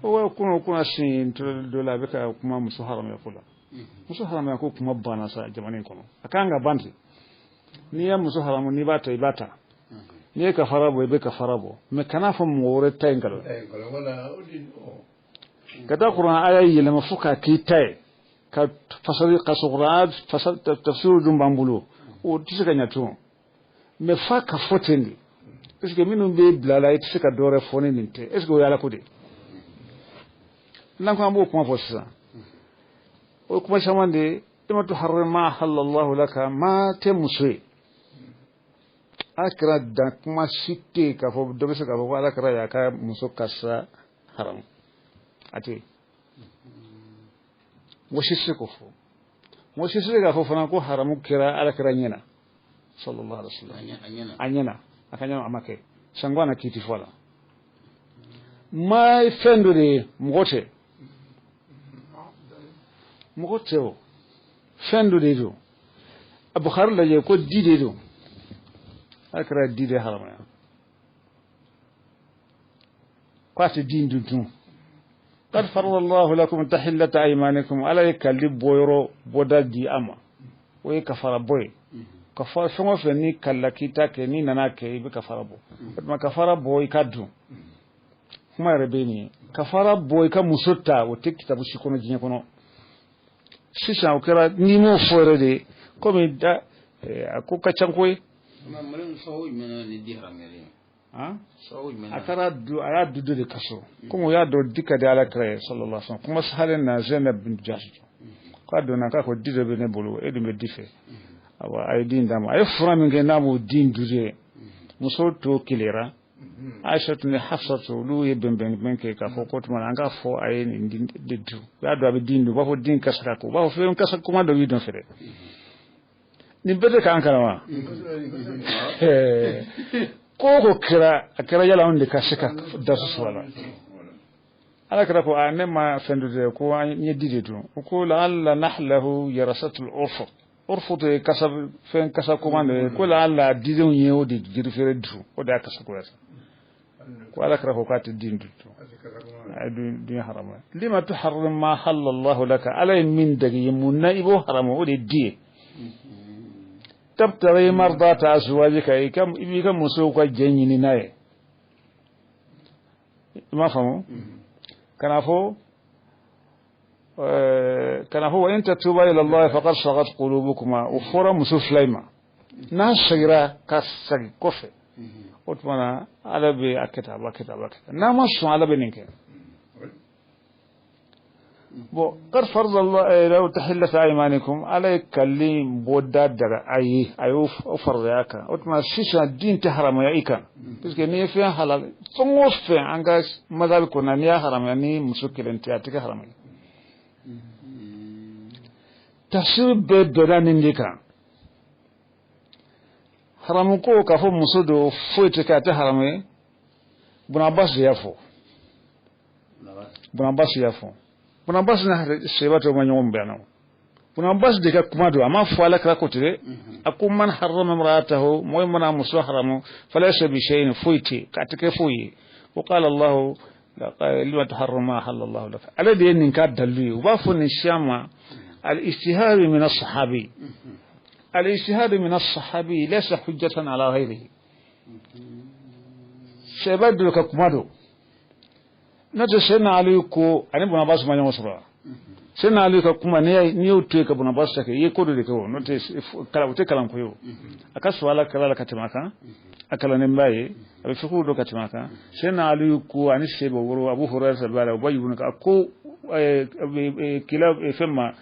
O kunna sin dɔ la, a bɛ ka kuma muso haramuya ko la. Muso haramuya ko kuma banna sa jamana in kɔnɔ, a kan ka ban ten. N'i ye muso haramu, n'i b'a ta, i b'a ta. N'i ye kafara bɔ, i bɛ kafara bɔ, mais kana fɔ mɔgɔ wɛrɛ ta in nkalon. Ka taa kuran aya yɛlɛma fo k'a k'i ta ye, ka fasali ka sɔrɔ fasal tafsiru dun b'an bolo, o tɛ se ka ɲɛ tun. Mais f'a ka fɔ ten de, parce que minnu bɛ bila la, i tɛ se ka dɔ wɛrɛ fɔ ni nin tɛ. Est ce que o ye ala ko de ye? N'an ko an b'o kuma fɔ sisan, o ye kuma caman de ye. Lima tuharrim ma ahallallahu laka, ma tɛ muso ye. Ala kira dan kuma si tɛ yen k'a fɔ dɔ bɛ se k'a fɔ ko ala kira y'a ka muso karisa haramu, a tɛ yen. Mɔgɔ si tɛ se k'o fɔ. Mɔgɔ si tɛ se k'a fɔ fana ko haramu kɛra ala kira ɲɛna sallallahu alaihi wa sallam. A ɲɛna, a ka ɲɛna, a ma kɛ sanko a na kiiti fɔ a la. Ma ye fɛn dɔ de ye, mɔgɔ tɛ, mɔgɔ tɛ o fɛn dɔ de don. A Bukhari lajɛ ko di de don, ala kɛra di de haramaya, k'a tɛ di dun tun. Qad farada Allahu lakum tahillata aymanikum, ala ye kali bɔyɔrɔ bɔda di a ma, o ye kafara bɔ ye. Kafara fɛn o fɛn ni kalila k'i ta kɛ, n'i nana kɛ, i bɛ kafara bɔ. O tuma kafara bɔ i ka dun, kuma yɛrɛ bɛ nin ye. Kafara bɔ i ka muso ta, o tɛ kitabu si kɔnɔ diɲɛ kɔnɔ. Sisan o kɛra n'i m'o fɔ yɛrɛ de, komi da a ko ka ca koyi. A taara du, a y'a du dɔ de kaso, komi o y'a dɔn di ka di ala kira ye sallallahu alaihi wasallam. Kuma sahalen na Zainab bin Jahsh k'a donna k'a ko di dɔ bɛ ne bolo, e dun bɛ di fɛ. Awa a ye di in d'a ma, a ye fura min kɛ n'a m'o di in du de, muso to kelera. Aisha ni Hafsatu olu ye bɛnbɛn kɛ k'a fɔ ko tuma an k'a fɔ a ye nin de dun, u y'a dɔn a bɛ di in dun, u b'a fɔ den kasa ka ko, u b'a fɔ fɛn kasa kuma dɔ b'i dɔn fɛ dɛ. Nin bɛɛ tɛ k'an kalan wa? Ko o ko kɛra, a kɛra yala anw de ka se ka dasu sɔrɔ a la. Ala kɛra ko a ne ma fɛn dɔ dɛ, ko an ye di de dun. O ko la'alla nahlahu yarasatul urfu, urfu de ye kasa fɛn kasa koman de ye, ko la'alla didenw ye o de jirifeere dun, o de y'a kasa ko ye sa. Ko ala kɛra ko k'a tɛ den dun, a ye dun haramu ye. Lima tuharrim ma halallahu laka, ala ye min dagi ye mun na i b'o haramu, o de ye di ye. Tabtaghi mardata azwajika, i b'i ka musow ka jɛ ɲini n'a ye. I m'a faamu? Kana fɔ wa in tatuba ila Allah faqad sagat qulubukuma, o fɔra muso fila in ma. N'a segira ka segin kɔfɛ, o tuma na ala bɛ a kɛ tan, a b'a kɛ tan, a b'a kɛ tan. N'a ma sɔn, ala bɛ nin kɛ. Bon qad farada Allah law tahillat aymanikum ala kallim bodda daga ayi ayo farada kan o tuma sisan din tɛ haramaya i kan parce que n'i ye fɛn halal fɛn o fɛn an ka mazhabi kɔnɔ n'i y'a haramaya ni muso kelen tɛ a tɛ kɛ haramu ye. Tafsir bɛɛ bɛnna nin de kan. Haramu ko k'a fɔ muso don foyi tɛ kɛ a tɛ haramu ye. Ibn Abbas y'a fɔ. Ibn Abbas y'a fɔ. Ibn Abbas n'a seba tɔ ma ɲɔgɔn bɛn na. Ibn Abbas de ka kuma don a ma fɔ ala kira ko ten dɛ. A ko man harrama imra'atahu mɔgɔ min mana muso haramu falaysa bi shay'in foyi tɛ k'a tɛ kɛ foyi ye. Ko qala Allahu lima tuharrimu ma ahalla Allahu laka. Ale de ye nin k'a dalilu ye. U b'a fɔ nin siya ma al-ijtihad min as-sahabi. Al-ijtihad min as-sahabi laysa hujjatan ala ghayrihi. Seba dɔ ka kuma don. N'o tɛ Seyidina Ali ko ani Ibn Abbas ma ɲɔgɔn sɔrɔ wa? Seyidina Ali ka kuma n'i y'o to yen ka Ibn Abbas ta kɛ i ye ko dɔ de kɛ o n'o tɛ o tɛ kalanko ye o. A ka sɔrɔ ala kala la ka tɛmɛ a kan a kalannen b'a ye a bɛ fikihu dɔn ka tɛmɛ a kan. Seyidina Ali ko ani seba woro Abu Hurayra b'a la Ubayy ibn Ka'b ko kila fɛn ma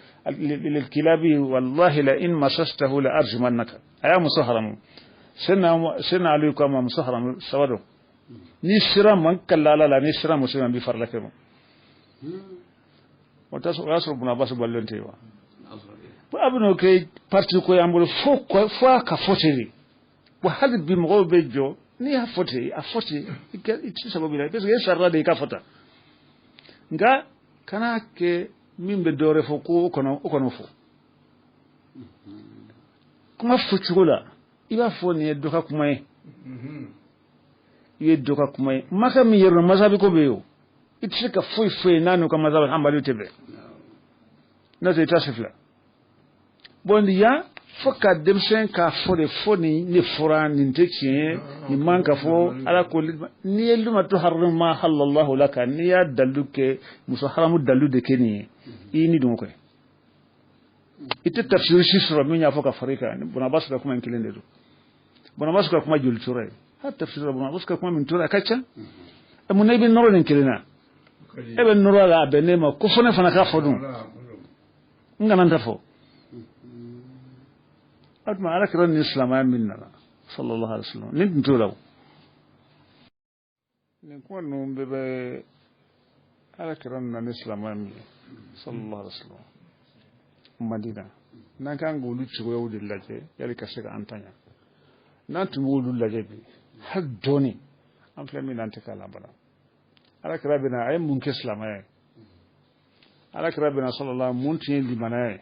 kilabi wallahi la in masastahu la arjumannaka. A y'a muso haramu. Seyidina Ali ko a ma muso haramu saba don. Ni sira man kala ala la ni sira muso man bi farla kɛ ma. O t'a sɔrɔ o y'a sɔrɔ Ibn Abbas balolen tɛ yen wa. A bɛ n'o kɛ parti ko y'an bolo fo a ka fɔ ten de. Wa hali bi mɔgɔw bɛ jɔ n'i y'a fɔ ten a fɔ ten i tɛ sababu la parce que e sarala de i ka fɔ tan. Nka kana kɛ min bɛ dɔwɛrɛ fɔ ko o kana fɔ. Kuma fɔcogo la i b'a fɔ nin ye dɔ ka kuma ye. I ye dɔ ka kuma ye maka min yɛrɛ masabi ko bɛ yen o i tɛ se ka foyi foyi n'a n'u ka masabi hanbali tɛ bɛn n'o tɛ i t'a se fila. Bon yan fo ka denmisɛn k'a fɔ de fo nin de fɔra nin tɛ tiɲɛ ye nin man ka fɔ ala ko n'i ye lima tuharrimu ma halallahu laka n'i y'a dalilu kɛ muso haramu dalilu de kɛ nin ye i ni dɔn kɛ i tɛ tafsiri si sɔrɔ min y'a fɔ ka fara i kan. Ibn Abbas ka kuma in kelen de don. Ibn Abbas ka kuma joli tora ye. Ha tafsir Ibn Abbas ka kuma min tora a ka ca. Mun na i bɛ nɔrɔ nin kelen na? E bɛ nɔrɔ a la a bɛn ne ma ko fo ne fana k'a fɔ dun. N kana n ta fɔ. O tuma ala kira ni silamɛya min nana sallallahu alaihi wasallam nin tun t'o la o. Nin kuma ninnu bɛɛ bɛ ala kira nana ni silamɛya min ye sallallahu alaihi wasallam Madina n'an kan k'olu cogoyaw de lajɛ yali ka se k'an ta ɲa. N'an tun b'olu lajɛ bi hali dɔɔni an filɛ min na an tɛ k'a labara. Ala kira bɛna a ye mun kɛ silamɛya ye? Ala kira bɛna sallallahu mun tun ye limanaya ye?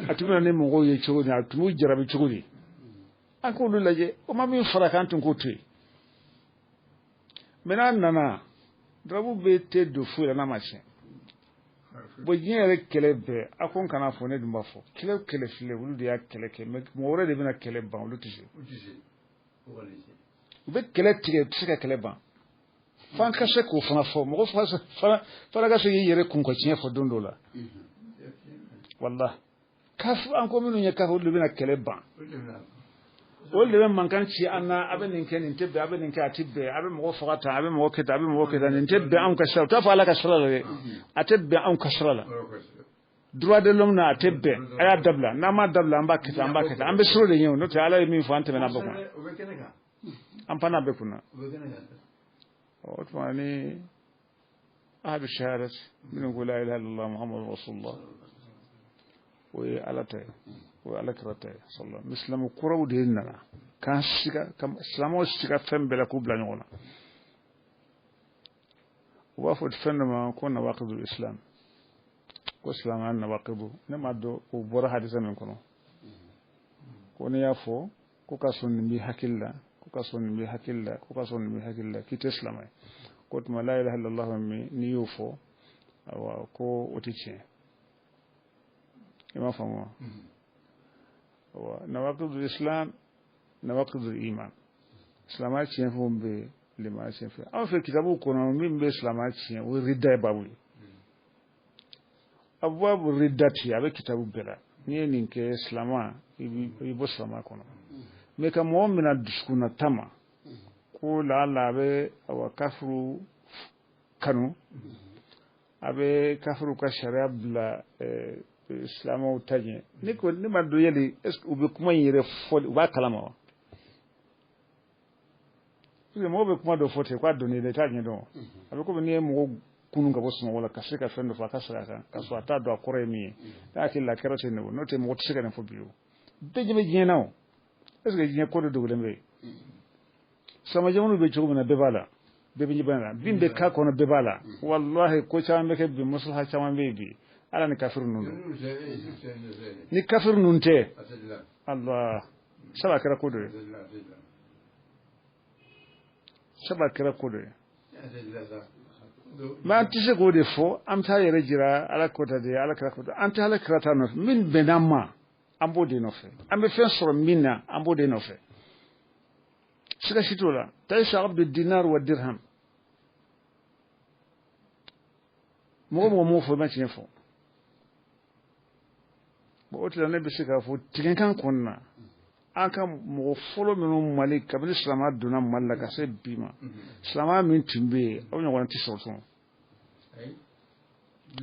A tun bɛna ni mɔgɔw ye cogo di? A tun b'u jarabi cogo di? An k'olu lajɛ o ma min fara k'an tun k'o to yen. Mɛ n'a nana darabu bɛ tɛ don foyi la n'a ma tiɲɛ. Bon diɲɛ yɛrɛ kɛlɛ bɛɛ a ko n kana fɔ ne dun b'a fɔ kɛlɛ o kɛlɛ filɛ olu de y'a kɛlɛ kɛ mɛ mɔgɔ wɛrɛ de bɛna kɛlɛ ban olu tɛ se. U bɛ kɛlɛ tigɛ u tɛ se ka kɛlɛ ban. F'an ka se k'o fana fɔ mɔgɔ fana ka se k'i yɛrɛ kun ka tiɲɛ fɔ don dɔ la. Walahi kafu an ko minnu ye kafu olu de bɛna kɛlɛ ban. Olu de bɛ mankan ci an na a bɛ nin kɛ nin tɛ bɛn a bɛ nin kɛ a tɛ bɛn a bɛ mɔgɔ faga tan a bɛ mɔgɔ kɛ tan a bɛ mɔgɔ kɛ tan nin tɛ bɛn anw ka sira la u t'a fɔ ala ka sira la dɛ a tɛ bɛn anw ka sira la. Droit de l'homme na a tɛ bɛn a y'a dabila n'an m'a dabila an b'a kɛ tan an b'a kɛ tan an bɛ siran de ɲɛ o n'o tɛ ala ye min fɔ an tɛmɛna bɛɛ kunna an panna bɛɛ kunna. O tuma ni ahlu shahadat minnu ko la ilaha illallah muhammadu rasulullah o ye ala ta ye o ye ala kira ta ye sallallahu alaihi wasallam. Kuraw de nana k'an siga ka silamɛw siga fɛn bɛɛ la k'u bila ɲɔgɔn na. U b'a fɔ fɛn dɔ ma ko nawaqidul islam ko silamɛya nawaqidu ne m'a dɔn o bɔra hadisa min kɔnɔ ko n'i y'a fɔ ko ka sɔn nin b'i hakili la ko ka sɔn nin b'i hakili la ko ka sɔn nin b'i hakili la k'i tɛ silamɛ ye ko tuma la ilaha illallah min n'i y'o fɔ awa ko o tɛ tiɲɛ. I m'a faamu wa? Awa nawaqidul islam nawaqidul iman silamɛya tiɲɛ fɛnw bɛ yen limaniya tiɲɛ fɛn anw fɛ kitabu kɔnɔ min bɛ silamɛya tiɲɛ o ye ridda ye baabu ye. Abwaabu riddati a bɛ kitabu bɛɛ la n'i ye nin kɛ silamɛ i bɛ bɔ silamɛya kɔnɔ. Mɛ ka mɔgɔ minɛ dusukunna ta ma ko laala a bɛ awa kafiru kanu A bɛ kafiru ka sariya bila silamɛw ta ɲɛ. Ne ko ne ma dɔn yali est ce que u bɛ kuma in yɛrɛ fɔ, u b'a kalama wa? Parce que mɔgɔw bɛ kuma dɔ fɔ ten k'a dɔn ne t'a ɲɛdɔn. A bɛ komi n'i ye mɔgɔ kunun ka bɔ sunɔgɔ la ka se ka fɛn dɔ fɔ a ka sira kan ka sɔrɔ a t'a dɔn a kɔrɔ ye min ye. Ne hakili la a kɛra ten de o, n'o tɛ mɔgɔ tɛ se ka nin fɔ bi o. Bɛɛ ɲɛ bɛ diɲɛ na o. Est ce que diɲɛ ko dɔ dogolen bɛ yen? Silamɛ jamanaw bɛ cogo min na bɛɛ b'a la. Bɛɛ bɛ ɲɛ b'a la. Bin bɛ k'a kɔnɔ bɛɛ b'a la. Walahi ko caman bɛ kɛ bi, maslaha caman bɛ yen bi. Ala ni kafiru ninnu don. Ni kafiru ninnu tɛ, Allah saba kɛra ko dɔ ye. Saba kɛra ko dɔ ye. Mais an tɛ se k'o de fɔ, an bɛ taa yɛrɛ jira Ala kota de, Ala kira kota. An tɛ Ala kira ta nɔfɛ. Min bɛnna an ma, an b'o de nɔfɛ. An bɛ fɛn sɔrɔ min na, an b'o de nɔfɛ. Siga si t'o la. Taisa abdu dinar wa dirham. Mɔgɔ mɔgɔ m'o fɔ, i ma tiɲɛ fɔ. Bon, o tila ne bɛ se k'a fɔ tigɛkan kɔni na, an ka mɔgɔ fɔlɔ minnu Mali, kabini silamɛya donna Mali la ka se bi ma, silamɛya min tun bɛ yen, o ɲɔgɔnna tɛ sɔrɔ tun.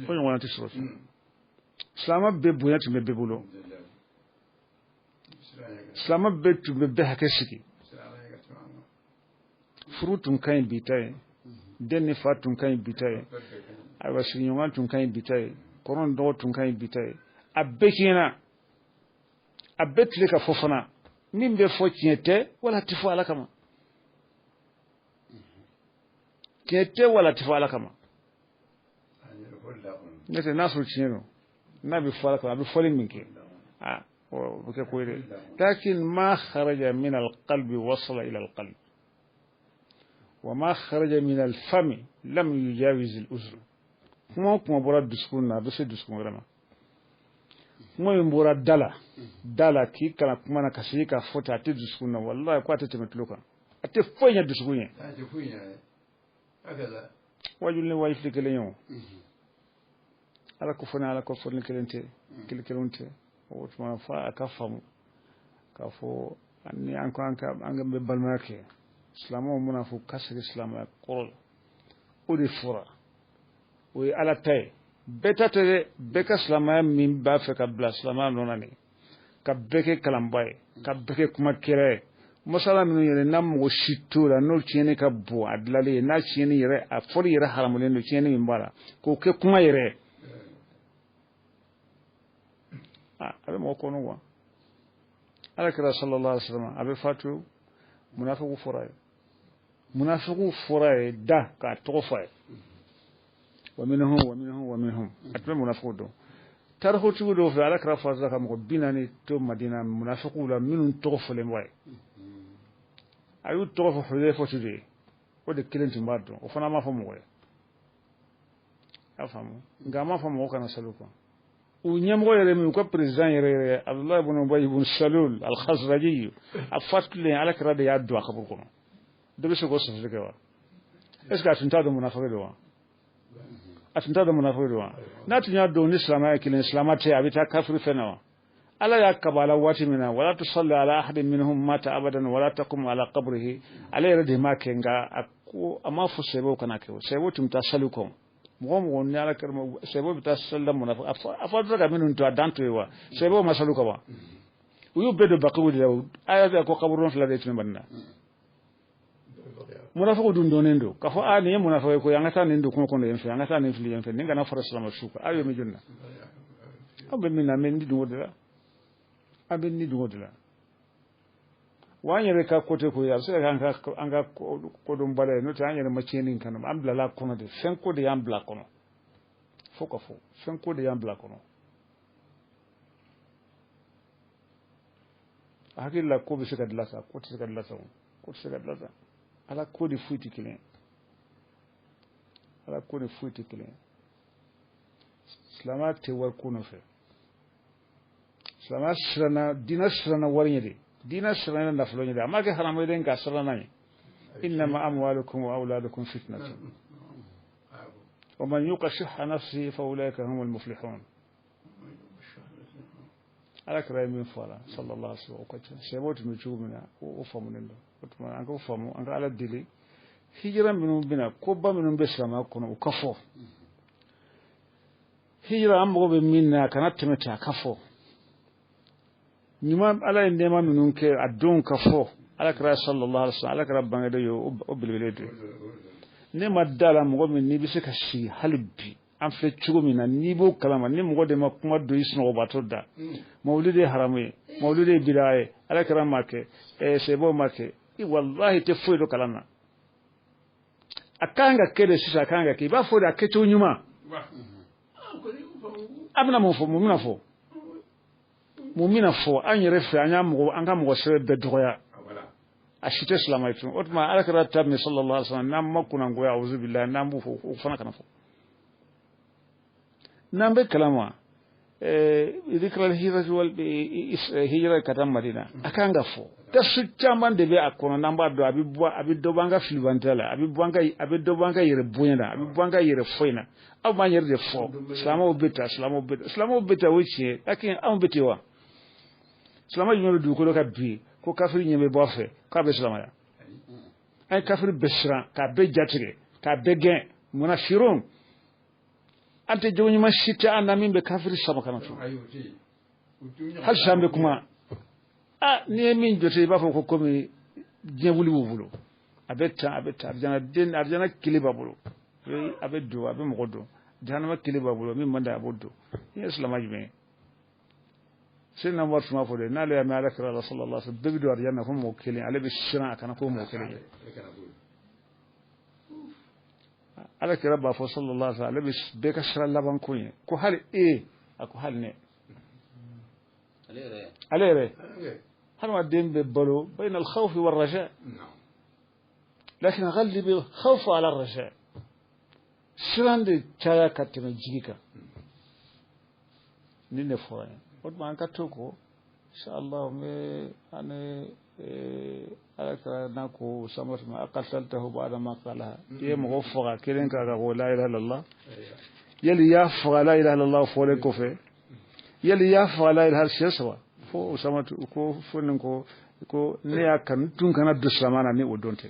O ɲɔgɔnna tɛ sɔrɔ tun. Silamɛ bɛɛ bonya tun bɛ bɛɛ bolo. Silamɛ bɛɛ tun bɛ bɛɛ hakɛ sigi. Furu tun ka ɲi bi ta ye, den ni fa tun ka ɲi bi ta ye, ayiwa sigiɲɔgɔn tun ka ɲi bi ta ye, kɔrɔ ni dɔgɔ tun ka ɲi bi ta ye. A bɛɛ tiɲɛna, a bɛɛ tile ka fɔ fana. Min bɛ fɔ tiɲɛ tɛ wala tɛ fɔ Ala kama. Tiɲɛ tɛ wala tɛ fɔ Ala kama. N'o tɛ n'a sɔrɔ tiɲɛ don, n'a bɛ fɔ Ala kama, a bɛ fɔli min kɛ, aa o bɛ kɛ ko ye dɛ. Lakin ma kharaja min alqalbi wasala ila alqalbi. Wa ma kharaja min alfami lam yujawiz al-uzn. Kuma o kuma bɔra dusukun na, a bɛ se dusukun wɛrɛ ma. Kuma min bɔra da la, da la k'i kalan kuma na ka segin k'a fɔ ten, a tɛ dusukun na, walahi ko a tɛ tɛmɛ tulo kan. A tɛ foyi ɲɛ dusukun ye. Wajuli ni wajuli kelen ye o. Ala ko fɔ ni Ala ko fɔ ni kelen tɛ, kelen kelenw tɛ. O tuma fo a ka faamu k'a fɔ ni an ko an ka an bɛ balimaya kɛ, silamɛw mana fɔ ka segin silamɛya kɔrɔ la, o de fɔra, o ye Ala ta ye. Bɛɛ ta tɛ dɛ, bɛɛ ka silamɛya min b'a fɛ ka bila silamɛya nɔ na nin, ka bɛɛ kɛ kalanba ye, ka bɛɛ kɛ kumakɛla ye. Masala minnu yɛrɛ n'a mɔgɔ si t'o la, n'o tiɲɛni ka bon a dilalen ye, n'a tiɲɛni yɛrɛ a fɔli yɛrɛ haramulen don, tiɲɛni min b'a la k'o kɛ kuma yɛrɛ, a bɛ mɔgɔ kɔnɔ wa. Ala kira sallallahu alaihi wasallam a bɛ fatu, munafiqu fɔra ye, munafiqu fɔra ye da k'a tɔgɔ fɔ a ye. Wa minhum wa minhum wa minhum, a tun bɛ munafiqu dɔn. Tarikutigi dɔw fɛ Ala kira fatula ka mɔgɔ 40 to Madina munafiqu la minnu tɔgɔ fɔlen b'a ye. A y'u tɔgɔ fɔ Hudayfa de ye, o de kelen tun b'a dɔn, o fana m'a fɔ mɔgɔ ye. A faamu, nka a m'a fɔ mɔgɔ kana sali kan. U ɲɛmɔgɔ yɛrɛ min, u ka président yɛrɛ yɛrɛ, Abdullah ibn Ubay ibn Salul al-Khazraji, a fatulen Ala kira de y'a don a kaburu kɔnɔ. Dɔ bɛ se k'o sɔsɔli kɛ wa? Est ce que a tun t'a dɔn munafiki don wa? A tun t'a dɔn munafiki don wa? N'a tun y'a dɔn ni silamɛya ye kelen, silamɛ tɛ, a bɛ taa kafiri fɛn na wa? Ala y'a kaba la waati min na, wala tusalli ala ahadin minhum mata abadan wala taqum ala qabrihi, ale yɛrɛ de m'a kɛ, nka a ko a m'a fɔ sɛbɛw kana kɛ o. Sɛbɛw tun bɛ taa sali kɔ. Mɔgɔ mɔgɔ ni Ala kɛra sɛbɛw bɛ taa sali la munafiki, a fɔ ka minnu to a dan to ye wa? Sɛbɛw ma sali kɔ wa? U y'u bɛɛ don bakiw de la, a y'a ko kaburudon fila de tun bɛ Madina. Munafiqu dun dɔnnen don k'a fɔ a nin ye munafiki ye koyi, an ka taa nin don kungo kɔnɔ yen fɛ, an ka taa nin fili yen fɛ, nin kana fara silamɛ su kan. Aw ye min joli la, aw bɛ min na, an bɛ ni dun o de la, an bɛ ni dun o de la. Wa an yɛrɛ ka côté ko ye, a bɛ se ka kɛ an ka kodɔnbaliya ye, n'o tɛ an yɛrɛ ma tiɲɛni kanu, an bilala kɔnɔ de, fɛn ko de y'an bila kɔnɔ, fo ka fɔ fɛn ko de y'an bila kɔnɔ. A hakili la ko bɛ se ka dilan sa, ko tɛ se ka dilan sa, ko tɛ se ka dilan sa. Ala ko de foyi tɛ kelen ye, Ala ko de foyi tɛ kelen ye. Silamɛya tɛ wari ko nɔfɛ, silamɛya siranna, diinɛ siranna wari ɲɛ de, diinɛ siranna nafolo ɲɛ de, a ma kɛ haramu ye dɛ, nka siranna ɲɛ. Innama amwalukum wa awladukum fitnatun wa man yuqa shuhha nafsihi fa ulaika humul muflihun. Ala kira ye min fɔ a la sallallahu alaihi wasallam, o ka ca. Sɛbɛw tun bɛ cogo min na, o faamulen don. O tuma an k'o faamu, an ka Ala deli. Hijira minnu bɛna, koba minnu bɛ silamɛya kɔnɔ, o ka fɔ. Hijira an mago bɛ min na, a kana tɛmɛ ten, a ka fɔ. Ɲuman Ala ye nɛɛma minnu kɛ a don ka fɔ. Ala kɛra sallallahu alaihi wasallam, Ala kɛra bangede ye, o belebele de. Ne ma da la mɔgɔ min n'i bɛ se ka sigi hali bi an filɛ cogo min na, n'i b'o kalama, ni mɔgɔ de ma kuma don i sunɔgɔbaatɔ da. Mawulidi ye haramu ye, mawulidi ye bidaa ye, Ala kɛra ma kɛ, sɛbɛw ma kɛ, i walahi tɛ foyi dɔn kalan na. A kan ka kɛ de sisan, a kan ka kɛ. I b'a fɔ de a kɛcogo ɲuman. A bɛna mun fɔ, mun bɛna fɔ? Mun bɛna fɔ? An yɛrɛ fɛ, an y'a mɔgɔ, an ka mɔgɔ sɛbɛ bɛɛ dɔgɔya. A si tɛ silamɛ ye tun. O tuma Ala kɛra ta min sallallahu alaihi wasallam, n'an ma kunnangoya, awuzu billahi, n'an b'o fɔ, o fana kana fɔ. N'an bɛ kalama, zikra hijra wal hijra ka taa Madina, a kan ka fɔ. Darsu caman de bɛ a kɔnɔ n'an b'a dɔn, a bɛ bɔ, a bɛ dɔ bɔ an ka filibantɛ la, a bɛ bɔ an ka, a bɛ dɔ bɔ an ka yɛrɛ bonya la, a bɛ bɔ an ka yɛrɛ foyi na. Aw b'an yɛrɛ de fɔ, silamɛw bɛ ta, silamɛw bɛ ta, silamɛw bɛ ta, o ye tiɲɛ ye. Lakin anw bɛ ten wa? Silamɛ jumɛn bɛ dugukolo kan bi ko kafiri ɲɛ bɛ bɔ a fɛ k'a bɛ silamɛya? An ye kafiri bɛɛ siran, k'a bɛɛ jatigɛ, k'a bɛɛ gɛn. Munna firon? An tɛ jogo ɲuman si tɛ an na min bɛ kafiri sama ka na tun. Halisa an bɛ kuma. N'i ye min jɔ ten, i b'a fɔ ko komi diɲɛ wuli b'u bolo. A bɛ tan, a bɛ tan, arijana den, arijana kile b'a bolo. A bɛ don, a bɛ mɔgɔ don. Jahanama kile b'a bolo, min man d'a ye, a b'o don. Nin ye silamɛ jumɛn ye? Seyidina Umar tun b'a fɔ dɛ, n'ale y'a mɛn Ala kira la sallallahu alaihi wasallam, bɛɛ bɛ don arijana fo mɔgɔ kelen, ale bɛ siran a kana ko mɔgɔ kelen ye. Ala kira b'a fɔ sallallahu alaihi wasallam, ale bɛ bɛɛ ka sira laban ko ye, ko hali e, a ko hali ne. Ale yɛrɛ. Hadamaden bɛ balo bayna al-khawfi war-raja. Lakin ghallib al-khawfa ala ar-raja. Siran de caya ka tɛmɛ jigi kan. Ni ne fɔra ye. O tuma an ka to kɔ, inshallah, n bɛ an Ala kɛra n'a ko Usama tuma aqataltahu ba'da ma qalaha. I ye mɔgɔ faga kelen k'a ka ko la ilaha illallah. Yali i y'a faga la ilaha illallah fɔlen kɔfɛ. Yali i y'a faga la ilaha siɲɛ saba. Fo Usama ko fo nin ko ko ne y'a kanu tun kana don silamɛ na ni o don tɛ.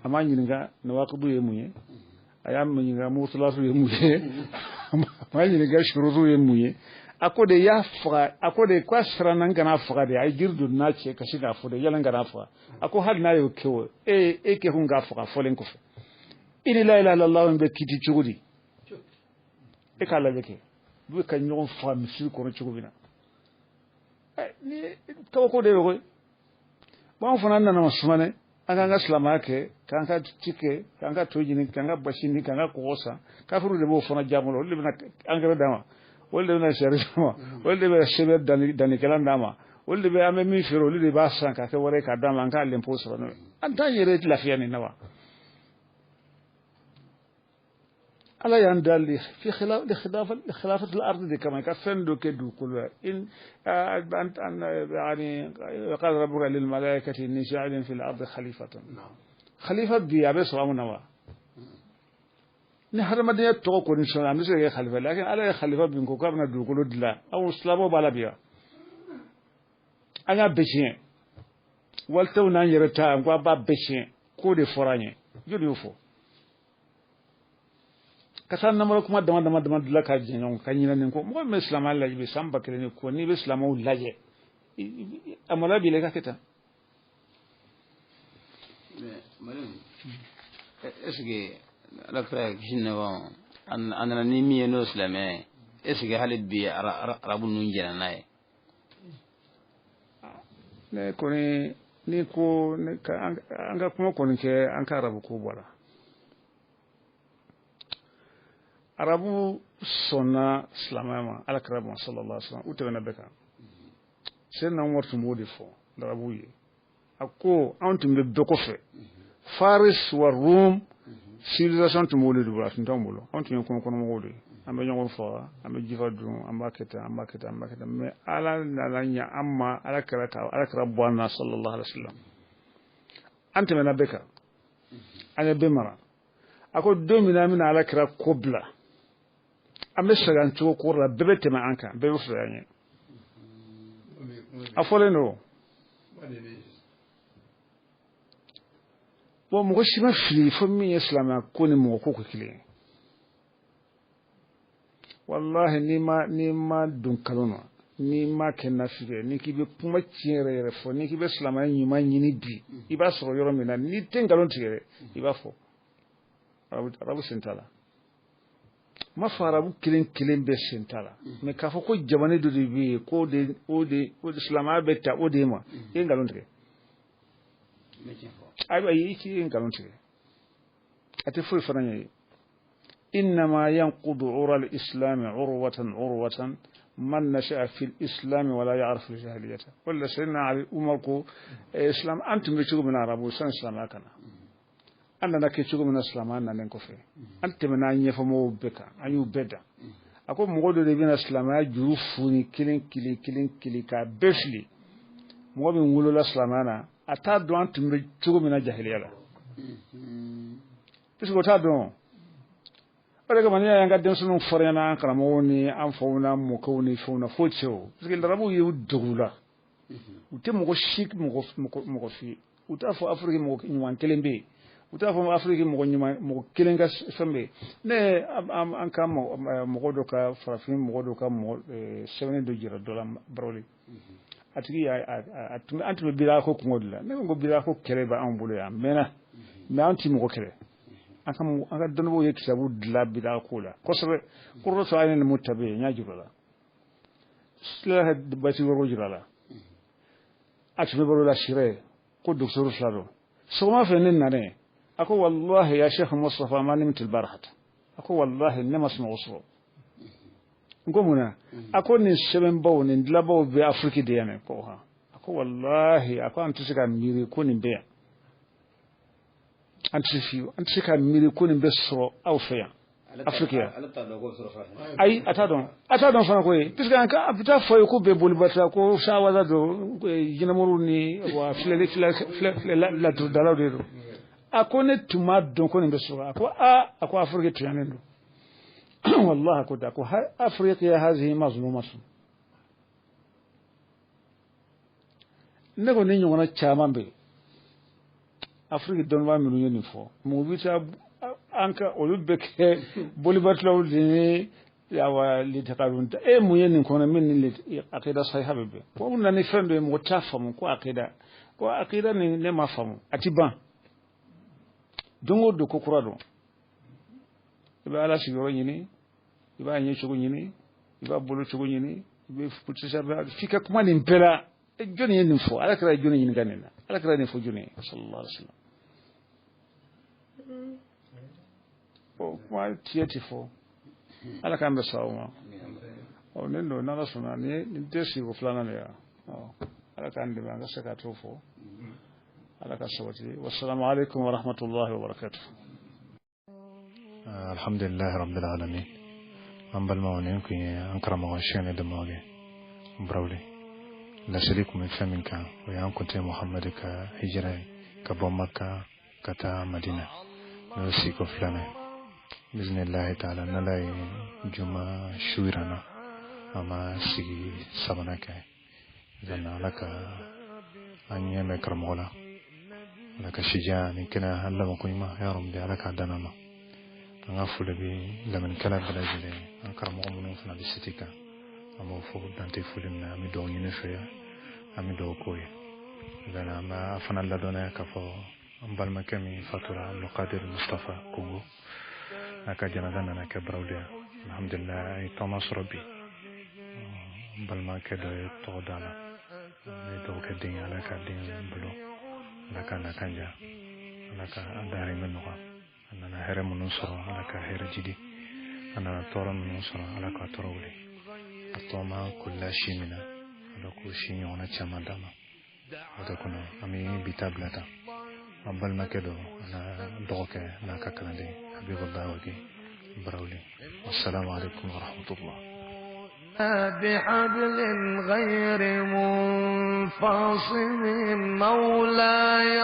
A m'a ɲininka nawaqidu ye mun ye, a y'a ɲininka mursalatu ye mun ye, a m'a ɲininka shurutu ye mun ye. A ko de y'a faga, a ko de k'a siranna n kana faga de, a ye jiri don n'a cɛ ka se k'a fɔ de yala n kana faga. A ko hali n'a y'o kɛ o, e kɛ kun k'a faga fɔlen kɔfɛ. I ni la ilaha illallah bɛ kiti cogo di? E k'a lajɛ kɛ, u bɛ ka ɲɔgɔn faga misiri kɔnɔ cogo min na. Ni kabako de bɛ koyi. Bon, an fana nana ma suma dɛ. An k'an ka silamɛya kɛ, k'an ka ci kɛ, k'an ka to ɲini, k'an ka basi ɲini, k'an ka kɔgɔ san. Kafiriw de b'o fana diya bolo, olu de bɛna angɛrɛ d'an ma, olu de bɛna sɛri d'an ma, olu de bɛna sɛbɛn dannikɛla d'an ma, olu de bɛ an bɛ min feere, olu de b'a san k'a kɛ wari ye k'a d'an ma, an k'a lɛnpo sɔrɔ n'o ye. An t'an yɛrɛ lafiya nin na wa? Ala y'an da li fi khilaf li khilafa li khilafati al-ard de kama, ka fɛn dɔ kɛ dugukolo la. In an an yani qala rabbuka lil malaikati inni ja'ilun fil ardi khalifatan. Khalifa bi a bɛ sɔrɔ an na wa? Ni hadamadenya tɔgɔ kɔni sɔnna, an bɛ se ka kɛ khalifa, lakin Ala ye khalifa bin ko k'a bɛna dugukolo dilan. Anw silamɛw b'a la bi wa? An y'a bɛɛ tiɲɛ. Walitaw n'an yɛrɛ ta, an ko an b'a bɛɛ tiɲɛ. K'o de fɔra an ye. Joli y'o fɔ? Ka taa namara kuma dama dama dama dilan ka jɛ ɲɔgɔn ka ɲinɛ nin kɔ. Mɔgɔ min bɛ silamɛya lajɛ bi san 1000 ni kɔ, n'i bɛ silamɛw lajɛ, a maloya b'i la i ka kɛ tan. Mais Mariam, est ce que Ala kira kisi ni nɛɛma b'a ma, a nana ni min ye n'o silamɛya ye, est ce que hali bi arabu ninnu jɛnna n'a ye? Ne kɔni, ni ko ne ka, an ka kuma kɔni kɛ, an ka arabu ko bɔ a la. Arabu sɔnna silamɛya ma, Ala kira ma sallallahu alaihi wasallam, u tɛmɛna bɛɛ kan. Seyidina Umar tun b'o de fɔ arabuw ye. A ko anw tun bɛ bɛɛ kɔfɛ. Faris wa Rum, civilisation tun b'olu de bolo, a tun t'anw bolo. Anw tun ye kungo kɔnɔmɔgɔw de ye. An bɛ ɲɔgɔn faga, an bɛ jifa dun, an b'a kɛ tan, an b'a kɛ tan, an b'a kɛ tan. Mais Ala nana ɲɛ an ma, Ala kɛra ka Ala kɛra bɔ an na sallallahu alaihi wasallam. An tɛmɛna bɛɛ kan. An ye bɛɛ mara. A ko don min na an bɛna Ala kɛra ko bila, an bɛ segin an cogo kɔrɔ la, bɛɛ bɛ tɛmɛ an kan, bɛɛ bɛ fisaya an ye. A fɔlen don. Bon, mɔgɔ si ma fili fo min ye silamɛya ko ni mɔgɔ ko kɛ kelen ye. Wallahi n'i ma don kalon na, n'i ma kɛ nafigi ye, n'i k'i bɛ kuma tiɲɛ yɛrɛ yɛrɛ fɔ, n'i k'i bɛ silamɛya ɲuman ɲini bi, i b'a sɔrɔ yɔrɔ min na, n'i tɛ nkalon tigɛ dɛ, i b'a fɔ. Arabu sen t'a la. N m'a fɔ arabu kelen kelen bɛɛ sen t'a la, mais k'a fɔ ko jamana dɔ de bɛ yen k'o de o de o de silamɛya bɛ ta o de ma, i ye nkalon tigɛ. Ayiwa, i k'i ye nkalon tigɛ. A tɛ foyi fana ɲɛ ye. إنما ينقض عرى الإسلام عروة عروة من نشأ في الإسلام ولا يعرف الجاهلية. ولا سيدنا علي عمر كو إسلام أنتم بتشوفوا من عرب وسن إسلام كنا أنا نكتشوفوا من إسلام أنا نكفي أنت من أن يفهموا بك أن يبدأ أقول مقول لبين إسلام جروفني كلين كلي كلين كلي كبفلي مقول من الإسلام أنا أتادو أنتم بتشوفوا من الجاهلية لا بس قلت o de kama n'i y'an ka denmisɛnninw fɔra ɲɛna, an karamɔgɔw ni an faw n'an mɔkɛw ni fɛnw na, foyi tɛ se o, parce que larabuw y'u dogo la, u tɛ mɔgɔ si mɔgɔ f'i ye, u t'a fɔ Afiriki mɔgɔ ɲuman kelen bɛ yen, u t'a fɔ Afiriki mɔgɔ ɲuman mɔgɔ kelen ka fɛn bɛ yen. Ne ye an ka mɔgɔ dɔ ka farafin mɔgɔ dɔ ka mɔgɔ sɛbɛnni dɔ jira dɔ la Barawuli, a tigi y'a an tun bɛ bira ko kungo de la, ne ko bira ko kɛlɛ bɛ anw bolo yan a mɛnna, mais an ti mɔgɔ kɛlɛ. An ka dɔnnibaaw ye kitabu dilan bida ko la kosɛbɛ. Kɔrɔ sɔrɔ a ye nin tabe n y'a jira la, sila basi wɛrɛw jira la, a tun bɛ balo la sira ko docteur fila don. Sɔgɔma fɛ ne nana, a ko wallahi ya Sheikh Mustafa ma nimtu al-barhata, a ko wallahi ne ma sunɔgɔ sɔrɔ. N ko mun na? A ko nin sɛbɛnbaw nin dilanbaw bɛ Afiriki de yan ko han. A ko wallahi a ko an tɛ se ka miiri ko nin bɛ yan, an tɛ se ka miiri ko nin bɛ sɔrɔ aw fɛ yan Afiriki yan. Ayi, a t'a dɔn fana ko ye, parce que a bɛ taa fɔ ye ko bɛɛ bolibatila ko sawaza don, jinɛmoriw ni wa filɛli filɛ laturudalaw de don. A ko ne tun m'a dɔn ko nin bɛ sɔrɔ. A ko aa, a ko Afiriki tɔɲɔnen don. Wallahi ko da ko Afiriki hazihi mazlumatun. Ne ko ni ɲɔgɔnna caman bɛ yen. Afiriki dɔnnibaa minnu ye nin fɔ, mɔgɔ bɛ taa an ka olu bɛ kɛ bolibatilaw de ni awa litakalun ta. E mun ye nin kɔnɔ min ni akida sahiha bɛ bɛn? Ko mun na ni fɛn dɔ ye mɔgɔ t'a faamu ko akida, ko akida nin ne ma faamu, a ti ban. Don o don ko kura don. I bɛ Ala sigiyɔrɔ ɲini, i b'a ɲɛ cogo ɲini, i b'a bolo cogo ɲini, i bɛ f'i ka kuma nin bɛɛ la. Jɔnni ye nin fɔ? Ala kɛra ye jɔnni ɲininka nin na? Ala kɛra nin fɔ jɔnni ye? Sallallahu alaihi wasallam. O kuma tiɲɛ ti fɔ. Ala k'an bɛ sa o ma. Ɔ nin don n'Ala sɔnna nin tɛ sigi ko filanan de ya. Ɔ Ala k'an dɛmɛ an ka se ka t'o fɔ. Ala ka sabati. Wassalamu alaikum wa rahmatullahi wa barakatuh. Alhamdulillahi rabbil alamin. An balimaw, nin kun ye an karamɔgɔ Sɛnɛ Damage Barawuli. Laseli kun bɛ fɛn min kan, o y'an kuntigi Muhamadu ka hijira ye ka bɔ Maka ka taa Madina, n'o ye siko filanan ye. Bisimilahi taala, n'Ala ye juma su yira n na, an ma sigi sabanan kɛ. Ala ka an ɲɛ mɛn karamɔgɔ la, Ala ka sijan ni kɛnɛya an labanko ɲuman ya Rabbi, Ala k'a dan ma. An ka foli bɛ lamɛnnikɛla bɛɛ lajɛlen, an karamɔgɔ minnu fana bɛ siti kan, an b'o fɔ dante foli min na, an bɛ dugawu ɲini fɛ, an bɛ dugawu k'o ye. An b'a fana ladɔnniya k'a fɔ an balimakɛ min fatura, Abdulkadir Mustafa Kongo, n'a ka janaza nana kɛ Barawuli yan. Alhamdulilayi, a ye tɔma sɔrɔ bi. N balimakɛ dɔ ye tɔgɔ d'a la, ne ye dugawu kɛ den ye, Ala ka den bolo, Ala k'a nakan diya, Ala ka a dahirimɛ nɔgɔya. A nana hɛrɛ minnu sɔrɔ, Ala ka hɛrɛ jidi. A nana tɔɔrɔ minnu sɔrɔ, Ala ka tɔɔrɔ wuli. A tɔma kolila si min na, Ala k'o si ɲɔgɔnna caman d'a ma. O de kɔnɔ an bɛ bi ta bila tan. An balimakɛ dɔ n'a dɔgɔkɛ n'a ka kalanden Habibullah Wage Barawuli. Wassalamu alaikum wa rahmatullah. بحبل غير منفصل مولاي.